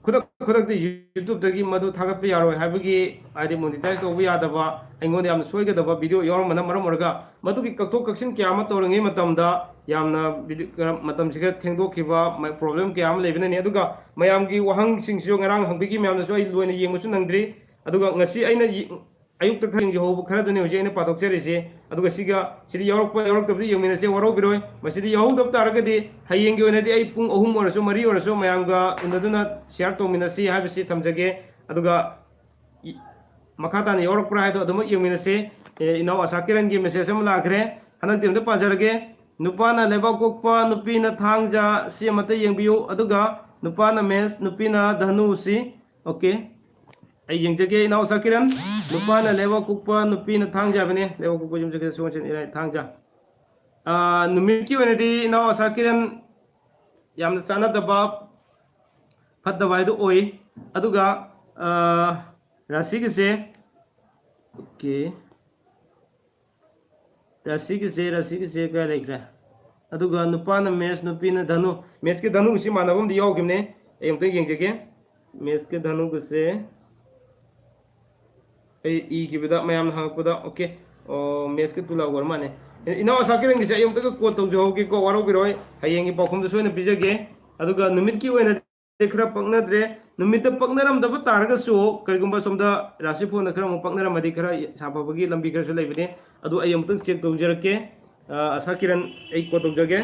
ꯈꯨꯗꯛ ꯈꯨꯗꯛꯇ YouTubeꯇꯒꯤ ꯃꯗꯨ ꯊꯥꯒꯠꯄ ꯌꯥꯔꯣꯏ ꯍꯥꯏꯕꯒꯤ, ꯍꯥꯏꯗꯤ ꯃꯣꯅꯤꯇꯥꯏꯖ ꯇꯧꯕ ꯌꯥꯗꯕ, ꯑꯩꯉꯣꯟꯗ ꯌꯥꯝꯅ ꯁꯣꯏꯒꯗꯕ ꯚꯤꯗꯤꯑꯣ ꯌꯥꯎꯔꯝꯕꯅ ꯃꯔꯝ ꯑꯣꯏꯔꯒ ꯃꯗꯨꯒꯤ ꯀꯛꯊꯣꯛ ꯀꯛꯁꯤꯟ ꯀꯌꯥ ꯑꯃ ꯇꯧꯔꯤꯉꯩ ꯃꯇꯝꯗ ꯌꯥꯝꯅ ꯚꯤꯗꯤꯑꯣ, ꯃꯇꯝꯁꯤ ꯈꯔ ꯊꯦꯡꯗꯣꯛꯈꯤꯕ, ꯃ-, ꯄ꯭ꯔꯣꯕ꯭ꯂꯦꯝ ꯀꯌꯥ ꯑꯃ ꯂꯩꯕꯅꯅꯤ꯫ ꯑꯗꯨꯒ ꯃꯌꯥꯝꯒꯤ ꯋꯥꯍꯪꯁꯤꯡꯁꯨ ꯉꯔꯥꯡ ꯍꯪꯕꯤꯈꯤ ꯃꯌꯥꯝꯅꯁꯨ ꯑꯩ ꯂꯣꯏꯅ ꯌꯦꯡꯕꯁꯨ ꯅꯪꯗ꯭ꯔꯤ꯫ ꯑꯗꯨꯒ ꯉꯁꯤ ꯑꯩꯅ ꯌꯦ-, ꯑꯌꯨꯛꯇ ꯈꯔ ꯌꯦꯡꯍꯧꯕ ꯈꯔꯗꯨꯅꯤ ꯍꯧꯖꯤꯛ ꯑꯩꯅ ꯄꯥꯊꯣꯛꯆꯔꯤꯁꯦ꯫ ꯑꯗꯨꯒ ꯁꯤꯒ, ꯁꯤꯗꯤ ꯌꯥꯎꯔꯛꯄ ꯌꯥꯎꯔꯛꯇꯕꯗꯤ ꯌꯦꯡꯃꯤꯟꯅꯁꯦ, ꯋꯥꯔꯧꯕꯤꯔꯣꯏ꯫ ꯃꯁꯤꯗꯤ ꯌꯥꯎꯍꯧꯗꯕ ꯇꯥꯔꯒꯗꯤ ꯍꯌꯦꯡꯒꯤ ꯑꯣꯏꯅꯗꯤ ꯑꯩ ꯄꯨꯡ ꯑꯍꯨꯝ ꯑꯣꯏꯔꯁꯨ ꯃꯔꯤ ꯑꯣꯏꯔꯁꯨ ꯃꯌꯥꯝꯒ ꯎꯅꯗꯨꯅ share ꯇꯧꯃꯤꯟꯅꯁꯤ ꯍꯥꯏꯕꯁꯤ ꯊꯝꯖꯒꯦ꯫ ꯑꯗꯨꯒ ꯏ-, ꯃꯈꯥ ꯇꯥꯅ ꯌꯥꯎꯔꯛꯄ꯭ꯔꯥ ꯍꯥꯏꯗꯣ ꯑꯗꯨꯃꯛ ꯌꯦꯡꯃꯤꯟꯅꯁꯦ꯫ ꯑꯦ, ꯏꯅꯥꯎ ꯑꯁꯥ ꯀꯤꯔꯟꯒꯤ message ꯑꯃ ꯂꯥꯛꯈ꯭ꯔꯦ, ꯍꯟꯗꯛꯇꯤ ꯑꯝꯇ ꯄꯥꯖꯔꯒꯦ꯫ ꯅꯨꯄꯥꯅ ꯂꯩꯕꯥꯛ ꯄꯣꯛꯄ, ꯅꯨꯄꯤꯅ ꯊꯥꯡꯖ, ꯁꯤ ꯑꯃꯇ ꯌꯦꯡꯕꯤꯌꯨ꯫ ꯑꯗꯨꯒ ꯅꯨꯄꯥꯅ ꯃꯦꯁ, ꯅꯨꯄꯤꯅ ꯙꯅꯨ, ꯁꯤ꯫ Okay꯫ ꯑꯩ ꯌꯦꯡꯖꯒꯦ, ꯏꯅꯥꯎ ꯑꯁꯥ ꯀꯤꯔꯟ꯫ ꯅꯨꯄꯥꯅ ꯂꯩꯕꯥꯛ ꯄꯣꯛꯄ, ꯅꯨꯄꯤꯅ ꯊꯥꯡꯖ ꯍꯥꯏꯕꯅꯦ꯫ ꯂꯩꯕꯥꯛ ꯄꯣꯛꯄ ꯌꯨꯝꯁꯀꯩꯁ ꯁꯒꯣꯜꯁꯦꯟ ꯏꯔꯥꯏ ꯊꯥꯡꯖ꯫ ꯑꯥ, ꯅꯨꯃꯤꯠꯀꯤ ꯑꯣꯏꯅꯗꯤ ꯏꯅꯥꯎ ꯑꯁꯥ ꯀꯤꯔꯟ ꯌꯥꯝꯅ ꯆꯥꯟꯅꯗꯕ, ꯐꯠꯇꯕ ꯍꯥꯏꯗꯨ ꯑꯣꯏ꯫ ꯑꯗꯨꯒ, ꯑꯥ, ꯔꯥꯁꯤꯒꯤꯁꯦ, okay꯫ ꯔꯥꯁꯤꯒꯤꯁꯦ, ꯔꯥꯁꯤꯒꯤꯁꯦ ꯀꯥꯏ ꯂꯩꯈ꯭ꯔꯦ? ꯑꯗꯨꯒ ꯅꯨꯄꯥꯅ ꯃꯦꯁ, ꯅꯨꯄꯤꯅ ꯙꯅꯨ꯫ ꯃꯦꯁꯀꯤ ꯙꯅꯨꯒꯤꯁꯤ ꯃꯥꯟꯅꯕ ꯑꯃꯗꯤ ꯌꯥꯎꯈꯤꯕꯅꯦ꯫ ꯑꯩ ꯑꯃꯨꯛꯇꯪ ꯌꯦꯡꯖꯒꯦ꯫ ꯃꯦꯁꯀꯤ ꯙꯅꯨꯒꯤꯁꯦ ꯑꯩ ꯏꯈꯤꯕꯗ ꯃꯌꯥꯝꯅ ꯍꯪꯉꯛꯄꯗ, okay, ꯑꯣ, ꯃꯦꯁꯀꯤ ꯇꯨꯂꯥ ꯑꯣꯏꯔ ꯃꯥꯜꯂꯦ꯫ ꯏꯅꯥꯎ ꯑꯁꯥ ꯀꯤꯔꯟꯒꯤꯁꯦ ꯑꯩ ꯑꯃꯨꯛꯇꯒ quote ꯇꯧꯖꯍꯧꯒꯦꯀꯣ, ꯋꯥꯔꯧꯕꯤꯔꯣꯏ꯫ ꯍꯌꯦꯡꯒꯤ ꯄꯥꯎꯈꯨꯝꯗ ꯁꯣꯏꯗꯅ ꯄꯤꯖꯒꯦ꯫ ꯑꯗꯨꯒ ꯅꯨꯃꯤꯠꯀꯤ ꯑꯣꯏꯅ ꯈꯔ ꯄꯛꯅꯗ꯭ꯔꯦ꯫ ꯅꯨꯃꯤꯠꯇ ꯄꯛꯅꯔꯝꯗꯕ ꯇꯥꯔꯒꯁꯨ, ꯀꯔꯤꯒꯨꯝꯕ ꯁꯣꯝꯗ ꯔꯥꯁꯤ ꯐꯣꯟꯗ ꯈꯔ ꯑꯃꯨꯛ ꯄꯛꯅꯔꯝꯃꯗꯤ ꯈꯔ ꯁꯥꯐꯕꯒꯤ ꯂꯝꯕꯤ ꯈꯔꯁꯨ ꯂꯩꯕꯅꯦ꯫ ꯑꯗꯨ ꯑꯩ ꯑꯃꯨꯛꯇꯪ check ꯇꯧꯖꯔꯛꯀꯦ꯫ ꯑ, ꯑꯁꯥ ꯀꯤꯔꯟ, ꯑꯩ quote ꯇꯧꯖꯒꯦ꯫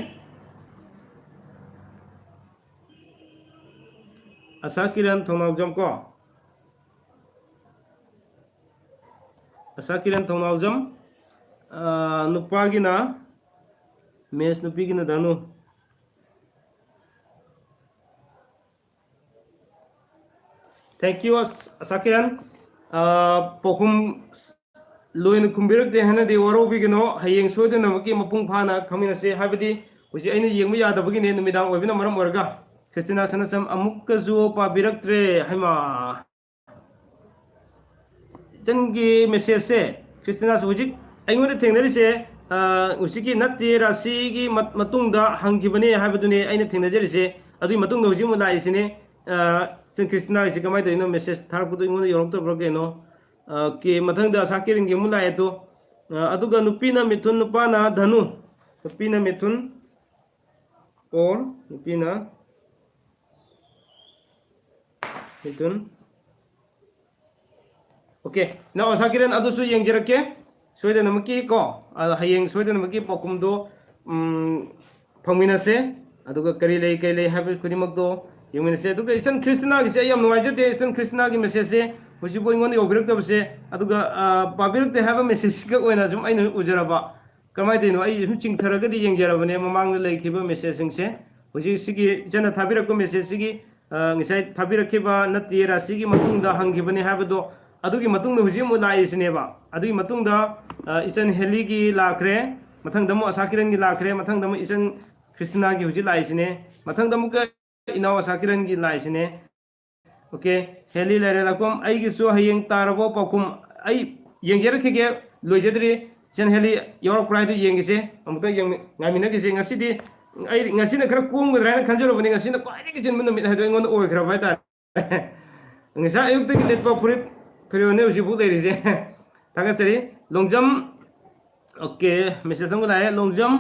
ꯑꯁꯥ ꯀꯤꯔꯟ ꯊꯧꯅꯥꯎꯖꯝ ꯀꯣ꯫ ꯑꯁꯥ ꯀꯤꯔꯟ ꯊꯧꯅꯥꯎꯖꯝ, ꯑ, ꯅꯨꯄꯥꯒꯤꯅ ꯃꯦꯁ, ꯅꯨꯄꯤꯒꯤꯅ ꯙꯅꯨ꯫ Thank you, ꯑꯁ-, ꯑꯁꯥ ꯀꯤꯔꯟ꯫ ꯑ, ꯄꯥꯎꯈꯨꯝ ꯂꯣꯏꯅ ꯈꯨꯝꯕꯤꯔꯛꯇꯦ ꯍꯥꯏꯅꯗꯤ ꯋꯥꯔꯧꯕꯤꯒꯅꯣ꯫ ꯍꯌꯦꯡ ꯁꯣꯏꯗꯅꯃꯛꯀꯤ ꯃꯄꯨꯡ ꯐꯥꯅ ꯈꯪꯃꯤꯟꯅꯁꯦ꯫ ꯍꯥꯏꯕꯗꯤ ꯍꯧꯖꯤꯛ ꯑꯩꯅ ꯌꯦꯡꯕ ꯌꯥꯗꯕꯒꯤꯅꯦ, ꯅꯨꯃꯤꯗꯥꯡ ꯑꯣꯏꯕꯅ ꯃꯔꯝ ꯑꯣꯏꯔꯒ꯫ ꯈ꯭ꯔꯤꯁꯇꯤꯅꯥ ꯁꯅꯥꯁꯝ ꯑꯃꯨꯛꯀꯁꯨ ꯄꯥꯕꯤꯔꯛꯇ꯭ꯔꯦ꯫ ꯍꯩꯃꯥ! ꯏꯆꯟꯒꯤ message ꯁꯦ, ꯈ꯭ꯔꯤꯁꯇꯤꯅꯥꯁꯨ ꯍꯧꯖꯤꯛ ꯑꯩꯉꯣꯟꯗ ꯊꯦꯡꯅꯔꯤꯁꯦ, ꯑ, ꯍꯧꯖꯤꯛꯀꯤ ꯅꯠꯇꯦ, ꯔꯥꯁꯤꯒꯤ ꯃꯠ-, ꯃꯇꯨꯡꯗ ꯍꯪꯈꯤꯕꯅꯦ ꯍꯥꯏꯕꯗꯨꯅꯦ ꯑꯩꯅ ꯊꯦꯡꯅꯖꯔꯤꯁꯦ꯫ ꯑꯗꯨꯒꯤ ꯃꯇꯨꯡꯗ ꯍꯧꯖꯤꯛ ꯑꯃꯨꯛ ꯂꯥꯛꯏꯁꯤꯅꯦ꯫ ꯑ, ꯏꯆꯟ ꯈ꯭ꯔꯤꯁꯇꯤꯅꯥꯒꯤꯁꯤ ꯀꯃꯥꯏꯅ ꯇꯧꯔꯤꯅꯣ? Message ꯊꯥꯔꯛꯄꯗꯣ ꯑꯩꯉꯣꯟꯗ ꯌꯧꯔꯛꯇꯕ꯭ꯔꯥ ꯀꯩꯅꯣ? ꯑ, okay, ꯃꯊꯪꯗ ꯑꯁꯥ ꯀꯤꯔꯟꯒꯤ ꯑꯃꯨꯛ ꯂꯥꯛꯑꯦ ꯑꯗꯣ꯫ ꯑ, ꯑꯗꯨꯒ ꯅꯨꯄꯤꯅ ꯃꯤꯊꯨꯟ, ꯅꯨꯄꯥꯅ ꯙꯅꯨ꯫ ꯅꯨꯄꯤꯅ ꯃꯤꯊꯨꯟ, or ꯅꯨꯄꯤꯅ ꯃꯤꯊꯨꯟ꯫ Okay, ꯏꯅꯥꯎ ꯑꯁꯥ ꯀꯤꯔꯟ, ꯑꯗꯨꯁꯨ ꯌꯦꯡꯖꯔꯛꯀꯦ ꯁꯣꯏꯗꯅꯃꯛꯀꯤ ꯀꯣ꯫ ꯑꯗꯣ ꯍꯌꯦꯡ ꯁꯣꯏꯗꯅꯃꯛꯀꯤ ꯄꯥꯎꯈꯨꯝꯗꯣ, ꯎꯝ, ꯐꯪꯃꯤꯟꯅꯁꯦ꯫ ꯑꯗꯨꯒ ꯀꯔꯤ ꯂꯩ, ꯀꯔꯤ ꯂꯩ ꯍꯥꯏꯕ ꯈꯨꯗꯤꯡꯃꯛꯇꯣ ꯌꯦꯡꯃꯤꯟꯅꯁꯦ꯫ ꯑꯗꯨꯒ ꯏꯆꯟ ꯈ꯭ꯔꯤꯁꯇꯤꯅꯥꯒꯤꯁꯦ ꯑꯩ ꯌꯥꯝ ꯅꯨꯡꯉꯥꯏꯖꯗꯦ, ꯏꯆꯟ ꯈ꯭ꯔꯤꯁꯇꯤꯅꯥꯒꯤ messageꯁꯦ ꯍꯧꯖꯤꯛꯐꯥꯎ ꯑꯩꯉꯣꯟꯗ ꯌꯧꯕꯤꯔꯛꯇꯕꯁꯦ꯫ ꯑꯗꯨꯒ, ꯑ, ꯄꯥꯕꯤꯔꯛꯇꯦ ꯍꯥꯏꯕ messageꯁꯤꯒ ꯑꯣꯏꯅ ꯁꯨꯝ ꯑꯩꯅ ꯎꯖꯔꯕ꯫ ꯀꯃꯥꯏꯅ ꯇꯧꯔꯤꯅꯣ? ꯑꯩ ꯁꯨꯝ ꯆꯤꯡꯊꯔꯒꯗꯤ ꯌꯦꯡꯖꯔꯕꯅꯦ ꯃꯃꯥꯡꯗ ꯂꯩꯈꯤꯕ messageꯁꯤꯡꯁꯦ꯫ ꯍꯧꯖꯤꯛ ꯁꯤꯒꯤ ꯏꯆꯟꯅ ꯊꯥꯕꯤꯔꯛꯄ messageꯁꯤꯒꯤ, ꯑ, ꯉꯁꯥꯏ ꯊꯥꯕꯤꯔꯛꯈꯤꯕ ꯅꯠꯇꯦ, ꯔꯥꯁꯤꯒꯤ ꯃꯇꯨꯡꯗ ꯍꯪꯈꯤꯕꯅꯦ ꯍꯥꯏꯕꯗꯣ, ꯑꯗꯨꯒꯤ ꯃꯇꯨꯡꯗ ꯍꯧꯖꯤꯛ ꯑꯃꯨꯛ ꯂꯥꯛꯏꯁꯤꯅꯦꯕ꯫ ꯑꯗꯨꯒꯤ ꯃꯇꯨꯡꯗ, ꯑ, ꯏꯆꯟ ꯍꯦꯂꯤꯒꯤ ꯂꯥꯛꯈ꯭ꯔꯦ, ꯃꯊꯪꯗ ꯑꯃꯨꯛ ꯑꯁꯥ ꯀꯤꯔꯟꯒꯤ ꯂꯥꯛꯈ꯭ꯔꯦ, ꯃꯊꯪꯗ ꯑꯃꯨꯛ ꯏꯆꯟ ꯈ꯭ꯔꯤꯁꯇꯤꯅꯥꯒꯤ ꯍꯧꯖꯤꯛ ꯂꯥꯛꯏꯁꯤꯅꯦ, ꯃꯊꯪꯗ ꯑꯃꯨꯛꯀ ꯏꯅꯥꯎ ꯑꯁꯥ ꯀꯤꯔꯟꯒꯤ ꯂꯥꯛꯏꯁꯤꯅꯦ꯫ Okay, ꯍꯦꯂꯤ ꯂꯩꯔꯦ ꯂꯥꯛꯐꯝ꯫ ꯑꯩꯒꯤꯁꯨ ꯍꯌꯦꯡ ꯇꯥꯔꯕꯣ ꯄꯥꯎꯈꯨꯝ? ꯑꯩ ꯌꯦꯡꯖꯔꯛꯈꯤꯒꯦ, ꯂꯣꯏꯖꯗ꯭ꯔꯤ꯫ ꯏꯆꯟ ꯍꯦꯂꯤ ꯌꯥꯎꯔꯛꯄ꯭ꯔꯥ ꯍꯥꯏꯗꯨ ꯌꯦꯡꯒꯦꯁꯦ, ꯑꯃꯨꯛꯇ ꯌꯦꯡꯃꯤ-, ꯉꯥꯏꯃꯤꯟꯅꯈꯤꯁꯦ꯫ ꯉꯁꯤꯗꯤ ꯑꯩ, ꯉꯁꯤꯅ ꯈꯔ ꯀꯣꯝꯒꯗ꯭ꯔꯥ ꯍꯥꯏꯅ ꯈꯟꯖꯔꯨꯕꯅꯤ, ꯉꯁꯤꯅ ꯈ꯭ꯋꯥꯏꯗꯒꯤ ꯆꯤꯟꯕ ꯅꯨꯃꯤꯠ ꯍꯥꯏꯗꯣ ꯑꯩꯉꯣꯟꯗ ꯑꯣꯏꯈ꯭ꯔꯕ ꯍꯥꯏꯇꯥꯔꯦ꯫ ꯉꯁꯥꯏ ꯑꯌꯨꯛꯇꯒꯤ ꯂꯤꯠꯄ ꯐꯨꯔꯤꯠ ꯈꯔꯤꯌꯣꯅꯦ ꯍꯧꯖꯤꯛꯐꯥꯎ ꯂꯩꯔꯤꯁꯦ꯫ ꯊꯥꯒꯠꯆꯔꯤ꯫ ꯂꯣꯡꯖꯝ, okay, message ꯑꯃꯒ ꯂꯥꯛꯑꯦ꯫ Longjam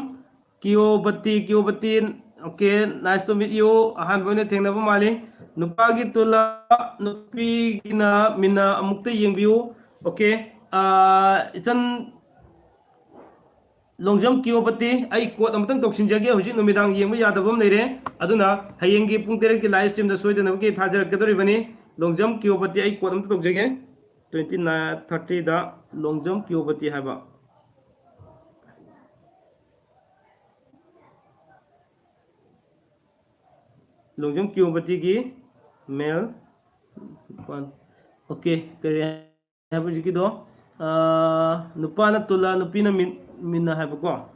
ꯀꯤꯌꯣꯕꯇꯤ, ꯀꯤꯌꯣꯕꯇꯤ, okay, nice to meet you꯫ ꯑꯍꯥꯟꯕ ꯑꯣꯏꯅ ꯊꯦꯡꯅꯕ ꯃꯥꯜꯂꯤ꯫ ꯅꯨꯄꯥꯒꯤ ꯇꯨꯂꯥ, ꯅꯨꯄꯤꯒꯤꯅ ꯃꯤꯅ ꯑꯃꯨꯛꯇ ꯌꯦꯡꯕꯤꯌꯨ꯫ Okay, ꯑꯥ, ꯏꯆꯟ ꯂꯣꯡꯖꯝ ꯀꯤꯌꯣꯕꯇꯤ, ꯑꯩ quote ꯑꯃꯇꯪ ꯇꯧꯁꯤꯟꯖꯒꯦ꯫ ꯍꯧꯖꯤꯛ ꯅꯨꯃꯤꯗꯥꯡ ꯌꯦꯡꯕ ꯌꯥꯗꯕ ꯑꯃ ꯂꯩꯔꯦ, ꯑꯗꯨꯅ ꯍꯌꯦꯡꯒꯤ ꯄꯨꯡ ꯇꯔꯦꯠꯀꯤ live streamꯗ ꯁꯣꯏꯗꯅꯕꯒꯤ ꯊꯥꯖꯔꯛꯀꯗꯧꯔꯤꯕꯅꯤ꯫ ꯂꯣꯡꯖꯝ ꯀꯤꯌꯣꯕꯇꯤ, ꯑꯩ quote ꯑꯃꯇ ꯇꯧꯖꯒꯦ꯫ Twenty nine thirtyꯗ ꯂꯣꯡꯖꯝ ꯀꯤꯌꯣꯕꯇꯤ ꯍꯥꯏꯕ꯫ ꯂꯣꯡꯖꯝ ꯀꯤꯌꯣꯕꯇꯤꯒꯤ male꯫ Okay, ꯀꯔꯤ ꯍꯥꯏꯕ ꯍꯧꯖꯤꯛꯀꯤꯗꯣ? ꯑꯥ, ꯅꯨꯄꯥꯅ ꯇꯨꯂꯥ, ꯅꯨꯄꯤꯅ ꯃꯤꯟ-, ꯃꯤꯟꯅ ꯍꯥꯏꯕꯀꯣ꯫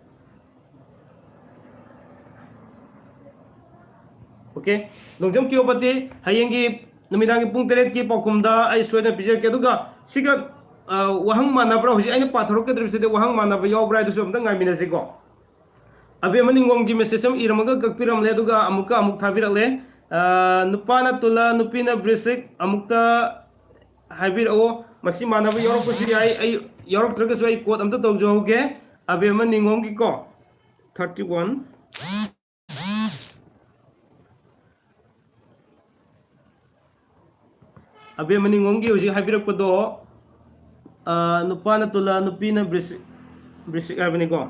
Okay, ꯂꯣꯡꯖꯝ ꯀꯤꯌꯣꯕꯇꯤ, ꯍꯌꯦꯡꯒꯤ ꯅꯨꯃꯤꯗꯥꯡꯒꯤ ꯄꯨꯡ ꯇꯔꯦꯠꯀꯤ ꯄꯥꯎꯈꯨꯝꯗ ꯑꯩ ꯁꯣꯏꯗꯅ ꯄꯤꯖꯔꯛꯀꯦ꯫ ꯑꯗꯨꯒ ꯁꯤꯒ, ꯑ, ꯋꯥꯍꯪ ꯃꯥꯟꯅꯕ꯭ꯔꯥ? ꯍꯧꯖꯤꯛ ꯑꯩꯅ ꯄꯥꯊꯣꯔꯛꯀꯗꯧꯔꯤꯕꯁꯤꯗ ꯋꯥꯍꯪ ꯃꯥꯟꯅꯕ ꯌꯥꯎꯕ꯭ꯔꯥ ꯍꯥꯏꯗꯨꯁꯨ ꯑꯝꯇ ꯉꯥꯏꯃꯤꯟꯅꯁꯤꯀꯣ꯫ ꯑꯕꯦꯝꯃ ꯅꯤꯉꯣꯝꯒꯤ message ꯑꯃ ꯏꯔꯝꯃꯒ ꯀꯛꯄꯤꯔꯝꯂꯦ, ꯑꯗꯨꯒ ꯑꯃꯨꯛꯀ ꯑꯃꯨꯛ ꯊꯥꯕꯤꯔꯛꯂꯦ꯫ ꯑ, ꯅꯨꯄꯥꯅ ꯇꯨꯂꯥ, ꯅꯨꯄꯤꯅ ꯕ꯭ꯔꯤꯁꯤꯛ, ꯑꯃꯨꯛꯇ ꯍꯥꯏꯕꯤꯔꯛꯑꯣ꯫ ꯃꯁꯤ ꯃꯥꯟꯅꯕ ꯌꯥꯎꯔꯛꯄꯁꯨ ꯌꯥꯏ, ꯑꯩ ꯌꯥꯎꯔꯛꯇ꯭ꯔꯒꯁꯨ ꯑꯩ quote ꯑꯝꯇ ꯇꯧꯖꯍꯧꯒꯦ꯫ ꯑꯕꯦꯝꯃ ꯅꯤꯉꯣꯝꯒꯤꯀꯣ꯫ Thirty one꯫ ꯑꯕꯦꯝꯃ ꯅꯤꯉꯣꯝꯒꯤ ꯍꯧꯖꯤꯛ ꯍꯥꯏꯕꯤꯔꯛꯄꯗꯣ, ꯑ, ꯅꯨꯄꯥꯅ ꯇꯨꯂꯥ, ꯅꯨꯄꯤꯅ ꯕ꯭ꯔꯤꯁꯤꯛ, ꯕ꯭ꯔꯤꯁꯤꯛ ꯍꯥꯏꯕꯅꯤꯀꯣ꯫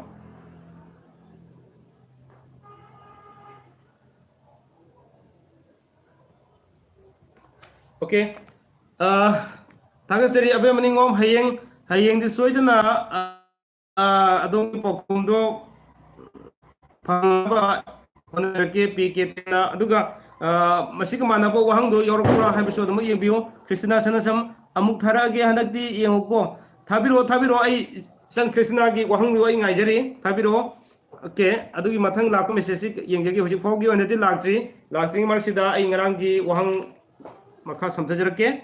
Okay. ꯑ, ꯊꯥꯒꯠꯆꯔꯤ ꯑꯕꯦꯝ ꯃꯅꯤꯡꯉꯣꯝ꯫ ꯍꯌꯦꯡ, ꯍꯌꯦꯡꯗꯤ ꯁꯣꯏꯗꯅ, ꯑ, ꯑ, ꯑꯗꯣꯝꯒꯤ ꯄꯥꯎꯈꯨꯝꯗꯣ ꯐꯪꯅꯕ ꯍꯣꯠꯅꯖꯔꯛꯀꯦ, ꯄꯤ ꯀꯦ ꯇꯦꯟꯅ꯫ ꯑꯗꯨꯒ, ꯑ, ꯃꯁꯤꯒ ꯃꯥꯟꯅꯕ ꯋꯥꯍꯪꯗꯣ ꯌꯥꯎꯔꯛꯄ꯭ꯔꯥ ꯍꯥꯏꯕꯁꯨ ꯑꯗꯨꯃꯛ ꯌꯦꯡꯕꯤꯌꯨ꯫ ꯈ꯭ꯔꯤꯁꯇꯤꯅꯥ ꯁꯅꯥꯁꯝ, ꯑꯃꯨꯛ ꯊꯥꯔꯛꯑꯒꯦ ꯍꯟꯗꯛꯇꯤ ꯌꯦꯡꯉꯨꯀꯣ꯫ ꯊꯥꯕꯤꯔꯛꯑꯣ, ꯊꯥꯕꯤꯔꯛꯑꯣ꯫ ꯑꯩ ꯏꯆꯟ ꯈ꯭ꯔꯤꯁꯇꯤꯅꯥꯒꯤ ꯋꯥꯍꯪꯗꯣ ꯑꯩ ꯉꯥꯏꯖꯔꯤ꯫ ꯊꯥꯕꯤꯔꯛꯑꯣ꯫ Okay, ꯑꯗꯨꯒꯤ ꯃꯊꯪ ꯂꯥꯛꯄ message ꯁꯤ ꯌꯦꯡꯖꯒꯦ꯫ ꯍꯧꯖꯤꯛ ꯐꯥꯎꯒꯤ ꯑꯣꯏꯅꯗꯤ ꯂꯥꯛꯇ꯭ꯔꯤ꯫ ꯂꯥꯛꯇ꯭ꯔꯤꯉꯩ ꯃꯔꯛꯁꯤꯗ ꯑꯩ ꯉꯔꯥꯡꯒꯤ ꯋꯥꯍꯪ ꯃꯈꯥ ꯁꯝꯊꯖꯔꯛꯀꯦ꯫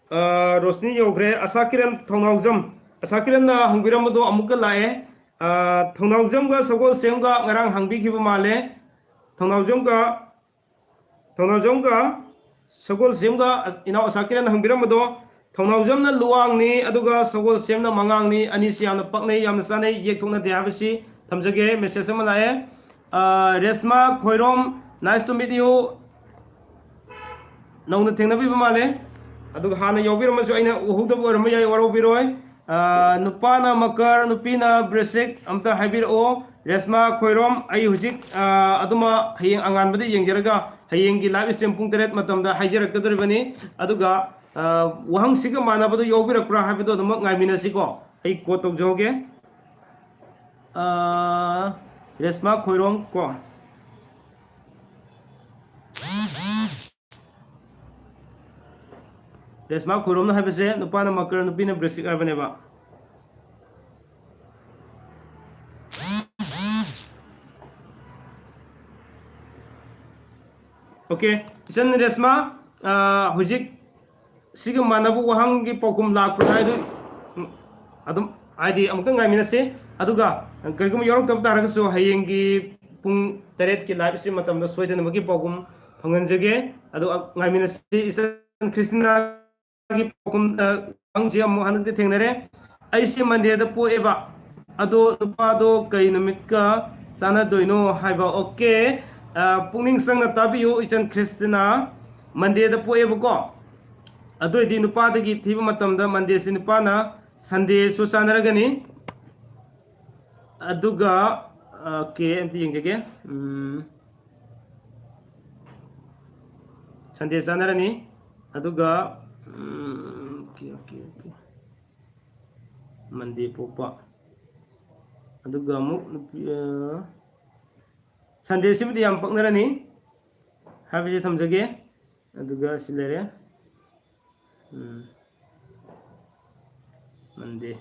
ꯑ, ꯔꯣꯁꯅꯤ ꯌꯧꯈ꯭ꯔꯦ꯫ ꯑꯁꯥ ꯀꯤꯔꯟ ꯊꯧꯅꯥꯎꯖꯝ, ꯑꯁꯥ ꯀꯤꯔꯟꯅ ꯍꯪꯕꯤꯔꯝꯕꯗꯣ ꯑꯃꯨꯛꯀ ꯂꯥꯛꯑꯦ꯫ ꯑ, ꯊꯧꯅꯥꯎꯖꯝꯒ ꯁꯒꯣꯜꯁꯦꯝꯒ ꯉꯔꯥꯡ ꯍꯪꯕꯤꯈꯤꯕ ꯃꯥꯜꯂꯦ꯫ ꯊꯧꯅꯥꯎꯖꯝꯒ, ꯊꯧꯅꯥꯎꯖꯝꯒ ꯁꯒꯣꯜꯁꯦꯝꯒ ꯏꯅꯥꯎ ꯑꯁꯥ ꯀꯤꯔꯟꯅ ꯍꯪꯕꯤꯔꯝꯕꯗꯣ, ꯊꯧꯅꯥꯎꯖꯝꯅ ꯂꯨꯋꯥꯡꯅꯤ, ꯑꯗꯨꯒ ꯁꯒꯣꯜꯁꯦꯝꯅ ꯃꯉꯥꯡꯅꯤ꯫ ꯑꯅꯤꯁꯤ ꯌꯥꯝꯅ ꯄꯛꯅꯩ, ꯌꯥꯝꯅ ꯆꯥꯅꯩ, ꯌꯦꯛ ꯊꯣꯛꯅꯗꯦ ꯍꯥꯏꯕꯁꯤ ꯊꯝꯖꯒꯦ꯫ Message ꯑꯃ ꯂꯥꯛꯑꯦ꯫ ꯑ, Reshma Khoirom, nice to meet you꯫ ꯅꯧꯅ ꯊꯦꯡꯅꯕꯤꯕ ꯃꯥꯜꯂꯦ꯫ ꯑꯗꯨꯒ ꯍꯥꯟꯅ ꯌꯥꯎꯕꯤꯔꯝꯃꯁꯨ ꯑꯩꯅ ꯎꯍꯧꯗꯕ ꯑꯣꯏꯔꯝꯕ ꯌꯥꯏ, ꯋꯥꯔꯧꯕꯤꯔꯣꯏ꯫ ꯑ, ꯅꯨꯄꯥꯅ ꯃꯀꯔ, ꯅꯨꯄꯤꯅ ꯕ꯭ꯔꯤꯁꯤꯛ, ꯑꯝꯇ ꯍꯥꯏꯕꯤꯔꯛꯑꯣ꯫ ꯔꯦꯁꯃꯥ ꯈꯣꯏꯔꯣꯝ, ꯑꯩ ꯍꯧꯖꯤꯛ, ꯑ, ꯑꯗꯨꯃ ꯍꯌꯦꯡ ꯑꯉꯥꯟꯕꯗ ꯌꯦꯡꯖꯔꯒ ꯍꯌꯦꯡꯒꯤ live stream ꯄꯨꯡ ꯇꯔꯦꯠ ꯃꯇꯝꯗ ꯍꯥꯏꯖꯔꯛꯀꯗꯧꯔꯤꯕꯅꯤ꯫ ꯑꯗꯨꯒ, ꯑ, ꯋꯥꯍꯪꯁꯤꯒ ꯃꯥꯟꯅꯕꯗꯣ ꯌꯥꯎꯕꯤꯔꯛꯄ꯭ꯔꯥ ꯍꯥꯏꯕꯗꯣ ꯑꯗꯨꯃꯛ ꯉꯥꯏꯃꯤꯟꯅꯁꯤꯀꯣ꯫ ꯑꯩ quote ꯇꯧꯖꯍꯧꯒꯦ꯫ ꯑ, ꯔꯦꯁꯃꯥ ꯈꯣꯏꯔꯣꯝ ꯀꯣ꯫ ꯔꯦꯁꯃꯥ ꯈꯣꯏꯔꯣꯝꯅ ꯍꯥꯏꯕꯁꯦ ꯅꯨꯄꯥꯅ ꯃꯀꯔ, ꯅꯨꯄꯤꯅ ꯕ꯭ꯔꯤꯁꯤꯛ ꯍꯥꯏꯕꯅꯦꯕ꯫ Okay, ꯏꯆꯟ ꯔꯦꯁꯃꯥ, ꯑ, ꯍꯧꯖꯤꯛ ꯁꯤꯒ ꯃꯥꯟꯅꯕ ꯋꯥꯍꯪꯒꯤ ꯄꯥꯎꯈꯨꯝ ꯂꯥꯛꯄ꯭ꯔꯥ ꯍꯥꯏꯗꯨ, ꯎꯝ, ꯑꯗꯨꯝ ꯍꯥꯏꯗꯤ ꯑꯃꯨꯛꯇꯪ ꯉꯥꯏꯃꯤꯟꯅꯁꯤ꯫ ꯑꯗꯨꯒ ꯀꯔꯤꯒꯨꯝꯕ ꯌꯥꯎꯔꯛꯇꯕ ꯇꯥꯔꯒꯁꯨ ꯍꯌꯦꯡꯒꯤ ꯄꯨꯡ ꯇꯔꯦꯠꯀꯤ live stream ꯃꯇꯝꯗ ꯁꯣꯏꯗꯅꯃꯛꯀꯤ ꯄꯥꯎꯈꯨꯝ ꯐꯪꯍꯟꯖꯒꯦ꯫ ꯑꯗꯣ ꯉꯥꯏꯃꯤꯟꯅꯁꯤ꯫ ꯏꯆꯟ ꯈ꯭ꯔꯤꯁꯇꯤꯅꯥꯒꯤ ꯄꯥꯎꯈꯨꯝ, ꯑ, ꯋꯥꯍꯪꯁꯤ ꯑꯃꯨꯛ ꯍꯟꯗꯛꯇꯤ ꯊꯦꯡꯅꯔꯦ꯫ ꯑꯩꯁꯦ Monday ꯗ ꯄꯣꯛꯑꯦꯕ, ꯑꯗꯣ ꯅꯨꯄꯥꯗꯣ ꯀꯩ ꯅꯨꯃꯤꯠꯀ ꯆꯥꯟꯅꯗꯣꯏꯅꯣ ꯍꯥꯏꯕ꯫ Okay, ꯑ, ꯄꯨꯛꯅꯤꯡ ꯆꯪꯅ ꯇꯥꯕꯤꯌꯨ ꯏꯆꯟ ꯈ꯭ꯔꯤꯁꯇꯤꯅꯥ꯫ Monday ꯗ ꯄꯣꯛꯑꯦꯕꯀꯣ꯫ ꯑꯗꯨ ꯑꯣꯏꯔꯗꯤ ꯅꯨꯄꯥꯗꯒꯤ ꯊꯤꯕ ꯃꯇꯝꯗ Mondayꯁꯤ ꯅꯨꯄꯥꯅ Sundayꯁꯨ ꯆꯥꯟꯅꯔꯒꯅꯤ꯫ ꯑꯗꯨꯒ, okay, ꯑꯝꯇ ꯌꯦꯡꯖꯒꯦ꯫ ꯎꯝ, Sunday ꯆꯥꯟꯅꯔꯅꯤ꯫ ꯑꯗꯨꯒ, ꯎꯝ, okay, okay, okay. Monday ꯄꯣꯛꯄ꯫ ꯑꯗꯨꯒ ꯑꯃꯨꯛ ꯅꯨꯄꯤ, ꯑ, Sundayꯁꯤꯕꯨꯗꯤ ꯌꯥꯝ ꯄꯛꯅꯔꯅꯤ ꯍꯥꯏꯕꯁꯤ ꯊꯝꯖꯒꯦ꯫ ꯑꯗꯨꯒ ꯁꯤ ꯂꯩꯔꯦ꯫ ꯎꯝ꯫ Monday꯫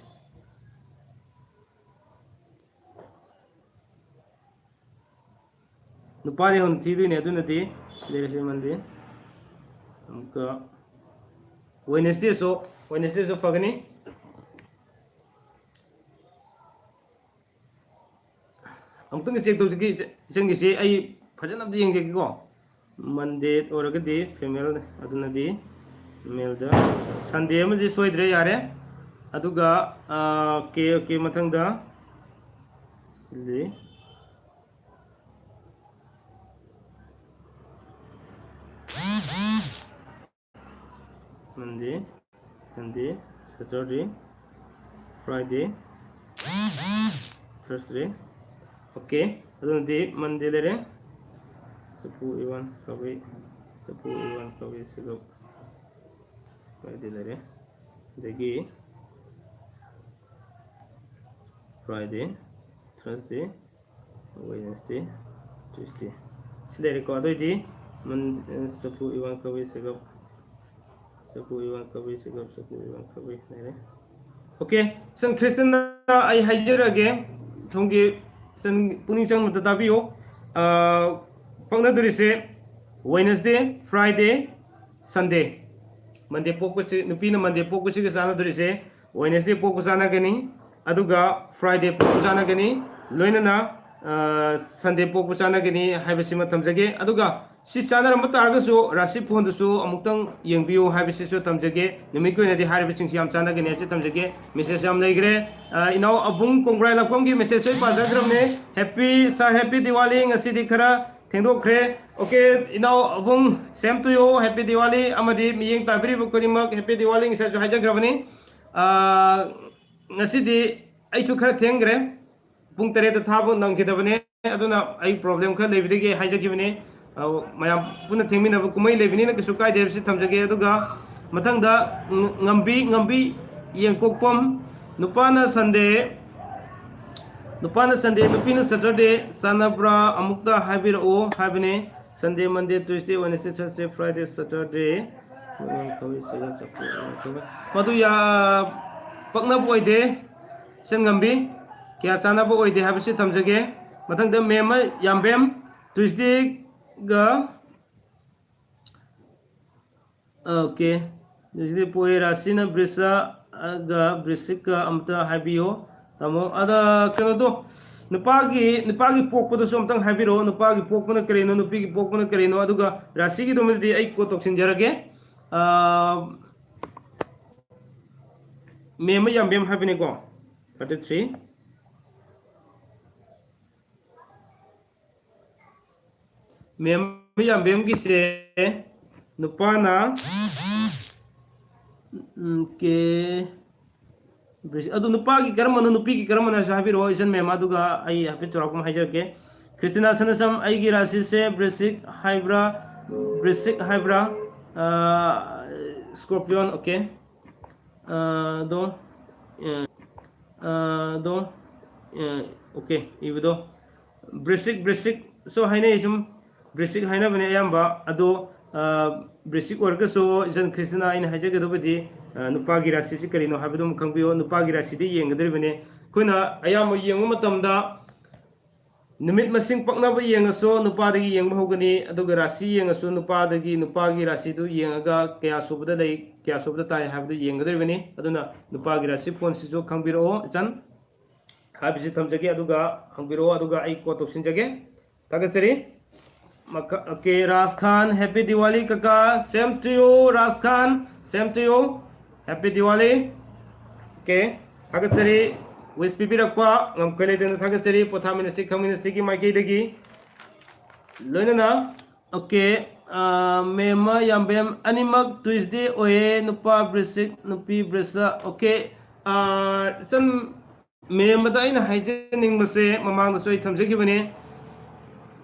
ꯅꯨꯄꯥꯗꯤ ꯍꯧꯅ ꯊꯤꯗꯣꯏꯅꯦ, ꯑꯗꯨꯅꯗꯤ ꯂꯩꯔꯁꯤ Monday꯫ ꯑꯃꯨꯛꯀ Wednesdayꯁꯨ, Wednesdayꯁꯨ ꯐꯒꯅꯤ꯫ ꯑꯃꯨꯛꯇꯪ check ꯇꯧꯖꯒꯦ, ꯏꯆꯟꯒꯤꯁꯤ ꯑꯩ ꯐꯖꯅ ꯑꯝꯇ ꯌꯦꯡꯖꯒꯦꯀꯣ꯫ Monday ꯑꯣꯏꯔꯒꯗꯤ female, ꯑꯗꯨꯅꯗꯤ maleꯗ꯫ Sunday ꯑꯃꯗꯤ ꯁꯣꯏꯗ꯭ꯔꯦ, ꯌꯥꯔꯦ꯫ ꯑꯗꯨꯒ, ꯑꯥ, okay, okay, ꯃꯊꯪꯗ ꯁꯤꯜꯂꯤ꯫ Monday, Sunday, Saturday, Friday, Thursday꯫ Okay, ꯑꯗꯨꯅꯗꯤ Monday ꯂꯩꯔꯦ꯫ ꯁꯥꯐꯨ ꯏꯋꯥꯟ ꯀꯕꯨꯏ, ꯁꯥꯐꯨ ꯏꯋꯥꯟ ꯀꯕꯨꯏ ꯁꯤꯒꯞ꯫ Friday ꯂꯩꯔꯦ꯫ ꯑꯗꯒꯤ Friday, Thursday, Wednesday, Tuesday꯫ ꯁꯤ ꯂꯩꯔꯦꯀꯣ꯫ ꯑꯗꯨꯑꯣꯏꯗꯤ ꯃꯟ-, ꯑ, ꯁꯥꯐꯨ ꯏꯋꯥꯟ ꯀꯕꯨꯏ ꯁꯤꯒꯞ, ꯁꯥꯐꯨ ꯏꯋꯥꯟ ꯀꯕꯨꯏ ꯁꯤꯒꯞ, ꯁꯥꯐꯨ ꯏꯋꯥꯟ ꯀꯕꯨꯏ ꯂꯩꯔꯦ꯫ Okay, ꯏꯆꯟ ꯈ꯭ꯔꯤꯁꯇꯟꯅ ꯑꯩ ꯍꯥꯏꯖꯔꯛꯑꯒꯦ, ꯁꯣꯝꯒꯤ ꯏꯆꯟ ꯄꯨꯛꯅꯤꯡ ꯆꯪꯕ ꯑꯝꯇ ꯇꯥꯕꯤꯌꯨ꯫ ꯑ, ꯄꯛꯅꯗꯣꯔꯤꯁꯦ Wednesday, Friday, Sunday꯫ Monday ꯄꯣꯛꯄꯁꯤ, ꯅꯨꯄꯤꯅ Monday ꯄꯣꯛꯄꯁꯤꯒ ꯆꯥꯟꯅꯗꯣꯔꯤꯁꯦ Wednesday ꯄꯣꯛꯄ ꯆꯥꯟꯅꯒꯅꯤ, ꯑꯗꯨꯒ Friday ꯄꯣꯛꯄ ꯆꯥꯟꯅꯒꯅꯤ, ꯂꯣꯏꯅꯅ, ꯑ, Sunday ꯄꯣꯛꯄ ꯆꯥꯟꯅꯒꯅꯤ ꯍꯥꯏꯕꯁꯤꯃ ꯊꯝꯖꯒꯦ꯫ ꯑꯗꯨꯒ ꯁꯤ ꯆꯥꯟꯅꯔꯝꯕ ꯇꯥꯔꯒꯁꯨ ꯔꯥꯁꯤ ꯐꯣꯟꯗꯨꯁꯨ ꯑꯃꯨꯛꯇꯪ ꯌꯦꯡꯕꯤꯌꯨ ꯍꯥꯏꯕꯁꯤꯁꯨ ꯊꯝꯖꯒꯦ꯫ ꯅꯨꯃꯤꯠꯀꯤ ꯑꯣꯏꯅꯗꯤ ꯍꯥꯏꯔꯤꯕꯁꯤꯡꯁꯤ ꯌꯥꯝ ꯆꯥꯟꯅꯒꯅꯤ ꯍꯥꯏꯁꯤ ꯊꯝꯖꯒꯦ꯫ Message ꯌꯥꯝ ꯂꯩꯈ꯭ꯔꯦ꯫ ꯑ, ꯏꯅꯥꯎ ꯑꯕꯨꯡ ꯀꯣꯡꯕ꯭ꯔꯥꯏ ꯂꯥꯛꯄꯝꯒꯤ message ꯂꯣꯏ ꯄꯥꯖꯈ꯭ꯔꯕꯅꯦ꯫ Happy sir, happy Diwali꯫ ꯉꯁꯤꯗꯤ ꯈꯔ ꯊꯦꯡꯗꯣꯛꯈ꯭ꯔꯦ꯫ Okay, ꯏꯅꯥꯎ ꯑꯕꯨꯡ, same to you, happy Diwali꯫ ꯑꯃꯗꯤ ꯃꯤꯠꯌꯦꯡ ꯇꯥꯕꯤꯔꯤꯕ ꯈꯨꯗꯤꯡꯃꯛ happy Diwali꯫ ꯉꯁꯥꯏꯁꯨ ꯍꯥꯏꯖꯈ꯭ꯔꯕꯅꯤ꯫ ꯑꯥ, ꯉꯁꯤꯗꯤ ꯑꯩꯁꯨ ꯈꯔ ꯊꯦꯡꯈ꯭ꯔꯦ, ꯄꯨꯡ ꯇꯔꯦꯠꯇ ꯊꯥꯕ ꯅꯪꯈꯤꯗꯕꯅꯦ꯫ ꯑꯗꯨꯅ ꯑꯩ problem ꯈꯔ ꯂꯩꯕꯗꯒꯤ ꯍꯥꯏꯖꯈꯤꯕꯅꯦ꯫ ꯑ, ꯃꯌꯥꯝ ꯄꯨꯟꯅ ꯊꯦꯡꯃꯤꯟꯅꯕ ꯀꯨꯝꯍꯩ ꯂꯩꯕꯅꯤꯅ ꯀꯩꯁꯨ ꯀꯥꯏꯗꯦ ꯍꯥꯏꯕꯁꯤ ꯊꯝꯖꯒꯦ꯫ ꯑꯗꯨꯒ ꯃꯊꯪꯗ ꯉ-, ꯉꯝꯕꯤ, ꯉꯝꯕꯤ ꯌꯦꯡꯀꯣꯛꯄꯝ, ꯅꯨꯄꯥꯅ Sunday, ꯅꯨꯄꯥꯅ Sunday, ꯅꯨꯄꯤꯅ Saturday ꯆꯥꯟꯅꯕ꯭ꯔꯥ ꯑꯃꯨꯛꯇ ꯍꯥꯏꯕꯤꯔꯛꯑꯣ ꯍꯥꯏꯕꯅꯦ꯫ Sunday, Monday, Tuesday, Wednesday, Thursday, Friday, Saturday꯫ ꯃꯗꯨ ꯌꯥ-, ꯄꯛꯅꯕ ꯑꯣꯏꯗꯦ꯫ ꯏꯆꯟ ꯉꯝꯕꯤ, ꯀꯌꯥ ꯆꯥꯟꯅꯕ ꯑꯣꯏꯗꯦ ꯍꯥꯏꯕꯁꯤ ꯊꯝꯖꯒꯦ꯫ ꯃꯊꯪꯗ ꯃꯦꯝ ꯌꯥꯝꯕꯦꯝ, Tuesdayꯒ, okay, Tuesday ꯄꯣꯛꯑꯦ꯫ ꯔꯥꯁꯤꯅ ꯕ꯭ꯔꯤꯁ-, ꯑꯒ ꯕ꯭ꯔꯤꯁꯤꯛꯀ ꯑꯝꯇ ꯍꯥꯏꯕꯤꯌꯣ ꯇꯥꯃꯣ꯫ ꯑꯗ ꯀꯩꯅꯣꯗꯣ, ꯅꯨꯄꯥꯒꯤ, ꯅꯨꯄꯥꯒꯤ ꯄꯣꯛꯄꯗꯨꯁꯨ ꯑꯝꯇꯪ ꯍꯥꯏꯕꯤꯔꯛꯑꯣ꯫ ꯅꯨꯄꯥꯒꯤ ꯄꯣꯛꯄꯅ ꯀꯔꯤꯅꯣ, ꯅꯨꯄꯤꯒꯤ ꯄꯣꯛꯄꯅ ꯀꯔꯤꯅꯣ? ꯑꯗꯨꯒ ꯔꯥꯁꯤꯒꯤꯗꯨꯃꯗꯤ ꯑꯩ ꯀꯣ ꯇꯧꯁꯤꯟꯖꯔꯒꯦ꯫ ꯑ, ꯃꯦꯝ ꯌꯥꯝꯕꯦꯝ ꯍꯥꯏꯕꯅꯤꯀꯣ, thirty three꯫ ꯃꯦꯝ ꯌꯥꯝꯕꯦꯝꯒꯤꯁꯦ ꯅꯨꯄꯥꯅ, ꯎꯝ, ꯀꯦ, ꯕ꯭ꯔꯤꯁ-, ꯑꯗꯨ ꯅꯨꯄꯥꯒꯤ ꯀꯔꯝꯕꯅꯣ, ꯅꯨꯄꯤꯒꯤ ꯀꯔꯝꯕꯅꯣ ꯍꯥꯏꯁꯨ ꯍꯥꯏꯕꯤꯔꯛꯑꯣ, ꯏꯆꯟ ꯃꯦꯝ, ꯑꯗꯨꯒ ꯑꯩ ꯍꯥꯏꯐꯦꯠ ꯆꯥꯎꯔꯥꯛꯄ ꯑꯃ ꯍꯥꯏꯖꯔꯛꯀꯦ꯫ ꯈ꯭ꯔꯤꯁꯇꯤꯅꯥ ꯁꯅꯥꯁꯝ, ꯑꯩꯒꯤ ꯔꯥꯁꯤꯁꯦ ꯕ꯭ꯔꯤꯁꯤꯛ ꯍꯥꯏꯕ꯭ꯔꯥ, ꯕ꯭ꯔꯤꯁꯤꯛ ꯍꯥꯏꯕ꯭ꯔꯥ? ꯑꯥ, Scorpion, okay꯫ ꯑꯥ, ꯑꯗꯣ, ꯑꯥ, ꯑꯥ, ꯑꯗꯣ, ꯑꯥ, okay, ꯏꯕꯗꯣ ꯕ꯭ꯔꯤꯁꯤꯛ, ꯕ꯭ꯔꯤꯁꯤꯛꯁꯨ ꯍꯥꯏꯅꯩ, ꯁꯨꯝ ꯕ꯭ꯔꯤꯁꯤꯛ ꯍꯥꯏꯅꯕꯅꯦ ꯑꯌꯥꯝꯕ꯫ ꯑꯗꯣ, ꯑꯥ, ꯕ꯭ꯔꯤꯁꯤꯛ ꯑꯣꯏꯔꯒꯁꯨ ꯏꯆꯟ ꯈ꯭ꯔꯤꯁꯇꯤꯅꯥ, ꯑꯩꯅ ꯍꯥꯏꯖꯒꯗꯕꯗꯤ, ꯑꯥ, ꯅꯨꯄꯥꯒꯤ ꯔꯥꯁꯤꯁꯤ ꯀꯔꯤꯅꯣ ꯍꯥꯏꯕꯗꯨ ꯑꯃ ꯈꯪꯕꯤꯌꯣ꯫ ꯅꯨꯄꯥꯒꯤ ꯔꯥꯁꯤꯗꯤ ꯌꯦꯡꯒꯗꯧꯔꯤꯕꯅꯤ꯫ ꯑꯩꯈꯣꯏꯅ ꯑꯌꯥꯝꯕ ꯌꯦꯡꯕ ꯃꯇꯝꯗ ꯅꯨꯃꯤꯠ ꯃꯁꯤꯡ ꯄꯛꯅꯕ ꯌꯦꯡꯉꯁꯨ ꯅꯨꯄꯥꯗꯒꯤ ꯌꯦꯡꯕ ꯍꯧꯒꯅꯤ, ꯑꯗꯨꯒ ꯔꯥꯁꯤ ꯌꯦꯡꯉꯁꯨ ꯅꯨꯄꯥꯗꯒꯤ, ꯅꯨꯄꯥꯒꯤ ꯔꯥꯁꯤꯗꯨ ꯌꯦꯡꯉꯒ ꯀꯌꯥ ꯁꯨꯕꯗ ꯂꯩ, ꯀꯌꯥ ꯁꯨꯕꯗ ꯇꯥꯏ ꯍꯥꯏꯕꯗꯨ ꯌꯦꯡꯒꯗꯧꯔꯤꯕꯅꯤ꯫ ꯑꯗꯨꯅ ꯅꯨꯄꯥꯒꯤ ꯔꯥꯁꯤ ꯐꯣꯟꯁꯤꯁꯨ ꯈꯪꯕꯤꯔꯛꯑꯣ, ꯏꯆꯟ꯫ ꯍꯥꯏꯕꯁꯤ ꯊꯝꯖꯒꯦ, ꯑꯗꯨꯒ ꯍꯪꯕꯤꯔꯛꯑꯣ, ꯑꯗꯨꯒ ꯑꯩ ꯀꯣꯜ ꯇꯧꯁꯤꯟꯖꯒꯦ꯫ ꯊꯥꯒꯠꯆꯔꯤ꯫ ꯃꯈꯥ, okay, ꯔꯥꯖ ꯈꯥꯟ, happy Diwali ꯀꯀꯥ, same to you, Raj Khan, same to you, happy Diwali꯫ Okay, ꯊꯥꯒꯠꯆꯔꯤ꯫ Wish ꯄꯤꯕꯤꯔꯛꯄ ꯉꯝꯈꯩ ꯂꯩꯇꯅ ꯊꯥꯒꯠꯆꯔꯤ꯫ ꯄꯣꯊꯥꯃꯤꯟꯅꯁꯤ, ꯈꯪꯃꯤꯟꯅꯁꯤꯒꯤ ꯃꯥꯏꯀꯩꯗꯒꯤ꯫ ꯂꯣꯏꯅꯅ ꯑꯣꯀꯦ, ꯃꯦꯝꯃ ꯌꯥꯝꯕꯦꯝ ꯑꯅꯤꯃꯛ ꯇ꯭ꯋꯤꯁꯗꯦ ꯑꯣꯏꯌꯦ, ꯅꯨꯄꯥ ꯕ꯭ꯔꯤꯁꯤꯛ, ꯅꯨꯄꯤ ꯕ꯭ꯔꯤꯁ꯫ ꯑꯣꯀꯦ, ꯏꯆꯟ ꯃꯦꯝꯕꯗ ꯑꯩꯅ ꯍꯥꯏꯖꯅꯤꯡꯕꯁꯦ, ꯃꯃꯥꯡꯗꯁꯨ ꯑꯩ ꯊꯝꯖꯈꯤꯕꯅꯦ,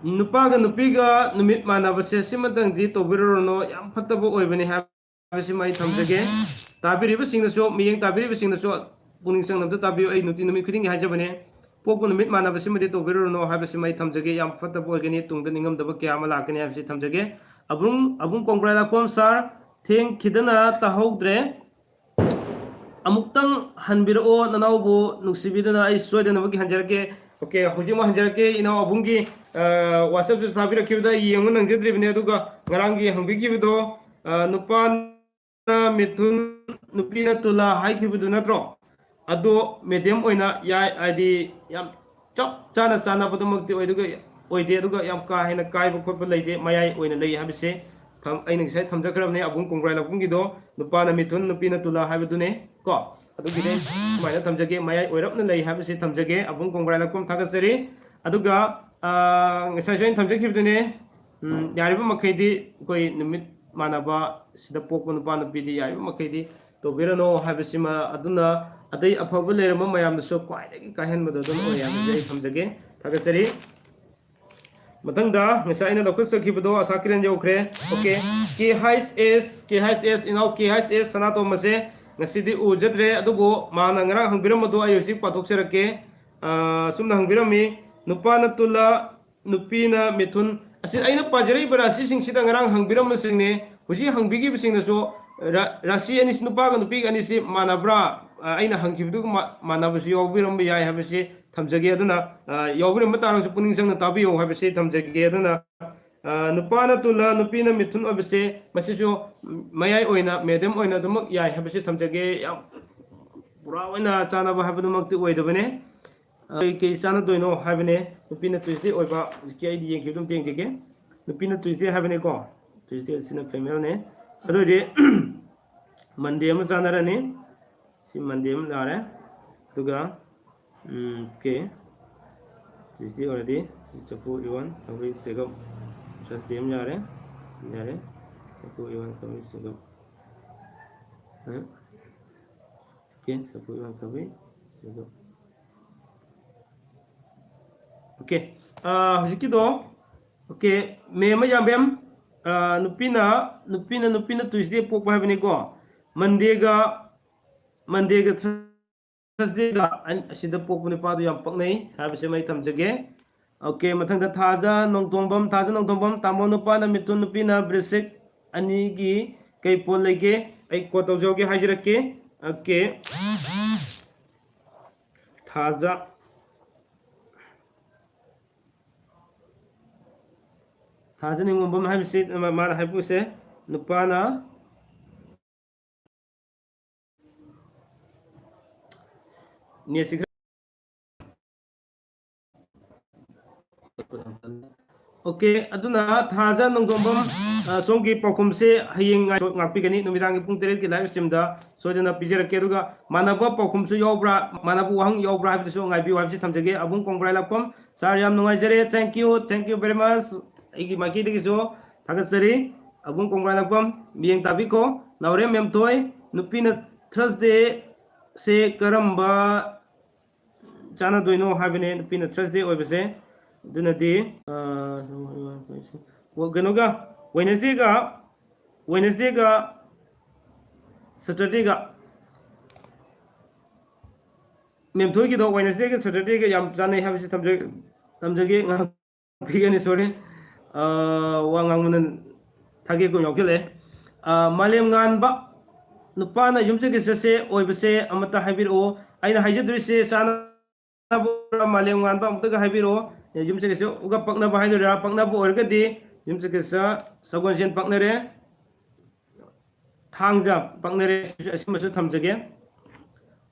ꯅꯨꯄꯥꯒ ꯅꯨꯄꯤꯒ ꯅꯨꯃꯤꯠ ꯃꯥꯟꯅꯕꯁꯦ ꯁꯤꯃꯇꯪꯗꯤ ꯇꯧꯕꯤꯔꯨꯔꯅꯨ, ꯌꯥꯝ ꯐꯠꯇꯕ ꯑꯣꯏꯕꯅꯤ ꯍꯥꯏꯕꯁꯤꯃ ꯑꯩ ꯊꯝꯖꯒꯦ꯫ ꯇꯥꯕꯤꯔꯤꯕꯁꯤꯡꯅꯁꯨ, ꯃꯤꯠꯌꯦꯡ ꯇꯥꯕꯤꯔꯤꯕꯁꯤꯡꯅꯁꯨ ꯄꯨꯛꯅꯤꯡ ꯆꯪꯅ ꯑꯝꯇ ꯇꯥꯕꯤꯌꯨ꯫ ꯑꯩ ꯅꯨꯡꯇꯤ ꯅꯨꯃꯤꯠ ꯈꯨꯗꯤꯡꯒꯤ ꯍꯥꯏꯖꯕꯅꯦ, ꯄꯣꯛꯄ ꯅꯨꯃꯤꯠ ꯃꯥꯟꯅꯕꯁꯤꯃꯗꯤ ꯇꯧꯕꯤꯔꯨꯔꯅꯨ ꯍꯥꯏꯕꯁꯤꯃ ꯑꯩ ꯊꯝꯖꯒꯦ꯫ ꯌꯥꯝ ꯐꯠꯇꯕ ꯑꯣꯏꯒꯅꯤ, ꯇꯨꯡꯗ ꯅꯤꯡꯉꯝꯗꯕ ꯀꯌꯥ ꯑꯃ ꯂꯥꯛꯀꯅꯤ ꯍꯥꯏꯕꯁꯤ ꯊꯝꯖꯒꯦ꯫ ꯑꯕꯨꯡ, ꯑꯕꯨꯡ ꯀꯣꯡꯒ꯭ꯔꯥꯏ ꯂꯥꯛꯄꯝ ꯁꯥꯔ, ꯊꯦꯡꯈꯤꯗꯅ ꯇꯥꯍꯧꯗ꯭ꯔꯦ꯫ ꯑꯃꯨꯛꯇꯪ ꯍꯟꯕꯤꯔꯛꯑꯣ, ꯅꯅꯥꯎꯕꯨ ꯅꯨꯡꯁꯤꯕꯤꯗꯨꯅ ꯑꯩ ꯁꯣꯏꯗꯅꯃꯛꯀꯤ ꯍꯟꯖꯔꯛꯀꯦ꯫ ꯑꯣꯀꯦ, ꯍꯧꯖꯤꯛꯃꯛ ꯍꯟꯖꯔꯛꯀꯦ꯫ ꯏꯅꯥꯎ ꯑꯕꯨꯡꯒꯤ, ꯑ, WhatsApp-ꯇ ꯊꯥꯕꯤꯔꯛꯈꯤꯕꯗ ꯑꯩ ꯌꯦꯡꯕ ꯅꯪꯖꯗ꯭ꯔꯤꯕꯅꯦ, ꯑꯗꯨꯒ ꯉꯔꯥꯡꯒꯤ ꯍꯪꯕꯤꯈꯤꯕꯗꯣ, ꯑ, ꯅꯨꯄꯥꯅ ꯃꯤꯊꯨꯟ, ꯅꯨꯄꯤꯅ ꯇꯨꯂꯥ ꯍꯥꯏꯈꯤꯕꯗꯨ ꯅꯠꯇ꯭ꯔꯣ? ꯑꯗꯣ medium ꯑꯣꯏꯅ ꯌꯥꯏ, ꯍꯥꯏꯗꯤ ꯌꯥꯝ ꯆꯞ ꯆꯥꯅ ꯆꯥꯟꯅꯕꯗꯨꯃꯛꯇꯤ ꯑꯣꯏꯗꯨꯒ, ꯑꯣꯏꯗꯦ, ꯑꯗꯨꯒ ꯌꯥꯝ ꯀꯥ ꯍꯦꯟꯅ ꯀꯥꯏꯕ ꯈꯣꯠꯄ ꯂꯩꯇꯦ, ꯃꯌꯥꯏ ꯑꯣꯏꯅ ꯂꯩ ꯍꯥꯏꯕꯁꯦ ꯊꯝ-, ꯑꯩꯅ ꯉꯁꯥꯏ ꯊꯝꯖꯈ꯭ꯔꯕꯅꯦ꯫ ꯑꯕꯨꯡ ꯀꯣꯡꯒ꯭ꯔꯥꯏ ꯂꯧꯕꯨꯝꯒꯤꯗꯣ, ꯅꯨꯄꯥꯅ ꯃꯤꯊꯨꯟ, ꯅꯨꯄꯤꯅ ꯇꯨꯂꯥ ꯍꯥꯏꯕꯗꯨꯅꯦ ꯀꯣ꯫ ꯑꯗꯨꯒꯤꯗꯤ ꯁꯨꯃꯥꯏꯅ ꯊꯝꯖꯒꯦ, ꯃꯌꯥꯏ ꯑꯣꯏꯔꯞꯅ ꯂꯩ ꯍꯥꯏꯕꯁꯤ ꯊꯝꯖꯒꯦ꯫ ꯑꯕꯨꯡ ꯀꯣꯡꯒ꯭ꯔꯥꯏ ꯂꯧꯕꯨꯝ ꯊꯥꯒꯠꯆꯔꯤ꯫ ꯑꯗꯨꯒ, ꯑ, ꯉꯁꯥꯏꯁꯨ ꯑꯩꯅ ꯊꯝꯖꯈꯤꯕꯗꯨꯅꯦ, ꯎꯝ, ꯌꯥꯔꯤꯕ ꯃꯈꯩꯗꯤ ꯑꯩꯈꯣꯏ ꯅꯨꯃꯤꯠ ꯃꯥꯟꯅꯕ ꯁꯤꯗ ꯄꯣꯛꯄ ꯅꯨꯄꯥ ꯅꯨꯄꯤꯗꯤ ꯌꯥꯔꯤꯕ ꯃꯈꯩꯗꯤ ꯇꯧꯕꯤꯔꯅꯨ ꯍꯥꯏꯕꯁꯤꯃ, ꯑꯗꯨꯅ ꯑꯇꯩ ꯑꯐꯕ ꯂꯩꯔꯝꯕ ꯃꯌꯥꯝꯗꯁꯨ ꯈ꯭ꯋꯥꯏꯗꯒꯤ ꯀꯥꯏꯍꯟꯕꯗꯣ ꯑꯗꯨꯝ ꯑꯣꯏ ꯍꯥꯏꯕꯁꯦ ꯑꯩ ꯊꯝꯖꯒꯦ, ꯊꯥꯒꯠꯆꯔꯤ꯫ ꯃꯊꯪꯗ ꯉꯁꯥꯏ ꯑꯩꯅ ꯂꯧꯈꯠꯆꯈꯤꯕꯗꯣ ꯑꯁꯥ ꯀꯤꯔꯟ ꯌꯧꯈ꯭ꯔꯦ꯫ ꯑꯣꯀꯦ, ꯀꯦ ꯍꯩꯆ ꯑꯦꯁ, ꯀꯦ ꯍꯩꯆ ꯑꯦꯁ, ꯏꯅꯥꯎ ꯀꯦ ꯍꯩꯆ ꯑꯦꯁ ꯁꯅꯥꯇꯣꯝꯕꯁꯦ ꯉꯁꯤꯗꯤ ꯎꯖꯗ꯭ꯔꯦ, ꯑꯗꯨꯕꯨ ꯃꯥꯅ ꯉꯔꯥꯡ ꯍꯪꯕꯤꯔꯝꯕꯗꯣ ꯑꯩ ꯍꯧꯖꯤꯛ ꯄꯥꯊꯣꯛꯆꯔꯛꯀꯦ꯫ ꯑ, ꯁꯨꯝꯅ ꯍꯪꯕꯤꯔꯝꯃꯤ, ꯅꯨꯄꯥꯅ ꯇꯨꯂꯥ, ꯅꯨꯄꯤꯅ ꯃꯤꯊꯨꯟ꯫ ꯑꯁꯤ ꯑꯩꯅ ꯄꯥꯖꯔꯛꯏꯕ ꯔꯥꯁꯤꯁꯤꯡꯁꯤꯗ ꯉꯔꯥꯡ ꯍꯪꯕꯤꯔꯝꯕꯁꯤꯡꯅꯤ꯫ ꯍꯧꯖꯤꯛ ꯍꯪꯕꯤꯈꯤꯕꯁꯤꯡꯅꯁꯨ ꯔꯥ-, ꯔꯥꯁꯤ ꯑꯅꯤꯁꯤ, ꯅꯨꯄꯥꯒ ꯅꯨꯄꯤꯒ ꯑꯅꯤꯁꯤ ꯃꯥꯟꯅꯕ꯭ꯔꯥ? ꯑ, ꯑꯩꯅ ꯍꯪꯈꯤꯕꯗꯨꯒ ꯃꯥ-, ꯃꯥꯟꯅꯕꯁꯨ ꯌꯥꯎꯕꯤꯔꯝꯕ ꯌꯥꯏ ꯍꯥꯏꯕꯁꯤ ꯊꯝꯖꯒꯦ꯫ ꯑꯗꯨꯅ, ꯑ, ꯌꯥꯎꯕꯤꯔꯝꯕ ꯇꯥꯔꯒꯁꯨ ꯄꯨꯛꯅꯤꯡ ꯆꯪꯅ ꯇꯥꯕꯤꯌꯨ ꯍꯥꯏꯕꯁꯤ ꯊꯝꯖꯒꯦ꯫ ꯑꯗꯨꯅ, ꯑ, ꯅꯨꯄꯥꯅ ꯇꯨꯂꯥ, ꯅꯨꯄꯤꯅ ꯃꯤꯊꯨꯟ ꯑꯣꯏꯕꯁꯦ, ꯃꯁꯤꯁꯨ ꯃꯌꯥꯏ ꯑꯣꯏꯅ, medium ꯑꯣꯏꯅ ꯑꯗꯨꯃꯛ ꯌꯥꯏ ꯍꯥꯏꯕꯁꯤ ꯊꯝꯖꯒꯦ꯫ ꯌꯥꯝ ꯄꯨꯔꯥ ꯑꯣꯏꯅ ꯆꯥꯟꯅꯕ ꯍꯥꯏꯕꯗꯨꯃꯛꯇꯤ ꯑꯣꯏꯗꯕꯅꯦ꯫ ꯑ, ꯀꯩ ꯀꯩ ꯆꯥꯟꯅꯗꯣꯏꯅꯣ ꯍꯥꯏꯕꯅꯦ꯫ ꯅꯨꯄꯤꯅ Tuesday ꯑꯣꯏꯕ, ꯍꯧꯖꯤꯛꯀꯤ ꯑꯩꯗꯤ ꯌꯦꯡꯈꯤꯕꯗꯨ ꯑꯝꯇ ꯌꯦꯡꯖꯒꯦ꯫ ꯅꯨꯄꯤꯅ Tuesday ꯍꯥꯏꯕꯅꯦꯀꯣ, Tuesday ꯑꯁꯤꯅ female ꯅꯦ꯫ ꯑꯗꯨ ꯑꯣꯏꯗꯤ Monday ꯑꯃ ꯆꯥꯟꯅꯔꯅꯤ꯫ ꯁꯤ Monday ꯑꯃ ꯂꯥꯛꯑꯦ꯫ ꯑꯗꯨꯒ, ꯎꯝ, okay, Tuesday ꯑꯣꯏꯔꯗꯤ ꯆꯐꯨ ꯏꯋꯥꯟ ꯊꯧꯔꯤ ꯆꯦꯒꯞ꯫ ꯆꯁꯇꯤ ꯑꯃ ꯌꯥꯔꯦ꯫ ꯌꯥꯔꯦ꯫ ꯆꯐꯨ ꯏꯋꯥꯟ ꯊꯧꯔꯤ ꯆꯦꯒꯞ꯫ ꯍꯥ? ꯑꯣꯀꯦ, ꯆꯐꯨ ꯏꯋꯥꯟ ꯊꯧꯔꯤ ꯆꯦꯒꯞ꯫ ꯑꯣꯀꯦ꯫ ꯑꯥ, ꯍꯧꯖꯤꯛꯀꯤꯗꯣ, ꯑꯣꯀꯦ, ꯃꯦꯝ ꯃꯌꯥꯝꯕꯦꯝ, ꯑꯥ, ꯅꯨꯄꯤꯅ, ꯅꯨꯄꯤꯅ, ꯅꯨꯄꯤꯅ Tuesday ꯄꯣꯛꯄ ꯍꯥꯏꯕꯅꯤꯀꯣ꯫ Mondayꯒ, Mondayꯒ Thursdayꯒ ꯑꯟ-, ꯑꯁꯤꯗ ꯄꯣꯛꯄ ꯅꯨꯄꯥꯗꯨ ꯌꯥꯝ ꯄꯛꯅꯩ ꯍꯥꯏꯕꯁꯤꯃ ꯑꯩ ꯊꯝꯖꯒꯦ꯫ ꯑꯣꯀꯦ, ꯃꯊꯪꯗ ꯊꯥꯖ ꯅꯣꯡꯊꯣꯡꯕꯝ, ꯊꯥꯖ ꯅꯣꯡꯊꯣꯡꯕꯝ, ꯇꯥꯃꯣ ꯅꯨꯄꯥꯅ ꯃꯤꯊꯨꯟ, ꯅꯨꯄꯤꯅ ꯕ꯭ꯔꯤꯁꯤꯛ, ꯑꯅꯤꯒꯤ ꯀꯩ ꯄꯣꯠ ꯂꯩꯒꯦ? ꯑꯩ quote ꯇꯧꯖꯍꯧꯒꯦ, ꯍꯥꯏꯖꯔꯛꯀꯦ꯫ ꯑꯣꯀꯦ꯫ ꯊꯥꯖ, ꯊꯥꯖ ꯅꯤꯡꯉꯣꯝꯕꯝ ꯍꯥꯏꯕꯁꯤ ꯃꯥ-, ꯃꯥꯅ ꯍꯥꯏꯕꯁꯦ ꯅꯨꯄꯥꯅ ꯅꯦꯠꯁꯤ ꯈꯔ ꯑꯣꯀꯦ, ꯑꯗꯨꯅ ꯊꯥꯖ ꯅꯣꯡꯗꯣꯝꯕꯝ, ꯑ, ꯁꯣꯝꯒꯤ ꯄꯥꯎꯈꯨꯝꯁꯦ ꯍꯌꯦꯡ ꯉꯥꯏ-, ꯉꯥꯛꯄꯤꯒꯅꯤ꯫ ꯅꯨꯃꯤꯗꯥꯡꯒꯤ ꯄꯨꯡ ꯇꯔꯦꯠꯀꯤ live streamꯗ ꯁꯣꯏꯗꯅ ꯄꯤꯖꯔꯛꯀꯦ꯫ ꯑꯗꯨꯒ ꯃꯥꯟꯅꯕ ꯄꯥꯎꯈꯨꯝꯁꯨ ꯌꯥꯎꯕ꯭ꯔꯥ, ꯃꯥꯟꯅꯕ ꯋꯥꯍꯪ ꯌꯥꯎꯕ꯭ꯔꯥ ꯍꯥꯏꯕꯗꯨꯁꯨ ꯉꯥꯏꯕꯤꯌꯨ ꯍꯥꯏꯕꯁꯤ ꯊꯝꯖꯒꯦ꯫ ꯑꯕꯨꯡ ꯀꯣꯡꯕ꯭ꯔꯥꯏ ꯂꯥꯛꯄꯝ, sir, ꯌꯥꯝ ꯅꯨꯡꯉꯥꯏꯖꯔꯦ, thank you, thank you very much꯫ ꯑꯩꯒꯤ ꯃꯥꯏꯀꯩꯗꯒꯤꯁꯨ ꯊꯥꯒꯠꯆꯔꯤ꯫ ꯑꯕꯨꯡ ꯀꯣꯡꯕ꯭ꯔꯥꯏ ꯂꯥꯛꯄꯝ, ꯃꯤꯠꯌꯦꯡ ꯇꯥꯕꯤꯀꯣ꯫ ꯅꯥꯎꯔꯦꯝ ꯃꯦꯝꯊꯣꯏ, ꯅꯨꯄꯤꯅ Thursdayꯁꯦ ꯀꯔꯝꯕ ꯆꯥꯟꯅꯗꯣꯏꯅꯣ ꯍꯥꯏꯕꯅꯦ, ꯅꯨꯄꯤꯅ Thursday ꯑꯣꯏꯕꯁꯦ꯫ ꯑꯗꯨꯅꯗꯤ, ꯑ, ꯀꯩꯅꯣꯒ, Wednesdayꯒ, Wednesdayꯒ Saturdayꯒ, ꯃꯦꯝꯊꯣꯏꯒꯤꯗꯣ Wednesdayꯒ Saturdayꯒ ꯌꯥꯝ ꯆꯥꯟꯅꯩ ꯍꯥꯏꯕꯁꯤ ꯊꯝꯖ-, ꯊꯝꯖꯒꯦ꯫ ꯉꯥꯏꯍꯥꯛ ꯄꯤꯒꯅꯤ, sorry꯫ ꯑ, ꯋꯥ ꯉꯥꯡꯕꯅ ꯊꯥꯒꯦ ꯀꯨꯝ ꯌꯥꯎꯁꯤꯜꯂꯛꯑꯦ꯫ ꯑ, ꯃꯥꯂꯦꯝ ꯉꯥꯟꯕ, ꯅꯨꯄꯥꯅ ꯌꯨꯝꯁꯀꯩꯁꯁꯦ ꯑꯣꯏꯕꯁꯦ ꯑꯃꯠꯇ ꯍꯥꯏꯕꯤꯔꯛꯑꯣ꯫ ꯑꯩꯅ ꯍꯥꯏꯖꯗꯣꯏꯁꯦ ꯆꯥꯅꯕ ꯃꯥꯂꯦꯝ ꯉꯥꯟꯕ ꯑꯃꯨꯛꯇꯒ ꯍꯥꯏꯕꯤꯔꯛꯑꯣ꯫ ꯌꯨꯝꯁꯀꯩꯁꯒ ꯄꯛꯅꯕ ꯍꯥꯏꯗꯣꯏꯔꯥ? ꯄꯛꯅꯕ ꯑꯣꯏꯔꯒꯗꯤ ꯌꯨꯝꯁꯀꯩꯁ ꯁꯒꯣꯜꯁꯦꯟ ꯄꯛꯅꯔꯦ꯫ ꯊꯥꯡꯖ ꯄꯛꯅꯔꯦ, ꯑꯁꯤꯃꯁꯨ ꯊꯝꯖꯒꯦ꯫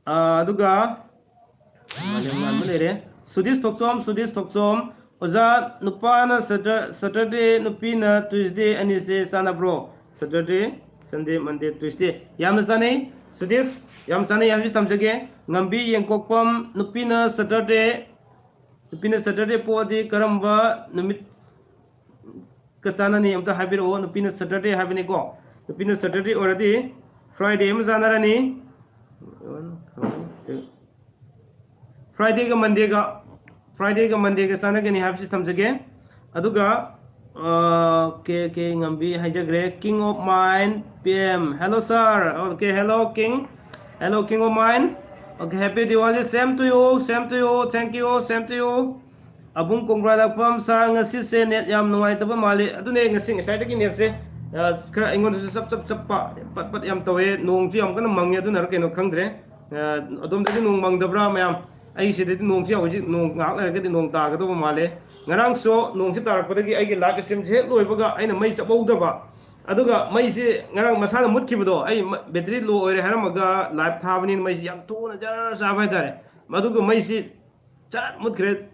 ꯑꯥ, ꯑꯗꯨꯒ ꯃꯥꯂꯦꯝ ꯉꯥꯟꯕ ꯂꯩꯔꯦ꯫ ꯁꯨꯗꯤꯁ ꯊꯣꯛꯆꯣꯝ, ꯁꯨꯗꯤꯁ ꯊꯣꯛꯆꯣꯝ, ꯑꯣꯖꯥ, ꯅꯨꯄꯥꯅ Satur-, Saturday, ꯅꯨꯄꯤꯅ Tuesday, ꯑꯅꯤꯁꯦ ꯆꯥꯟꯅꯕ꯭ꯔꯣ? Saturday, Sunday, Monday, Tuesday꯫ ꯌꯥꯝꯅ ꯆꯥꯟꯅꯩ꯫ ꯁꯨꯗꯤꯁ, ꯌꯥꯝ ꯆꯥꯟꯅꯩ ꯍꯥꯏꯕꯁꯤ ꯊꯝꯖꯒꯦ꯫ ꯉꯝꯕꯤ ꯌꯦꯡꯀꯣꯛꯄꯝ, ꯅꯨꯄꯤꯅ Saturday, ꯅꯨꯄꯤꯅ Saturday ꯄꯣꯛꯑꯗꯤ ꯀꯔꯝꯕ ꯅꯨꯃꯤꯠꯀ ꯆꯥꯟꯅꯅꯤ? ꯑꯝꯇ ꯍꯥꯏꯕꯤꯔꯛꯑꯣ꯫ ꯅꯨꯄꯤꯅ Saturday ꯍꯥꯏꯕꯅꯤꯀꯣ꯫ ꯅꯨꯄꯤꯅ Saturday ꯑꯣꯏꯔꯗꯤ Friday ꯑꯃ ꯆꯥꯟꯅꯔꯅꯤ꯫ Fridayꯒ Mondayꯒ, Fridayꯒ Mondayꯒ ꯆꯥꯟꯅꯒꯅꯤ ꯍꯥꯏꯕꯁꯤ ꯊꯝꯖꯒꯦ꯫ ꯑꯗꯨꯒ ꯀꯦ ꯀꯦ ꯉꯝꯕꯤ ꯍꯥꯏꯖꯈ꯭ꯔꯦ꯫ King of Mine P M, hello sir. Okay, hello King, hello King of Mine. Okay, happy Diwali, same to you, same to you, thank you, same to you. ꯑꯕꯨꯡ ꯀꯣꯡꯕ꯭ꯔꯥꯂꯥꯛꯄꯝ sir, ꯉꯁꯤꯁꯦ net ꯌꯥꯝ ꯅꯨꯡꯉꯥꯏꯇꯕ ꯃꯥꯜꯂꯤ꯫ ꯑꯗꯨꯅꯦ, ꯉꯁꯤ ꯉꯁꯥꯏꯗꯒꯤ netꯁꯦ ꯈꯔ ꯑꯩꯉꯣꯟꯗꯁꯨ ꯆꯞ ꯆꯞ ꯆꯞꯄ, ꯄꯠ ꯄꯠ ꯌꯥꯝ ꯇꯧꯋꯦ꯫ ꯅꯣꯡꯁꯨ ꯌꯥꯝ ꯀꯟꯅ ꯃꯪꯉꯦ, ꯑꯗꯨꯅꯔ ꯀꯩꯅꯣ ꯈꯪꯗ꯭ꯔꯦ꯫ ꯑꯗꯣꯝꯗꯗꯤ ꯅꯣꯡ ꯃꯪꯗꯕ꯭ꯔꯥ ꯃꯌꯥꯝ? ꯑꯩ ꯁꯤꯗꯗꯤ ꯅꯣꯡꯁꯦ ꯍꯧꯖꯤꯛ, ꯅꯣꯡ ꯉꯥꯏꯍꯥꯛ ꯂꯩꯔꯒꯗꯤ ꯅꯣꯡ ꯇꯥꯒꯗꯧꯕ ꯃꯥꯜꯂꯦ꯫ ꯉꯔꯥꯡꯁꯨ ꯅꯣꯡꯁꯦ ꯇꯥꯔꯛꯄꯗꯒꯤ ꯑꯩꯒꯤ live streamꯁꯦ ꯍꯦꯛ ꯂꯣꯏꯕꯒ ꯑꯩꯅ ꯃꯩ ꯆꯞꯍꯧꯗꯕ, ꯑꯗꯨꯒ ꯃꯩꯁꯤ ꯉꯔꯥꯡ ꯃꯁꯥꯅ ꯃꯨꯠꯈꯤꯕꯗꯣ, ꯑꯩ battery low ꯑꯣꯏꯔꯦ ꯍꯥꯏꯔꯝꯃꯒ live ꯊꯥꯕꯅꯤꯅ ꯃꯩꯁꯤ ꯌꯥꯝ ꯊꯨꯅ ꯖꯔ ꯆꯥꯕ ꯍꯥꯏꯇꯥꯔꯦ꯫ ꯃꯗꯨꯒ ꯃꯩꯁꯤ ꯆꯔꯠ ꯃꯨꯠꯈ꯭ꯔꯦ꯫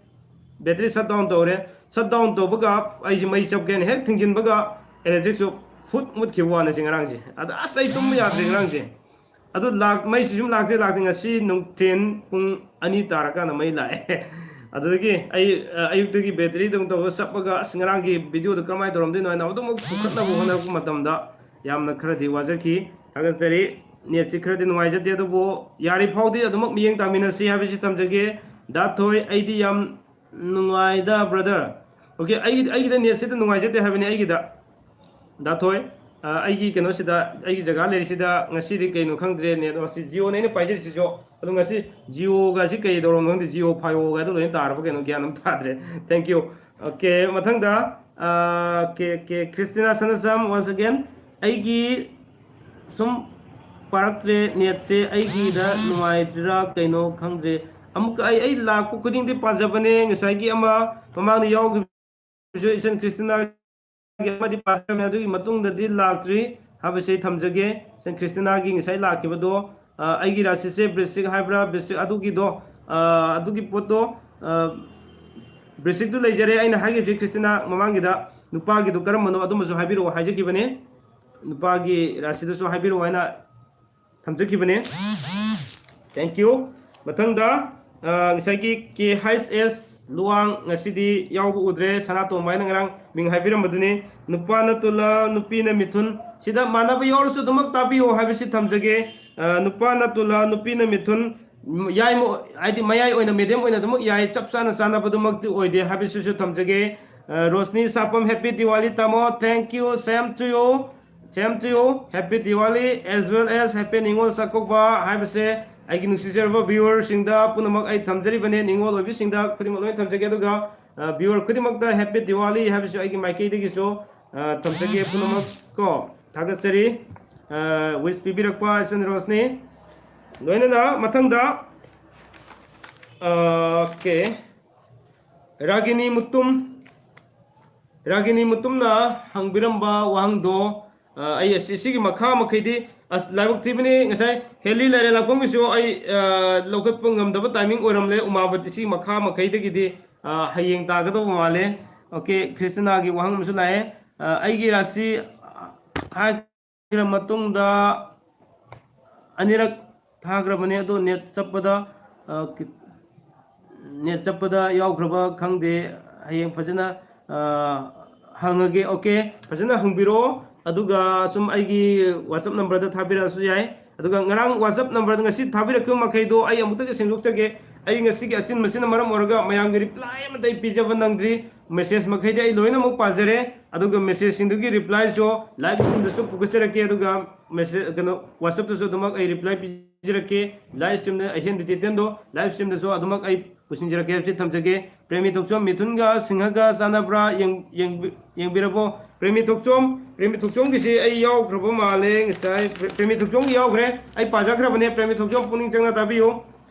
Battery shut down ꯇꯧꯔꯦ꯫ Shut down ꯇꯧꯕꯒ ꯑꯩꯁꯤ ꯃꯩ ꯆꯞꯀꯦꯅ ꯍꯦꯛ ꯊꯤꯡꯖꯤꯟꯕꯒ electricꯁꯨ ꯐꯨꯠ ꯃꯨꯠꯈꯤꯕ ꯋꯥꯅꯤ ꯁꯤ ꯉꯔꯥꯡꯁꯦ꯫ ꯑꯗ ꯑꯁ, ꯑꯩ ꯇꯨꯝꯕ ꯌꯥꯗ꯭ꯔꯦ ꯉꯔꯥꯡꯁꯦ꯫ ꯑꯗꯨ ꯂꯥꯛ-, ꯃꯩꯁꯤ ꯁꯨꯝ ꯂꯥꯛꯇ꯭ꯔꯦ, ꯂꯥꯛꯇ꯭ꯔꯦ꯫ ꯉꯁꯤ ꯅꯨꯡꯊꯤꯟ ꯄꯨꯡ ꯑꯅꯤ ꯇꯥꯔꯀꯥꯟꯗ ꯃꯩ ꯂꯥꯛꯑꯦ꯫ ꯑꯗꯨꯗꯒꯤ ꯑꯩ, ꯑ, ꯑꯌꯨꯛꯇꯒꯤ batteryꯗ ꯑꯃꯨꯛ ꯇꯧꯔꯒ ꯆꯞꯄꯒ, "ꯑꯁ, ꯉꯔꯥꯡꯒꯤ videoꯗꯣ ꯀꯃꯥꯏꯅ ꯇꯧꯔꯝꯗꯣꯏꯅꯣ?" ꯍꯥꯏꯅ ꯑꯗꯨꯃꯛ ꯄꯨꯈꯠꯅꯕ ꯍꯣꯠꯅꯔꯛꯄ ꯃꯇꯝꯗ ꯌꯥꯝꯅ ꯈꯔꯗꯤ ꯋꯥꯖꯈꯤ꯫ ꯊꯥꯒꯠꯆꯔꯤ꯫ Netꯁꯤ ꯈꯔꯗꯤ ꯅꯨꯡꯉꯥꯏꯖꯗꯦ, ꯑꯗꯨꯕꯨ ꯌꯥꯔꯤ ꯐꯥꯎꯗꯤ ꯑꯗꯨꯃꯛ ꯃꯤꯠꯌꯦꯡ ꯇꯥꯃꯤꯟꯅꯁꯤ ꯍꯥꯏꯕꯁꯤ ꯊꯝꯖꯒꯦ꯫ ꯗꯥ ꯊꯣꯏ, ꯑꯩꯗꯤ ꯌꯥꯝ ꯅꯨꯡꯉꯥꯏꯗ, brother꯫ Okay, ꯑꯩꯒꯤ, ꯑꯩꯒꯤꯗ netꯁꯤꯗ ꯅꯨꯡꯉꯥꯏꯖꯗꯦ ꯍꯥꯏꯕꯅꯤ ꯑꯩꯒꯤꯗ꯫ ꯗꯥ ꯊꯣꯏ, ꯑ, ꯑꯩꯒꯤ ꯀꯩꯅꯣꯁꯤꯗ, ꯑꯩꯒꯤ ꯖꯒꯥ ꯂꯩꯔꯤꯁꯤꯗ ꯉꯁꯤꯗꯤ ꯀꯩꯅꯣ ꯈꯪꯗ꯭ꯔꯦ, net ꯁꯤ Jioꯅꯦ ꯑꯩꯅ ꯄꯥꯏꯖꯔꯤꯁꯤꯁꯨ꯫ ꯑꯗꯣ ꯉꯁꯤ Jioꯒꯁꯤ ꯀꯩ ꯇꯧꯔꯝꯅꯣ ꯈꯪꯗꯦ, Jio Fiberꯒ ꯑꯗꯨ ꯂꯣꯏꯅ ꯇꯥꯔꯕ ꯀꯩꯅꯣ, ꯒ꯭ꯌꯥꯟ ꯑꯃ ꯇꯥꯗ꯭ꯔꯦ꯫ Thank you꯫ Okay, ꯃꯊꯪꯗ, ꯑ, ꯀꯦ, ꯀꯦ, ꯈ꯭ꯔꯤꯁꯇꯤꯅꯥ ꯁꯅꯥꯖꯝ, once again, ꯑꯩꯒꯤ ꯁꯨꯝ ꯄꯥꯔꯛꯇ꯭ꯔꯦ, netꯁꯦ ꯑꯩꯒꯤꯗ ꯅꯨꯡꯉꯥꯏꯇ꯭ꯔꯤꯔꯥ ꯀꯩꯅꯣ ꯈꯪꯗ꯭ꯔꯦ꯫ ꯑꯃꯨꯛꯀ ꯑꯩ, ꯑꯩ ꯂꯥꯛꯄ ꯈꯨꯗꯤꯡꯗꯤ ꯄꯥꯖꯕꯅꯦ꯫ ꯉꯁꯥꯏꯒꯤ ꯑꯃ ꯃꯃꯥꯡꯗ ꯌꯥꯎꯈꯤꯕꯁꯨ ꯏꯆꯟ ꯈ꯭ꯔꯤꯁꯇꯤꯅꯥꯒꯤ ꯑꯃꯗꯤ ꯄꯥꯖꯔꯝꯃꯦ, ꯑꯗꯨꯒꯤ ꯃꯇꯨꯡꯗꯗꯤ ꯂꯥꯛꯇ꯭ꯔꯤ ꯍꯥꯏꯕꯁꯤ ꯑꯩ ꯊꯝꯖꯒꯦ꯫ ꯏꯆꯟ ꯈ꯭ꯔꯤꯁꯇꯤꯅꯥꯒꯤ ꯉꯁꯥꯏ ꯂꯥꯛꯈꯤꯕꯗꯣ, ꯑ, ꯑꯩꯒꯤ ꯔꯥꯁꯤꯁꯦ ꯕ꯭ꯔꯤꯁꯤꯛ ꯍꯥꯏꯕ꯭ꯔꯥ, ꯕ꯭ꯔꯤꯁꯤꯛ ꯑꯗꯨꯒꯤꯗꯣ, ꯑ, ꯑꯗꯨꯒꯤ ꯄꯣꯠꯇꯣ, ꯑ, ꯕ꯭ꯔꯤꯁꯤꯛꯇꯨ ꯂꯩꯖꯔꯦ꯫ ꯑꯩꯅ ꯍꯥꯏꯈꯤꯕꯁꯤ ꯈ꯭ꯔꯤꯁꯇꯤꯅꯥ ꯃꯃꯥꯡꯒꯤꯗ ꯅꯨꯄꯥꯒꯤꯗꯨ ꯀꯔꯝꯕꯅꯣ ꯑꯗꯨꯃꯁꯨ ꯍꯥꯏꯕꯤꯔꯛꯑꯣ ꯍꯥꯏꯖꯈꯤꯕꯅꯤ꯫ ꯅꯨꯄꯥꯒꯤ ꯔꯥꯁꯤꯗꯨꯁꯨ ꯍꯥꯏꯕꯤꯔꯛꯑꯣ ꯍꯥꯏꯅ ꯊꯝꯖꯈꯤꯕꯅꯤ꯫ Thank you꯫ ꯃꯊꯪꯗ, ꯑ, ꯉꯁꯥꯏꯒꯤ ꯀꯦ ꯍꯩꯆ ꯑꯦꯁ ꯂꯨꯋꯥꯡ ꯉꯁꯤꯗꯤ ꯌꯥꯎꯕ ꯎꯗ꯭ꯔꯦ꯫ ꯁꯅꯥꯇꯣꯝꯕ ꯍꯥꯏꯅ ꯉꯔꯥꯡ ꯃꯤꯡ ꯍꯥꯏꯕꯤꯔꯝꯕꯗꯨꯅꯤ꯫ ꯅꯨꯄꯥꯅ ꯇꯨꯂ, ꯅꯨꯄꯤꯅ ꯃꯤꯊꯨꯟ꯫ ꯁꯤꯗ ꯃꯥꯟꯅꯕ ꯌꯥꯎꯔꯁꯨ ꯑꯗꯨꯃꯛ ꯇꯥꯕꯤꯌꯣ ꯍꯥꯏꯕꯁꯤ ꯊꯝꯖꯒꯦ꯫ ꯑ, ꯅꯨꯄꯥꯅ ꯇꯨꯂ, ꯅꯨꯄꯤꯅ ꯃꯤꯊꯨꯟ, ꯌꯥꯏ, ꯃꯣ-, ꯍꯥꯏꯗꯤ ꯃꯌꯥꯏ ꯑꯣꯏꯅ, medium ꯑꯣꯏꯅ ꯑꯗꯨꯃꯛ ꯌꯥꯏ, ꯆꯞ ꯆꯥꯅ ꯆꯥꯅꯕꯗꯨꯃꯛꯇꯤ ꯑꯣꯏꯗꯦ ꯍꯥꯏꯕꯁꯤꯁꯨ ꯊꯝꯖꯒꯦ꯫ ꯑ, ꯔꯣꯁꯅꯤ ꯁꯥꯄꯝ, happy Diwali ꯇꯥꯃꯣ, thank you, same to you, same to you, happy Diwali as well as happy Ningol Chakkouba ꯍꯥꯏꯕꯁꯦ ꯑꯩꯒꯤ ꯅꯨꯡꯁꯤꯖꯔꯕ viewerꯁꯤꯡꯗ ꯄꯨꯝꯅꯃꯛ ꯑꯩ ꯊꯝꯖꯔꯤꯕꯅꯦ, ꯅꯤꯉꯣꯜ ꯑꯣꯏꯕꯤꯁꯤꯡꯗ ꯈꯨꯗꯤꯡꯃꯛ ꯂꯣꯏꯅ ꯊꯝꯖꯒꯦ꯫ ꯑꯗꯨꯒ, ꯑ, viewer ꯈꯨꯗꯤꯡꯃꯛꯇ happy Diwali ꯍꯥꯏꯕꯁꯨ ꯑꯩꯒꯤ ꯃꯥꯏꯀꯩꯗꯒꯤꯁꯨ, ꯑ, ꯊꯝꯖꯒꯦ꯫ ꯄꯨꯝꯅꯃꯛ ꯀꯣ, ꯊꯥꯒꯠꯆꯔꯤ꯫ ꯑ, wish ꯄꯤꯕꯤꯔꯛꯄ ꯏꯆꯟ ꯔꯣꯁꯅꯤ꯫ ꯂꯣꯏꯅꯅ ꯃꯊꯪꯗ, ꯑ, okay, ꯔꯥꯒꯤꯅꯤ ꯃꯨꯇꯨꯝ, ꯔꯥꯒꯤꯅꯤ ꯃꯨꯇꯨꯝꯅ ꯍꯪꯕꯤꯔꯝꯕ ꯋꯥꯍꯪꯗꯣ, ꯑ, ꯑꯩ ꯑꯁꯤ, ꯁꯤꯒꯤ ꯃꯈꯥ ꯃꯈꯩꯗꯤ, ꯑꯁ, ꯂꯥꯏꯕꯛ ꯊꯤꯕꯅꯤ, ꯉꯁꯥꯏ ꯍꯦꯂꯤ ꯂꯥꯏꯔꯦꯜ ꯂꯥꯛꯐꯝꯒꯤꯁꯨ ꯑꯩ, ꯑ, ꯂꯧꯈꯠꯄ ꯉꯝꯗꯕ timing ꯑꯣꯏꯔꯝꯂꯦ꯫ ꯎꯃꯥꯕꯇꯤ ꯁꯤꯒꯤ ꯃꯈꯥ ꯃꯈꯩꯗꯒꯤꯗꯤ, ꯑ, ꯍꯌꯦꯡ ꯇꯥꯒꯗꯧꯕ ꯃꯥꯜꯂꯦ꯫ Okay, ꯈ꯭ꯔꯤꯁꯇꯤꯅꯥꯒꯤ ꯋꯥꯍꯪ ꯑꯃꯁꯨ ꯂꯥꯛꯑꯦ꯫ ꯑ, ꯑꯩꯒꯤ ꯔꯥꯁꯤ ꯍꯥꯏꯈ꯭ꯔ ꯃꯇꯨꯡꯗ ꯑꯅꯤꯔꯛ ꯊꯥꯈ꯭ꯔꯕꯅꯦ, ꯑꯗꯣ net ꯆꯞꯄꯗ, ꯑ, ꯀꯤ-, net ꯆꯞꯄꯗ ꯌꯥꯎꯈ꯭ꯔꯕ ꯈꯪꯗꯦ꯫ ꯍꯌꯦꯡ ꯐꯖꯅ, ꯑ, ꯍꯪꯉꯒꯦ꯫ Okay, ꯐꯖꯅ ꯍꯪꯕꯤꯔꯛꯑꯣ꯫ ꯑꯗꯨꯒ ꯁꯨꯝ ꯑꯩꯒꯤ WhatsApp numberꯗ ꯊꯥꯕꯤꯔꯛꯑꯁꯨ ꯌꯥꯏ꯫ ꯑꯗꯨꯒ ꯉꯔꯥꯡ WhatsApp numberꯗ ꯉꯁꯤ ꯊꯥꯕꯤꯔꯛꯈꯤꯕ ꯃꯈꯩꯗꯣ ꯑꯩ ꯑꯃꯨꯛꯇꯒ ꯁꯦꯡꯗꯣꯛꯆꯒꯦ꯫ ꯑꯩ ꯉꯁꯤꯒꯤ ꯑꯆꯤꯟꯕꯁꯤꯅ ꯃꯔꯝ ꯑꯣꯏꯔꯒ ꯃꯌꯥꯝꯒꯤ reply ꯑꯃꯠꯇ ꯑꯩ ꯄꯤꯖꯕ ꯅꯪꯗ꯭ꯔꯤ꯫ Message ꯃꯈꯩꯗꯤ ꯑꯩ ꯂꯣꯏꯅꯃꯛ ꯄꯥꯖꯔꯦ꯫ ꯑꯗꯨꯒ messageꯁꯤꯡꯗꯨꯒꯤ replyꯁꯨ live streamꯗꯁꯨ ꯄꯨꯈꯠꯆꯔꯛꯀꯦ꯫ ꯑꯗꯨꯒ message, ꯀꯩꯅꯣ, WhatsAppꯇꯁꯨ ꯑꯗꯨꯃꯛ ꯑꯩ reply ꯄꯤꯖꯔꯛꯀꯦ꯫ Live streamꯗ ꯑꯍꯦꯟꯕ detailꯗꯣ live streamꯗꯁꯨ ꯑꯗꯨꯃꯛ ꯑꯩ ꯄꯨꯁꯤꯟꯖꯔꯛꯀꯦ ꯍꯥꯏꯕꯁꯤ ꯊꯝꯖꯒꯦ꯫ ꯄ꯭ꯔꯦꯃꯤ ꯊꯣꯛꯆꯣꯝ, ꯃꯤꯊꯨꯟꯒ ꯁꯤꯡꯍꯒ ꯆꯥꯟꯅꯕ꯭ꯔꯥ ꯌꯦꯡ-, ꯌꯦꯡꯕꯤ-, ꯌꯦꯡꯕꯤꯔꯕꯣ? ꯄ꯭ꯔꯦꯃꯤ ꯊꯣꯛꯆꯣꯝ, ꯄ꯭ꯔꯦꯃꯤ ꯊꯣꯛꯆꯣꯝꯒꯤꯁꯤ ꯑꯩ ꯌꯥꯎꯈ꯭ꯔꯕ ꯃꯥꯜꯂꯦ ꯉꯁꯥꯏ꯫ ꯄ꯭ꯔꯦ-, ꯄ꯭ꯔꯦꯃꯤ ꯊꯣꯛꯆꯣꯝꯒꯤ ꯌꯥꯎꯈ꯭ꯔꯦ꯫ ꯑꯩ ꯄꯥꯖꯈ꯭ꯔꯕꯅꯦ꯫ ꯄ꯭ꯔꯦꯃꯤ ꯊꯣꯛꯆꯣꯝ ꯄꯨꯛꯅꯤꯡ ꯆꯪꯅ ꯇꯥꯕꯤꯌꯨ꯫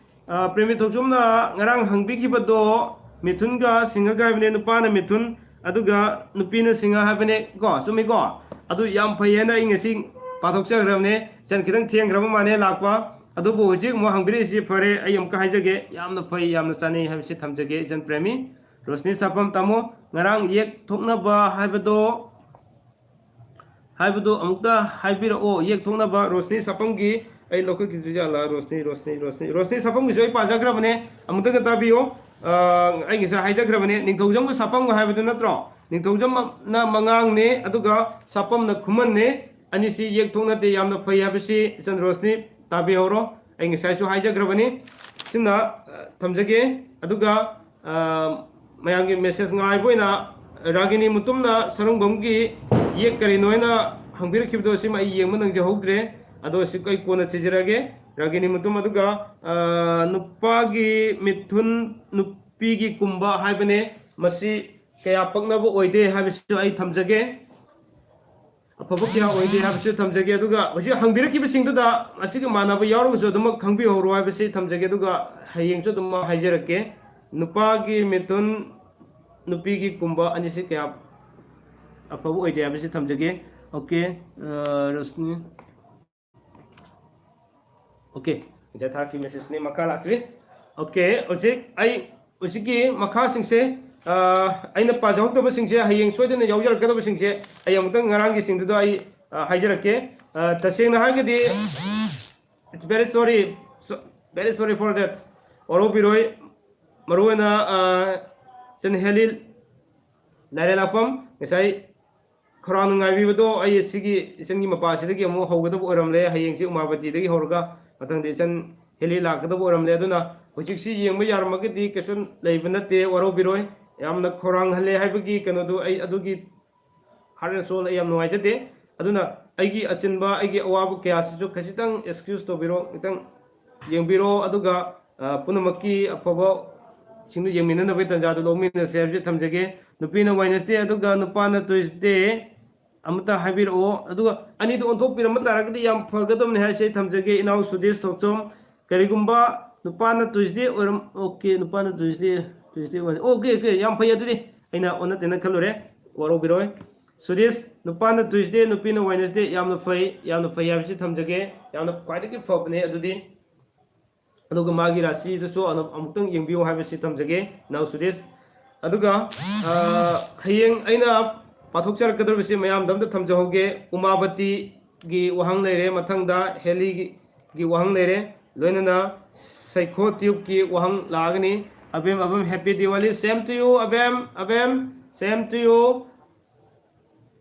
ꯑ, ꯄ꯭ꯔꯦꯃꯤ ꯊꯣꯛꯆꯣꯝꯅ ꯉꯔꯥꯡ ꯍꯪꯕꯤꯈꯤꯕꯗꯣ ꯃꯤꯊꯨꯟꯒ ꯁꯤꯡꯍꯒ ꯍꯥꯏꯕꯅꯦ, ꯅꯨꯄꯥꯅ ꯃꯤꯊꯨꯟ, ꯑꯗꯨꯒ ꯅꯨꯄꯤꯅ ꯁꯤꯡꯍ ꯍꯥꯏꯕꯅꯦ ꯀꯣ, ꯆꯨꯝꯃꯤꯀꯣ? ꯑꯗꯨ ꯌꯥꯝ ꯐꯩ ꯍꯥꯏꯅ ꯑꯩ ꯉꯁꯤ ꯄꯥꯊꯣꯛꯆꯈ꯭ꯔꯕꯅꯦ꯫ ꯏꯆꯟ ꯈꯤꯇꯪ ꯊꯦꯡꯈ꯭ꯔꯕ ꯃꯥꯜꯂꯦ ꯂꯥꯛꯄ꯫ ꯑꯗꯨꯕꯨ ꯍꯧꯖꯤꯛ ꯑꯃꯨꯛ ꯍꯪꯕꯤꯔꯛꯏꯁꯤ ꯐꯔꯦ, ꯑꯩ ꯑꯃꯨꯛꯀ ꯍꯥꯏꯖꯒꯦ, ꯌꯥꯝꯅ ꯐꯩ, ꯌꯥꯝꯅ ꯆꯥꯅꯩ ꯍꯥꯏꯕꯁꯤ ꯊꯝꯖꯒꯦ ꯏꯆꯟ ꯄ꯭ꯔꯦꯃꯤ꯫ ꯔꯣꯁꯅꯤ ꯁꯥꯄꯝ ꯇꯥꯃꯣ, ꯉꯔꯥꯡ ꯌꯦꯛ ꯊꯣꯛꯅꯕ ꯍꯥꯏꯕꯗꯣ, ꯍꯥꯏꯕꯗꯣ ꯑꯃꯨꯛꯇ ꯍꯥꯏꯕꯤꯔꯛꯑꯣ, ꯌꯦꯛ ꯊꯣꯛꯅꯕ꯫ ꯔꯣꯁꯅꯤ ꯁꯥꯄꯝꯒꯤ ꯑꯩ ꯂꯧꯈꯠꯈꯤꯗ꯭ꯔꯤꯖꯥꯠꯂꯥ? ꯔꯣꯁꯅꯤ, ꯔꯣꯁꯅꯤ, ꯔꯣꯁꯅꯤ, ꯔꯣꯁꯅꯤ ꯁꯥꯄꯝꯒꯤꯁꯨ ꯑꯩ ꯄꯥꯖꯈ꯭ꯔꯕꯅꯦ, ꯑꯃꯨꯛꯇꯒ ꯇꯥꯕꯤꯌꯣ꯫ ꯑꯩ ꯉꯁꯥꯏ ꯍꯥꯏꯖꯈ꯭ꯔꯕꯅꯦ, ꯅꯤꯡꯊꯧꯖꯝꯒ ꯁꯥꯄꯝꯒ ꯍꯥꯏꯕꯗꯨ ꯅꯠꯇ꯭ꯔꯣ? ꯅꯤꯡꯊꯧꯖꯝꯅ ꯃꯉꯥꯡꯅꯦ, ꯑꯗꯨꯒ ꯁꯥꯄꯝꯅ ꯈꯨꯃꯟꯅꯦ꯫ ꯑꯅꯤꯁꯤ ꯌꯦꯛ ꯊꯣꯛꯅꯗꯦ, ꯌꯥꯝꯅ ꯐꯩ ꯍꯥꯏꯕꯁꯤ ꯏꯆꯟ ꯔꯣꯁꯅꯤ ꯇꯥꯕꯤꯍꯧꯔꯣ꯫ ꯑꯩ ꯉꯁꯥꯏꯁꯨ ꯍꯥꯏꯖꯈ꯭ꯔꯕꯅꯤ꯫ ꯁꯤꯅ, ꯑ, ꯊꯝꯖꯒꯦ꯫ ꯑꯗꯨꯒ, ꯑ, ꯃꯌꯥꯝꯒꯤ ꯃꯦꯁꯦꯖ ꯉꯥꯏꯕ ꯑꯣꯏꯅ ꯔꯥꯒꯤꯅꯤ ꯃꯨꯇꯨꯝꯅ ꯁꯔꯨꯡꯕꯝꯒꯤ ꯌꯦꯛ ꯀꯔꯤꯅꯣ ꯍꯥꯏꯅ ꯍꯪꯕꯤꯔꯛꯈꯤꯕꯗꯣ, ꯁꯤꯃ ꯑꯩ ꯌꯦꯡꯕ ꯅꯪꯖꯍꯧꯗ꯭ꯔꯦ꯫ ꯑꯗꯣ ꯁꯤ ꯑꯩ ꯀꯣꯟꯅ ꯊꯤꯖꯔꯒꯦ꯫ ꯔꯥꯒꯤꯅꯤ ꯃꯨꯇꯨꯝ꯫ ꯑꯗꯨꯒ, ꯑ, ꯅꯨꯄꯥꯒꯤ ꯃꯤꯊꯨꯟ, ꯅꯨꯄꯤꯒꯤ ꯀꯨꯝꯕ ꯍꯥꯏꯕꯅꯦ꯫ ꯃꯁꯤ ꯀꯌꯥ ꯄꯛꯅꯕ ꯑꯣꯏꯗꯦ ꯍꯥꯏꯕꯁꯤꯁꯨ ꯑꯩ ꯊꯝꯖꯒꯦ꯫ ꯑꯐꯕ ꯀꯌꯥ ꯑꯣꯏꯗꯦ ꯍꯥꯏꯕꯁꯨ ꯊꯝꯖꯒꯦ꯫ ꯑꯗꯨꯒ ꯍꯧꯖꯤꯛ ꯍꯪꯕꯤꯔꯛꯈꯤꯕꯁꯤꯡꯗꯨꯗ ꯑꯁꯤꯒ ꯃꯥꯟꯅꯕ ꯌꯥꯎꯔꯒꯁꯨ ꯑꯗꯨꯃꯛ ꯈꯪꯕꯤꯍꯧꯔꯣ ꯍꯥꯏꯕꯁꯤ ꯊꯝꯖꯒꯦ꯫ ꯑꯗꯨꯒ ꯍꯌꯦꯡꯁꯨ ꯑꯗꯨꯝ ꯍꯥꯏꯖꯔꯛꯀꯦ꯫ ꯅꯨꯄꯥꯒꯤ ꯃꯤꯊꯨꯟ, ꯅꯨꯄꯤꯒꯤ ꯀꯨꯝꯕ ꯑꯅꯤꯁꯤ ꯀꯌꯥ ꯑꯐꯕ ꯑꯣꯏꯗꯦ ꯍꯥꯏꯕꯁꯤ ꯊꯝꯖꯒꯦ꯫ ꯑꯣꯀꯦ, ꯑ, ꯔꯣꯁꯅꯤ꯫ ꯑꯣꯀꯦ, ꯉꯁꯥꯏ ꯊꯥꯔꯛꯈꯤꯕ ꯃꯦꯁꯦꯖꯅꯤ, ꯃꯈꯥ ꯂꯥꯛꯇ꯭ꯔꯤ꯫ ꯑꯣꯀꯦ, ꯍꯧꯖꯤꯛ ꯑꯩ ꯍꯧꯖꯤꯛꯀꯤ ꯃꯈꯥꯁꯤꯡꯁꯦ, ꯑ, ꯑꯩꯅ ꯄꯥꯖꯍꯧꯗꯕꯁꯤꯡꯁꯦ, ꯍꯌꯦꯡ ꯁꯣꯏꯗꯅ ꯌꯥꯎꯖꯔꯛꯀꯗꯕꯁꯤꯡꯁꯦ ꯑꯩ ꯑꯃꯨꯛꯇꯪ ꯉꯔꯥꯡꯒꯤꯁꯤꯡꯗꯨꯗ ꯑꯩ, ꯑ, ꯍꯥꯏꯖꯔꯛꯀꯦ꯫ ꯑ, ꯇꯁꯦꯡꯅ ꯍꯥꯏꯔꯒꯗꯤ, it's very sorry, so, very sorry for that. ꯋꯥꯔꯧꯕꯤꯔꯣꯏ꯫ ꯃꯔꯨꯑꯣꯏꯅ, ꯑ, ꯆꯟꯍꯦꯂꯤ ꯂꯥꯏꯔꯦꯜꯂꯥꯛꯄꯝ, ꯉꯁꯥꯏ ꯈꯧꯔꯥꯡꯅ ꯉꯥꯏꯕꯤꯕꯗꯣ, ꯑꯩ ꯁꯤꯒꯤ ꯏꯆꯟꯒꯤ ꯃꯄꯥꯁꯤꯗꯒꯤ ꯑꯃꯨꯛ ꯍꯧꯒꯗꯕ ꯑꯣꯏꯔꯝꯂꯦ꯫ ꯍꯌꯦꯡꯁꯤ ꯎꯃꯥꯕꯇꯤꯗꯒꯤ ꯍꯧꯔꯒ ꯃꯊꯪꯗ ꯏꯆꯟ ꯍꯦꯂꯤ ꯂꯥꯛꯀꯗꯕ ꯑꯣꯏꯔꯝꯂꯦ꯫ ꯑꯗꯨꯅ ꯍꯧꯖꯤꯛꯁꯤ ꯌꯦꯡꯕ ꯌꯥꯔꯝꯃꯒꯗꯤ ꯀꯩꯁꯨ ꯂꯩꯕ ꯅꯠꯇꯦ, ꯋꯥꯔꯧꯕꯤꯔꯣꯏ꯫ ꯌꯥꯝꯅ ꯈꯧꯔꯥꯡꯍꯜꯂꯦ ꯍꯥꯏꯕꯒꯤ ꯀꯩꯅꯣꯗꯨ ꯑꯩ ꯑꯗꯨꯒꯤ heart and soul ꯑꯩ ꯌꯥꯝ ꯅꯨꯡꯉꯥꯏꯖꯗꯦ꯫ ꯑꯗꯨꯅ ꯑꯩꯒꯤ ꯑꯆꯤꯟꯕ, ꯑꯩꯒꯤ ꯑꯋꯥꯕ ꯀꯌꯥꯁꯤꯁꯨ ꯈꯖꯤꯛꯇꯪ excuse ꯇꯧꯕꯤꯔꯣ, ꯈꯤꯇꯪ ꯌꯦꯡꯕꯤꯔꯣ꯫ ꯑꯗꯨꯒ, ꯑ, ꯄꯨꯝꯅꯃꯛꯀꯤ ꯑꯐꯕꯁꯤꯡꯗꯨ ꯌꯦꯡꯃꯤꯟꯅꯅꯕꯒꯤ ꯇꯥꯟꯖꯥꯗꯨ ꯂꯧꯃꯤꯟꯅꯁꯦ ꯍꯥꯏꯕꯁꯤ ꯊꯝꯖꯒꯦ꯫ ꯅꯨꯄꯤꯅ Wednesday ꯑꯗꯨꯒ ꯅꯨꯄꯥꯅ Tuesday ꯑꯃꯇ ꯍꯥꯏꯕꯤꯔꯛꯑꯣ꯫ ꯑꯗꯨꯒ ꯑꯅꯤꯗꯨ ꯑꯣꯟꯊꯣꯛꯄꯤꯔꯝꯕ ꯇꯥꯔꯒꯗꯤ ꯌꯥꯝ ꯐꯒꯗꯕꯅꯤ ꯍꯥꯏꯁꯦ ꯊꯝꯖꯒꯦ, ꯏꯅꯥꯎ ꯁꯨꯗꯦꯁ ꯊꯣꯛꯆꯣꯝ꯫ ꯀꯔꯤꯒꯨꯝꯕ ꯅꯨꯄꯥꯅ Tuesday ꯑꯣꯏꯔꯝ-, okay, ꯅꯨꯄꯥꯅ Tuesday, Tuesday ꯑꯣꯏꯔꯦ꯫ Okay, okay, ꯌꯥꯝ ꯐꯩ꯫ ꯑꯗꯨꯗꯤ ꯑꯩꯅ ꯑꯣꯟꯅ ꯇꯩꯅ ꯈꯜꯂꯨꯔꯦ, ꯋꯥꯔꯧꯕꯤꯔꯣꯏ꯫ ꯁꯨꯗꯦꯁ, ꯅꯨꯄꯥꯅ Tuesday, ꯅꯨꯄꯤꯅ Wednesday, ꯌꯥꯝꯅ ꯐꯩ, ꯌꯥꯝꯅ ꯐꯩ ꯍꯥꯏꯕꯁꯤ ꯊꯝꯖꯒꯦ꯫ ꯌꯥꯝꯅ ꯈ꯭ꯋꯥꯏꯗꯒꯤ ꯐꯕꯅꯦ ꯑꯗꯨꯗꯤ꯫ ꯑꯗꯨꯒ ꯃꯥꯒꯤ ꯔꯥꯁꯤꯗꯁꯨ ꯑꯃꯨꯛ-, ꯑꯃꯨꯛꯇꯪ ꯌꯦꯡꯕꯤꯌꯨ ꯍꯥꯏꯕꯁꯤ ꯊꯝꯖꯒꯦ, ꯏꯅꯥꯎ ꯁꯨꯗꯦꯁ꯫ ꯑꯗꯨꯒ, ꯑ, ꯍꯌꯦꯡ ꯑꯩꯅ ꯄꯥꯊꯣꯛꯆꯔꯛꯀꯗꯧꯔꯤꯕꯁꯤ ꯃꯌꯥꯝꯗ ꯑꯝꯇ ꯊꯝꯖꯍꯧꯒꯦ꯫ ꯎꯃꯥꯕꯇꯤꯒꯤ ꯋꯥꯍꯪ ꯂꯩꯔꯦ, ꯃꯊꯪꯗ ꯍꯦꯂꯤꯒꯤ ꯋꯥꯍꯪ ꯂꯩꯔꯦ, ꯂꯣꯏꯅꯅ ꯁꯩꯈꯣ ꯇ꯭ꯌꯨꯕꯀꯤ ꯋꯥꯍꯪ ꯂꯥꯛꯑꯒꯅꯤ꯫ ꯑꯕꯦꯝ, ꯑꯕꯦꯝ, happy Diwali, same to you, Abem, Abem, same to you꯫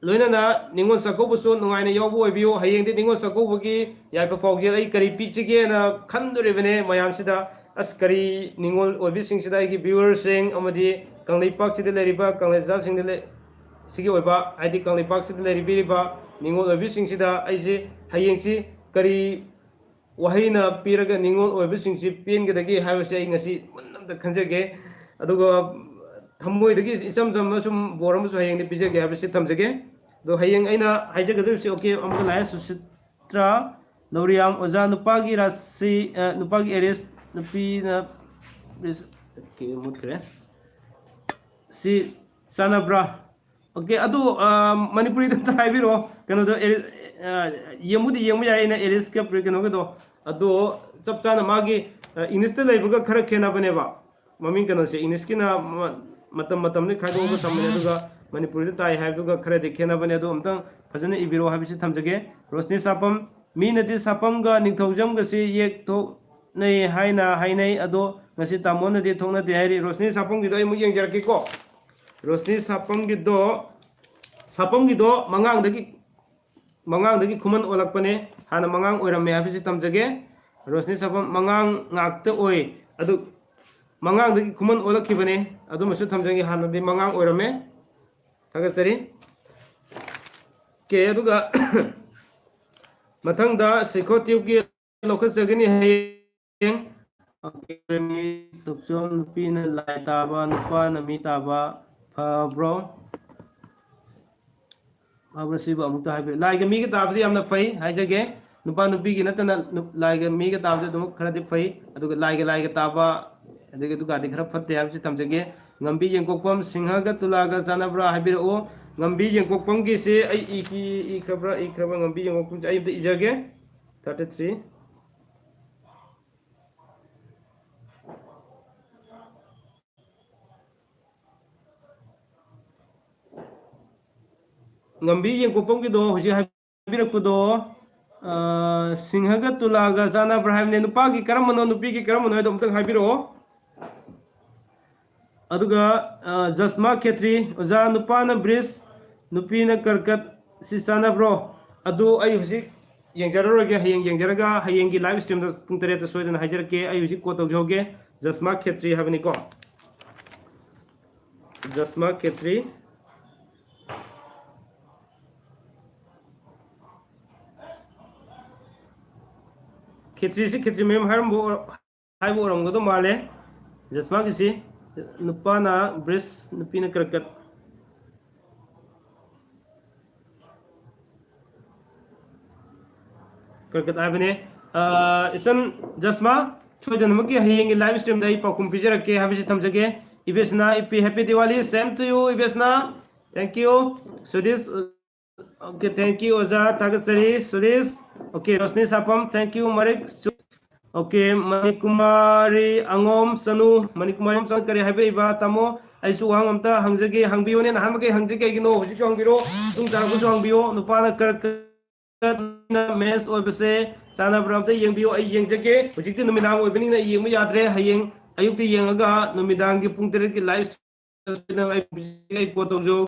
ꯂꯣꯏꯅꯅ ꯅꯤꯉꯣꯜ ꯆꯥꯛꯀꯧꯕꯁꯨ ꯅꯨꯡꯉꯥꯏꯅ ꯌꯥꯎꯕ ꯑꯣꯏꯕꯤꯌꯨ꯫ ꯍꯌꯦꯡꯗꯤ ꯅꯤꯉꯣꯜ ꯆꯥꯛꯀꯧꯕꯒꯤ ꯌꯥꯏꯐ ꯄꯥꯎꯖꯦꯜ ꯑꯩ ꯀꯔꯤ ꯄꯤꯁꯤꯒꯦꯅ ꯈꯟꯗꯣꯔꯤꯕꯅꯦ ꯃꯌꯥꯝꯁꯤꯗ꯫ ꯑꯁ, ꯀꯔꯤ ꯅꯤꯉꯣꯜ ꯑꯣꯏꯕꯤꯁꯤꯡꯁꯤꯗ, ꯑꯩꯒꯤ viewerꯁꯤꯡ ꯑꯃꯗꯤ ꯀꯪꯂꯩꯄꯥꯛꯁꯤꯗ ꯂꯩꯔꯤꯕ ꯀꯪꯂꯩꯖꯥꯁꯤꯡꯗ ꯂꯩ-, ꯁꯤꯒꯤ ꯑꯣꯏꯕ, ꯍꯥꯏꯗꯤ ꯀꯪꯂꯩꯄꯥꯛꯁꯤꯗ ꯂꯩꯔꯤꯕꯤꯔꯤꯕ ꯅꯤꯉꯣꯜ ꯑꯣꯏꯕꯤꯁꯤꯡꯁꯤꯗ ꯑꯩꯁꯦ ꯍꯌꯦꯡꯁꯤ ꯀꯔꯤ ꯋꯥꯍꯩꯅ ꯄꯤꯔꯒ ꯅꯤꯉꯣꯜ ꯑꯣꯏꯕꯁꯤꯡꯁꯤ ꯄꯦꯟꯒꯗꯒꯦ ꯍꯥꯏꯕꯁꯦ ꯑꯩ ꯉꯁꯤ ꯃꯨꯟꯅ ꯑꯝꯇ ꯈꯟꯖꯒꯦ꯫ ꯑꯗꯨꯒ ꯊꯃꯣꯏꯗꯒꯤ ꯏꯆꯝ ꯆꯝꯕ ꯁꯨꯝ ꯕꯣꯔ ꯑꯃꯁꯨ ꯍꯌꯦꯡꯗꯤ ꯄꯤꯖꯒꯦ ꯍꯥꯏꯕꯁꯤ ꯊꯝꯖꯒꯦ꯫ ꯑꯗꯣ ꯍꯌꯦꯡ ꯑꯩꯅ ꯍꯥꯏꯖꯒꯗꯧꯔꯤꯕꯁꯤ, ꯑꯣꯀꯦ, ꯑꯃꯨꯛꯀ ꯂꯥꯛꯑꯦ, ꯁꯨꯁꯤꯇ꯭ꯔꯥ ꯂꯧꯔꯤꯌꯥꯝ, ꯑꯣꯖꯥ, ꯅꯨꯄꯥꯒꯤ ꯔꯥꯁꯤ, ꯑ, ꯅꯨꯄꯥꯒꯤ ꯑꯦꯔꯤꯁ, ꯅꯨꯄꯤꯅ, ꯑꯣꯀꯦ, ꯃꯨꯠꯈ꯭ꯔꯦ꯫ ꯁꯤ ꯆꯥꯟꯅꯕ꯭ꯔꯥ? ꯑꯣꯀꯦ, ꯑꯗꯨ, ꯑ, ꯃꯅꯤꯄꯨꯔꯤꯗ ꯑꯝꯇ ꯍꯥꯏꯕꯤꯔꯛꯑꯣ꯫ ꯀꯩꯅꯣꯗꯣ, ꯑꯦꯔꯤ-, ꯑ, ꯌꯦꯡꯕꯨꯗꯤ ꯌꯦꯡꯕ ꯌꯥꯏ ꯑꯩꯅ ꯑꯦꯔꯤꯁꯀ ꯄ꯭ꯔꯤ-, ꯀꯩꯅꯣꯒꯗꯣ꯫ ꯑꯗꯣ ꯆꯞ ꯆꯥꯅ ꯃꯥꯒꯤ, ꯑ, ꯏꯪꯂꯤꯁꯇ ꯂꯩꯕꯒ ꯈꯔ ꯈꯦꯠꯅꯕꯅꯦꯕ꯫ ꯃꯃꯤꯡ ꯀꯩꯅꯣꯁꯦ, ꯏꯪꯂꯤꯁꯀꯤꯅ ꯃ-, ꯃꯇꯝ ꯃꯇꯝꯗ ꯈꯥꯏꯗꯣꯛꯑꯒ ꯊꯝꯕꯅꯦ, ꯑꯗꯨꯒ ꯃꯅꯤꯄꯨꯔꯤꯗ ꯇꯥꯏ ꯍꯥꯏꯕꯗꯨꯒ ꯈꯔꯗꯤ ꯈꯦꯠꯅꯕꯅꯦ꯫ ꯑꯗꯣ ꯑꯝꯇꯪ ꯐꯖꯅ ꯏꯕꯤꯔꯛꯑꯣ ꯍꯥꯏꯕꯁꯤ ꯊꯝꯖꯒꯦ꯫ ꯔꯣꯁꯅꯤ ꯁꯥꯄꯝ, ꯃꯤꯅꯗꯤ ꯁꯥꯄꯝꯒ ꯅꯤꯡꯊꯧꯖꯝꯒꯁꯤ ꯌꯦꯛ ꯊꯣꯛꯅꯩ ꯍꯥꯏꯅ ꯍꯥꯏꯅꯩ, ꯑꯗꯣ ꯉꯁꯤ ꯇꯥꯃꯣꯅꯗꯤ ꯊꯣꯛꯅꯗꯦ ꯍꯥꯏꯔꯤ꯫ ꯔꯣꯁꯅꯤ ꯁꯥꯄꯝꯒꯤꯗꯣ ꯑꯩ ꯑꯃꯨꯛ ꯌꯦꯡꯖꯔꯛꯀꯦꯀꯣ꯫ ꯔꯣꯁꯅꯤ ꯁꯥꯄꯝꯒꯤꯗꯣ, ꯁꯥꯄꯝꯒꯤꯗꯣ ꯃꯉꯥꯡꯗꯒꯤ, ꯃꯉꯥꯡꯗꯒꯤ ꯈꯨꯃꯟ ꯑꯣꯜꯂꯛꯄꯅꯦ꯫ ꯍꯥꯟꯅ ꯃꯉꯥꯡ ꯑꯣꯏꯔꯝꯃꯦ ꯍꯥꯏꯕꯁꯤ ꯊꯝꯖꯒꯦ꯫ ꯔꯣꯁꯅꯤ ꯁꯥꯄꯝ ꯃꯉꯥꯡ ꯉꯥꯛꯇ ꯑꯣꯏ, ꯑꯗꯨ ꯃꯉꯥꯡꯗꯒꯤ ꯈꯨꯃꯟ ꯑꯣꯜꯂꯛꯈꯤꯕꯅꯦ꯫ ꯑꯗꯨꯃꯁꯨ ꯊꯝꯖꯒꯦ, ꯍꯥꯟꯅꯗꯤ ꯃꯉꯥꯡ ꯑꯣꯏꯔꯝꯃꯦ꯫ ꯊꯥꯒꯠꯆꯔꯤ꯫ ꯑꯣꯀꯦ, ꯑꯗꯨꯒ ꯃꯊꯪꯗ ꯁꯤꯈꯣ ꯇ꯭ꯌꯨꯕꯀꯤ ꯂꯧꯈꯠꯆꯒꯅꯤ ꯍꯌꯦꯡ꯫ ꯑꯣꯀꯦ, ꯇꯣꯞꯆꯣꯝ, ꯅꯨꯄꯤꯅ ꯂꯥꯏ ꯇꯥꯕ, ꯅꯨꯄꯥꯅ ꯃꯤ ꯇꯥꯕ ꯐꯕ꯭ꯔꯣ? ꯐꯕ꯭ꯔꯥ ꯁꯤꯕꯨ ꯑꯃꯨꯛꯇ ꯍꯥꯏꯕꯤꯌꯨ꯫ ꯂꯥꯏꯒ ꯃꯤꯒ ꯇꯥꯕꯗꯤ ꯌꯥꯝꯅ ꯐꯩ ꯍꯥꯏꯖꯒꯦ꯫ ꯅꯨꯄꯥ ꯅꯨꯄꯤꯒꯤ ꯅꯠꯇꯅ ꯅꯨ-, ꯂꯥꯏꯒ ꯃꯤꯒ ꯇꯥꯕꯗꯤ ꯑꯗꯨꯃꯛ ꯈꯔꯗꯤ ꯐꯩ꯫ ꯑꯗꯨꯒ ꯂꯥꯏꯒ ꯂꯥꯏꯒ ꯇꯥꯕ, ꯑꯗꯒꯤ ꯑꯗꯨꯒꯗꯤ ꯈꯔ ꯐꯠꯇꯦ ꯍꯥꯏꯕꯁꯤ ꯊꯝꯖꯒꯦ꯫ ꯉꯝꯕꯤ ꯌꯦꯡꯀꯣꯛꯄꯝ, ꯁꯤꯡꯍꯒ ꯇꯨꯂꯥꯒ ꯆꯥꯟꯅꯕ꯭ꯔꯥ ꯍꯥꯏꯕꯤꯔꯛꯎ꯫ ꯉꯝꯕꯤ ꯌꯦꯡꯀꯣꯛꯄꯝꯒꯤꯁꯦ ꯑꯩ ꯏꯈꯤ-, ꯏꯈ꯭ꯔꯕ꯭ꯔꯥ, ꯏꯈ꯭ꯔꯕ꯭ꯔꯥ? ꯉꯝꯕꯤ ꯌꯦꯡꯀꯣꯛꯄꯝꯁꯦ ꯑꯩ ꯑꯝꯇ ꯏꯖꯒꯦ꯫ Thirty three꯫ ꯉꯝꯕꯤ ꯌꯦꯡꯀꯣꯛꯄꯝꯒꯤꯗꯣ ꯍꯧꯖꯤꯛ ꯍꯥꯏꯕꯤꯔꯛꯄꯗꯣ, ꯑ, ꯁꯤꯡꯍꯒ ꯇꯨꯂꯥꯒ ꯆꯥꯟꯅꯕ꯭ꯔꯥ ꯍꯥꯏꯕꯅꯦ꯫ ꯅꯨꯄꯥꯒꯤ ꯀꯔꯝꯕꯅꯣ, ꯅꯨꯄꯤꯒꯤ ꯀꯔꯝꯕꯅꯣ ꯍꯥꯏꯗꯣ ꯑꯝꯇꯪ ꯍꯥꯏꯕꯤꯔꯛꯑꯣ꯫ ꯑꯗꯨꯒ ꯖꯁꯃꯥ ꯈꯦꯇ꯭ꯔꯤ, ꯑꯣꯖꯥ, ꯅꯨꯄꯥꯅ ꯕ꯭ꯔꯤꯖ, ꯅꯨꯄꯤꯅ ꯀꯔꯀꯠ, ꯁꯤ ꯆꯥꯟꯅꯕ꯭ꯔꯣ? ꯑꯗꯨ ꯑꯩ ꯍꯧꯖꯤꯛ ꯌꯦꯡꯖꯔꯔꯣꯏꯒꯦ, ꯍꯌꯦꯡ ꯌꯦꯡꯖꯔꯒ ꯍꯌꯦꯡꯒꯤ ꯂꯥꯏꯚ ꯁ꯭ꯇ꯭ꯔꯤꯝꯗ ꯄꯨꯡ ꯇꯔꯦꯠꯇ ꯁꯣꯏꯗꯅ ꯍꯥꯏꯖꯔꯛꯀꯦ꯫ ꯑꯩ ꯍꯧꯖꯤꯛ ꯀꯣꯠ ꯇꯧꯖꯍꯧꯒꯦ꯫ ꯖꯁꯃꯥ ꯈꯦꯇ꯭ꯔꯤ ꯍꯥꯏꯕꯅꯤꯀꯣ, ꯖꯁꯃꯥ ꯈꯦꯇ꯭ꯔꯤ꯫ ꯈꯦꯇ꯭ꯔꯤꯁꯤ ꯈꯦꯇ꯭ꯔꯤ ꯃꯌꯨꯝ ꯍꯥꯏꯔꯝꯕ ꯑꯣꯏꯔ-, ꯍꯥꯏꯕ ꯑꯣꯏꯔꯝꯒꯗꯧ ꯃꯥꯜꯂꯦ꯫ ꯖꯁꯃꯥꯒꯤꯁꯤ ꯅꯨꯄꯥꯅ ꯕ꯭ꯔꯤꯖ, ꯅꯨꯄꯤꯅ ꯀꯔꯀꯠ꯫ ꯀꯔꯀꯠ ꯍꯥꯏꯕꯅꯦ꯫ ꯏꯆꯟ ꯖꯁꯃꯥ, ꯁꯣꯏꯗꯅꯃꯛꯀꯤ ꯍꯌꯦꯡꯒꯤ ꯂꯥꯏꯚ ꯁ꯭ꯇ꯭ꯔꯤꯝꯗ ꯑꯩ ꯄꯥꯎꯈꯨꯝ ꯄꯤꯖꯔꯛꯀꯦ ꯍꯥꯏꯕꯁꯤ ꯊꯝꯖꯒꯦ꯫ ꯏꯕꯦꯁꯅꯥ ꯏꯄꯤ, happy Diwali, same to you, ꯏꯕꯦꯁꯅꯥ꯫ Thank you꯫ ꯁꯨꯗꯤꯁ, okay, thank you, ꯑꯣꯖꯥ, ꯊꯥꯒꯠꯆꯔꯤ꯫ ꯁꯨꯗꯤꯁ, okay, ꯔꯣꯁꯅꯤ ꯁꯥꯄꯝ, thank you, ꯃꯔꯤꯛ꯫ Okay, ꯃꯅꯤꯀꯨꯃꯥꯔꯤ ꯑꯉꯣꯝ ꯆꯅꯨ, ꯃꯅꯤꯀꯨꯃꯥꯔꯤ ꯑꯉꯣꯝ ꯆꯅꯨ, ꯀꯔꯤ ꯍꯥꯏꯕꯤꯕ, ꯇꯥꯃꯣ? ꯑꯩꯁꯨ ꯋꯥꯍꯪ ꯑꯝꯇ ꯍꯪꯖꯒꯦ, ꯍꯪꯕꯤꯌꯨꯅꯦ꯫ ꯅꯍꯥꯟꯃꯈꯩ ꯍꯪꯗ꯭ꯔꯤ ꯀꯩꯒꯤꯅꯣ? ꯍꯧꯖꯤꯛꯁꯨ ꯍꯪꯕꯤꯔꯣ, ꯃꯇꯨꯡ ꯇꯥꯔꯛꯄꯁꯨ ꯍꯪꯕꯤꯌꯣ꯫ ꯅꯨꯄꯥꯅ ꯀꯔꯀꯠꯅ ꯃꯦꯁ ꯑꯣꯏꯕꯁꯦ ꯆꯥꯟꯅꯕ꯭ꯔꯥ? ꯑꯝꯇ ꯌꯦꯡꯕꯤꯌꯣ, ꯑꯩ ꯌꯦꯡꯖꯒꯦ꯫ ꯍꯧꯖꯤꯛꯇꯤ ꯅꯨꯃꯤꯗꯥꯡ ꯑꯣꯏꯕꯅꯤꯅ ꯌꯦꯡꯕ ꯌꯥꯗ꯭ꯔꯦ꯫ ꯍꯌꯦꯡ ꯑꯌꯨꯛꯇ ꯌꯦꯡꯉꯒ ꯅꯨꯃꯤꯗꯥꯡꯒꯤ ꯄꯨꯡ ꯇꯔꯦꯠꯀꯤ ꯂꯥꯏꯚ ꯑꯩ ꯀꯣꯜ ꯇꯧꯖꯧ꯫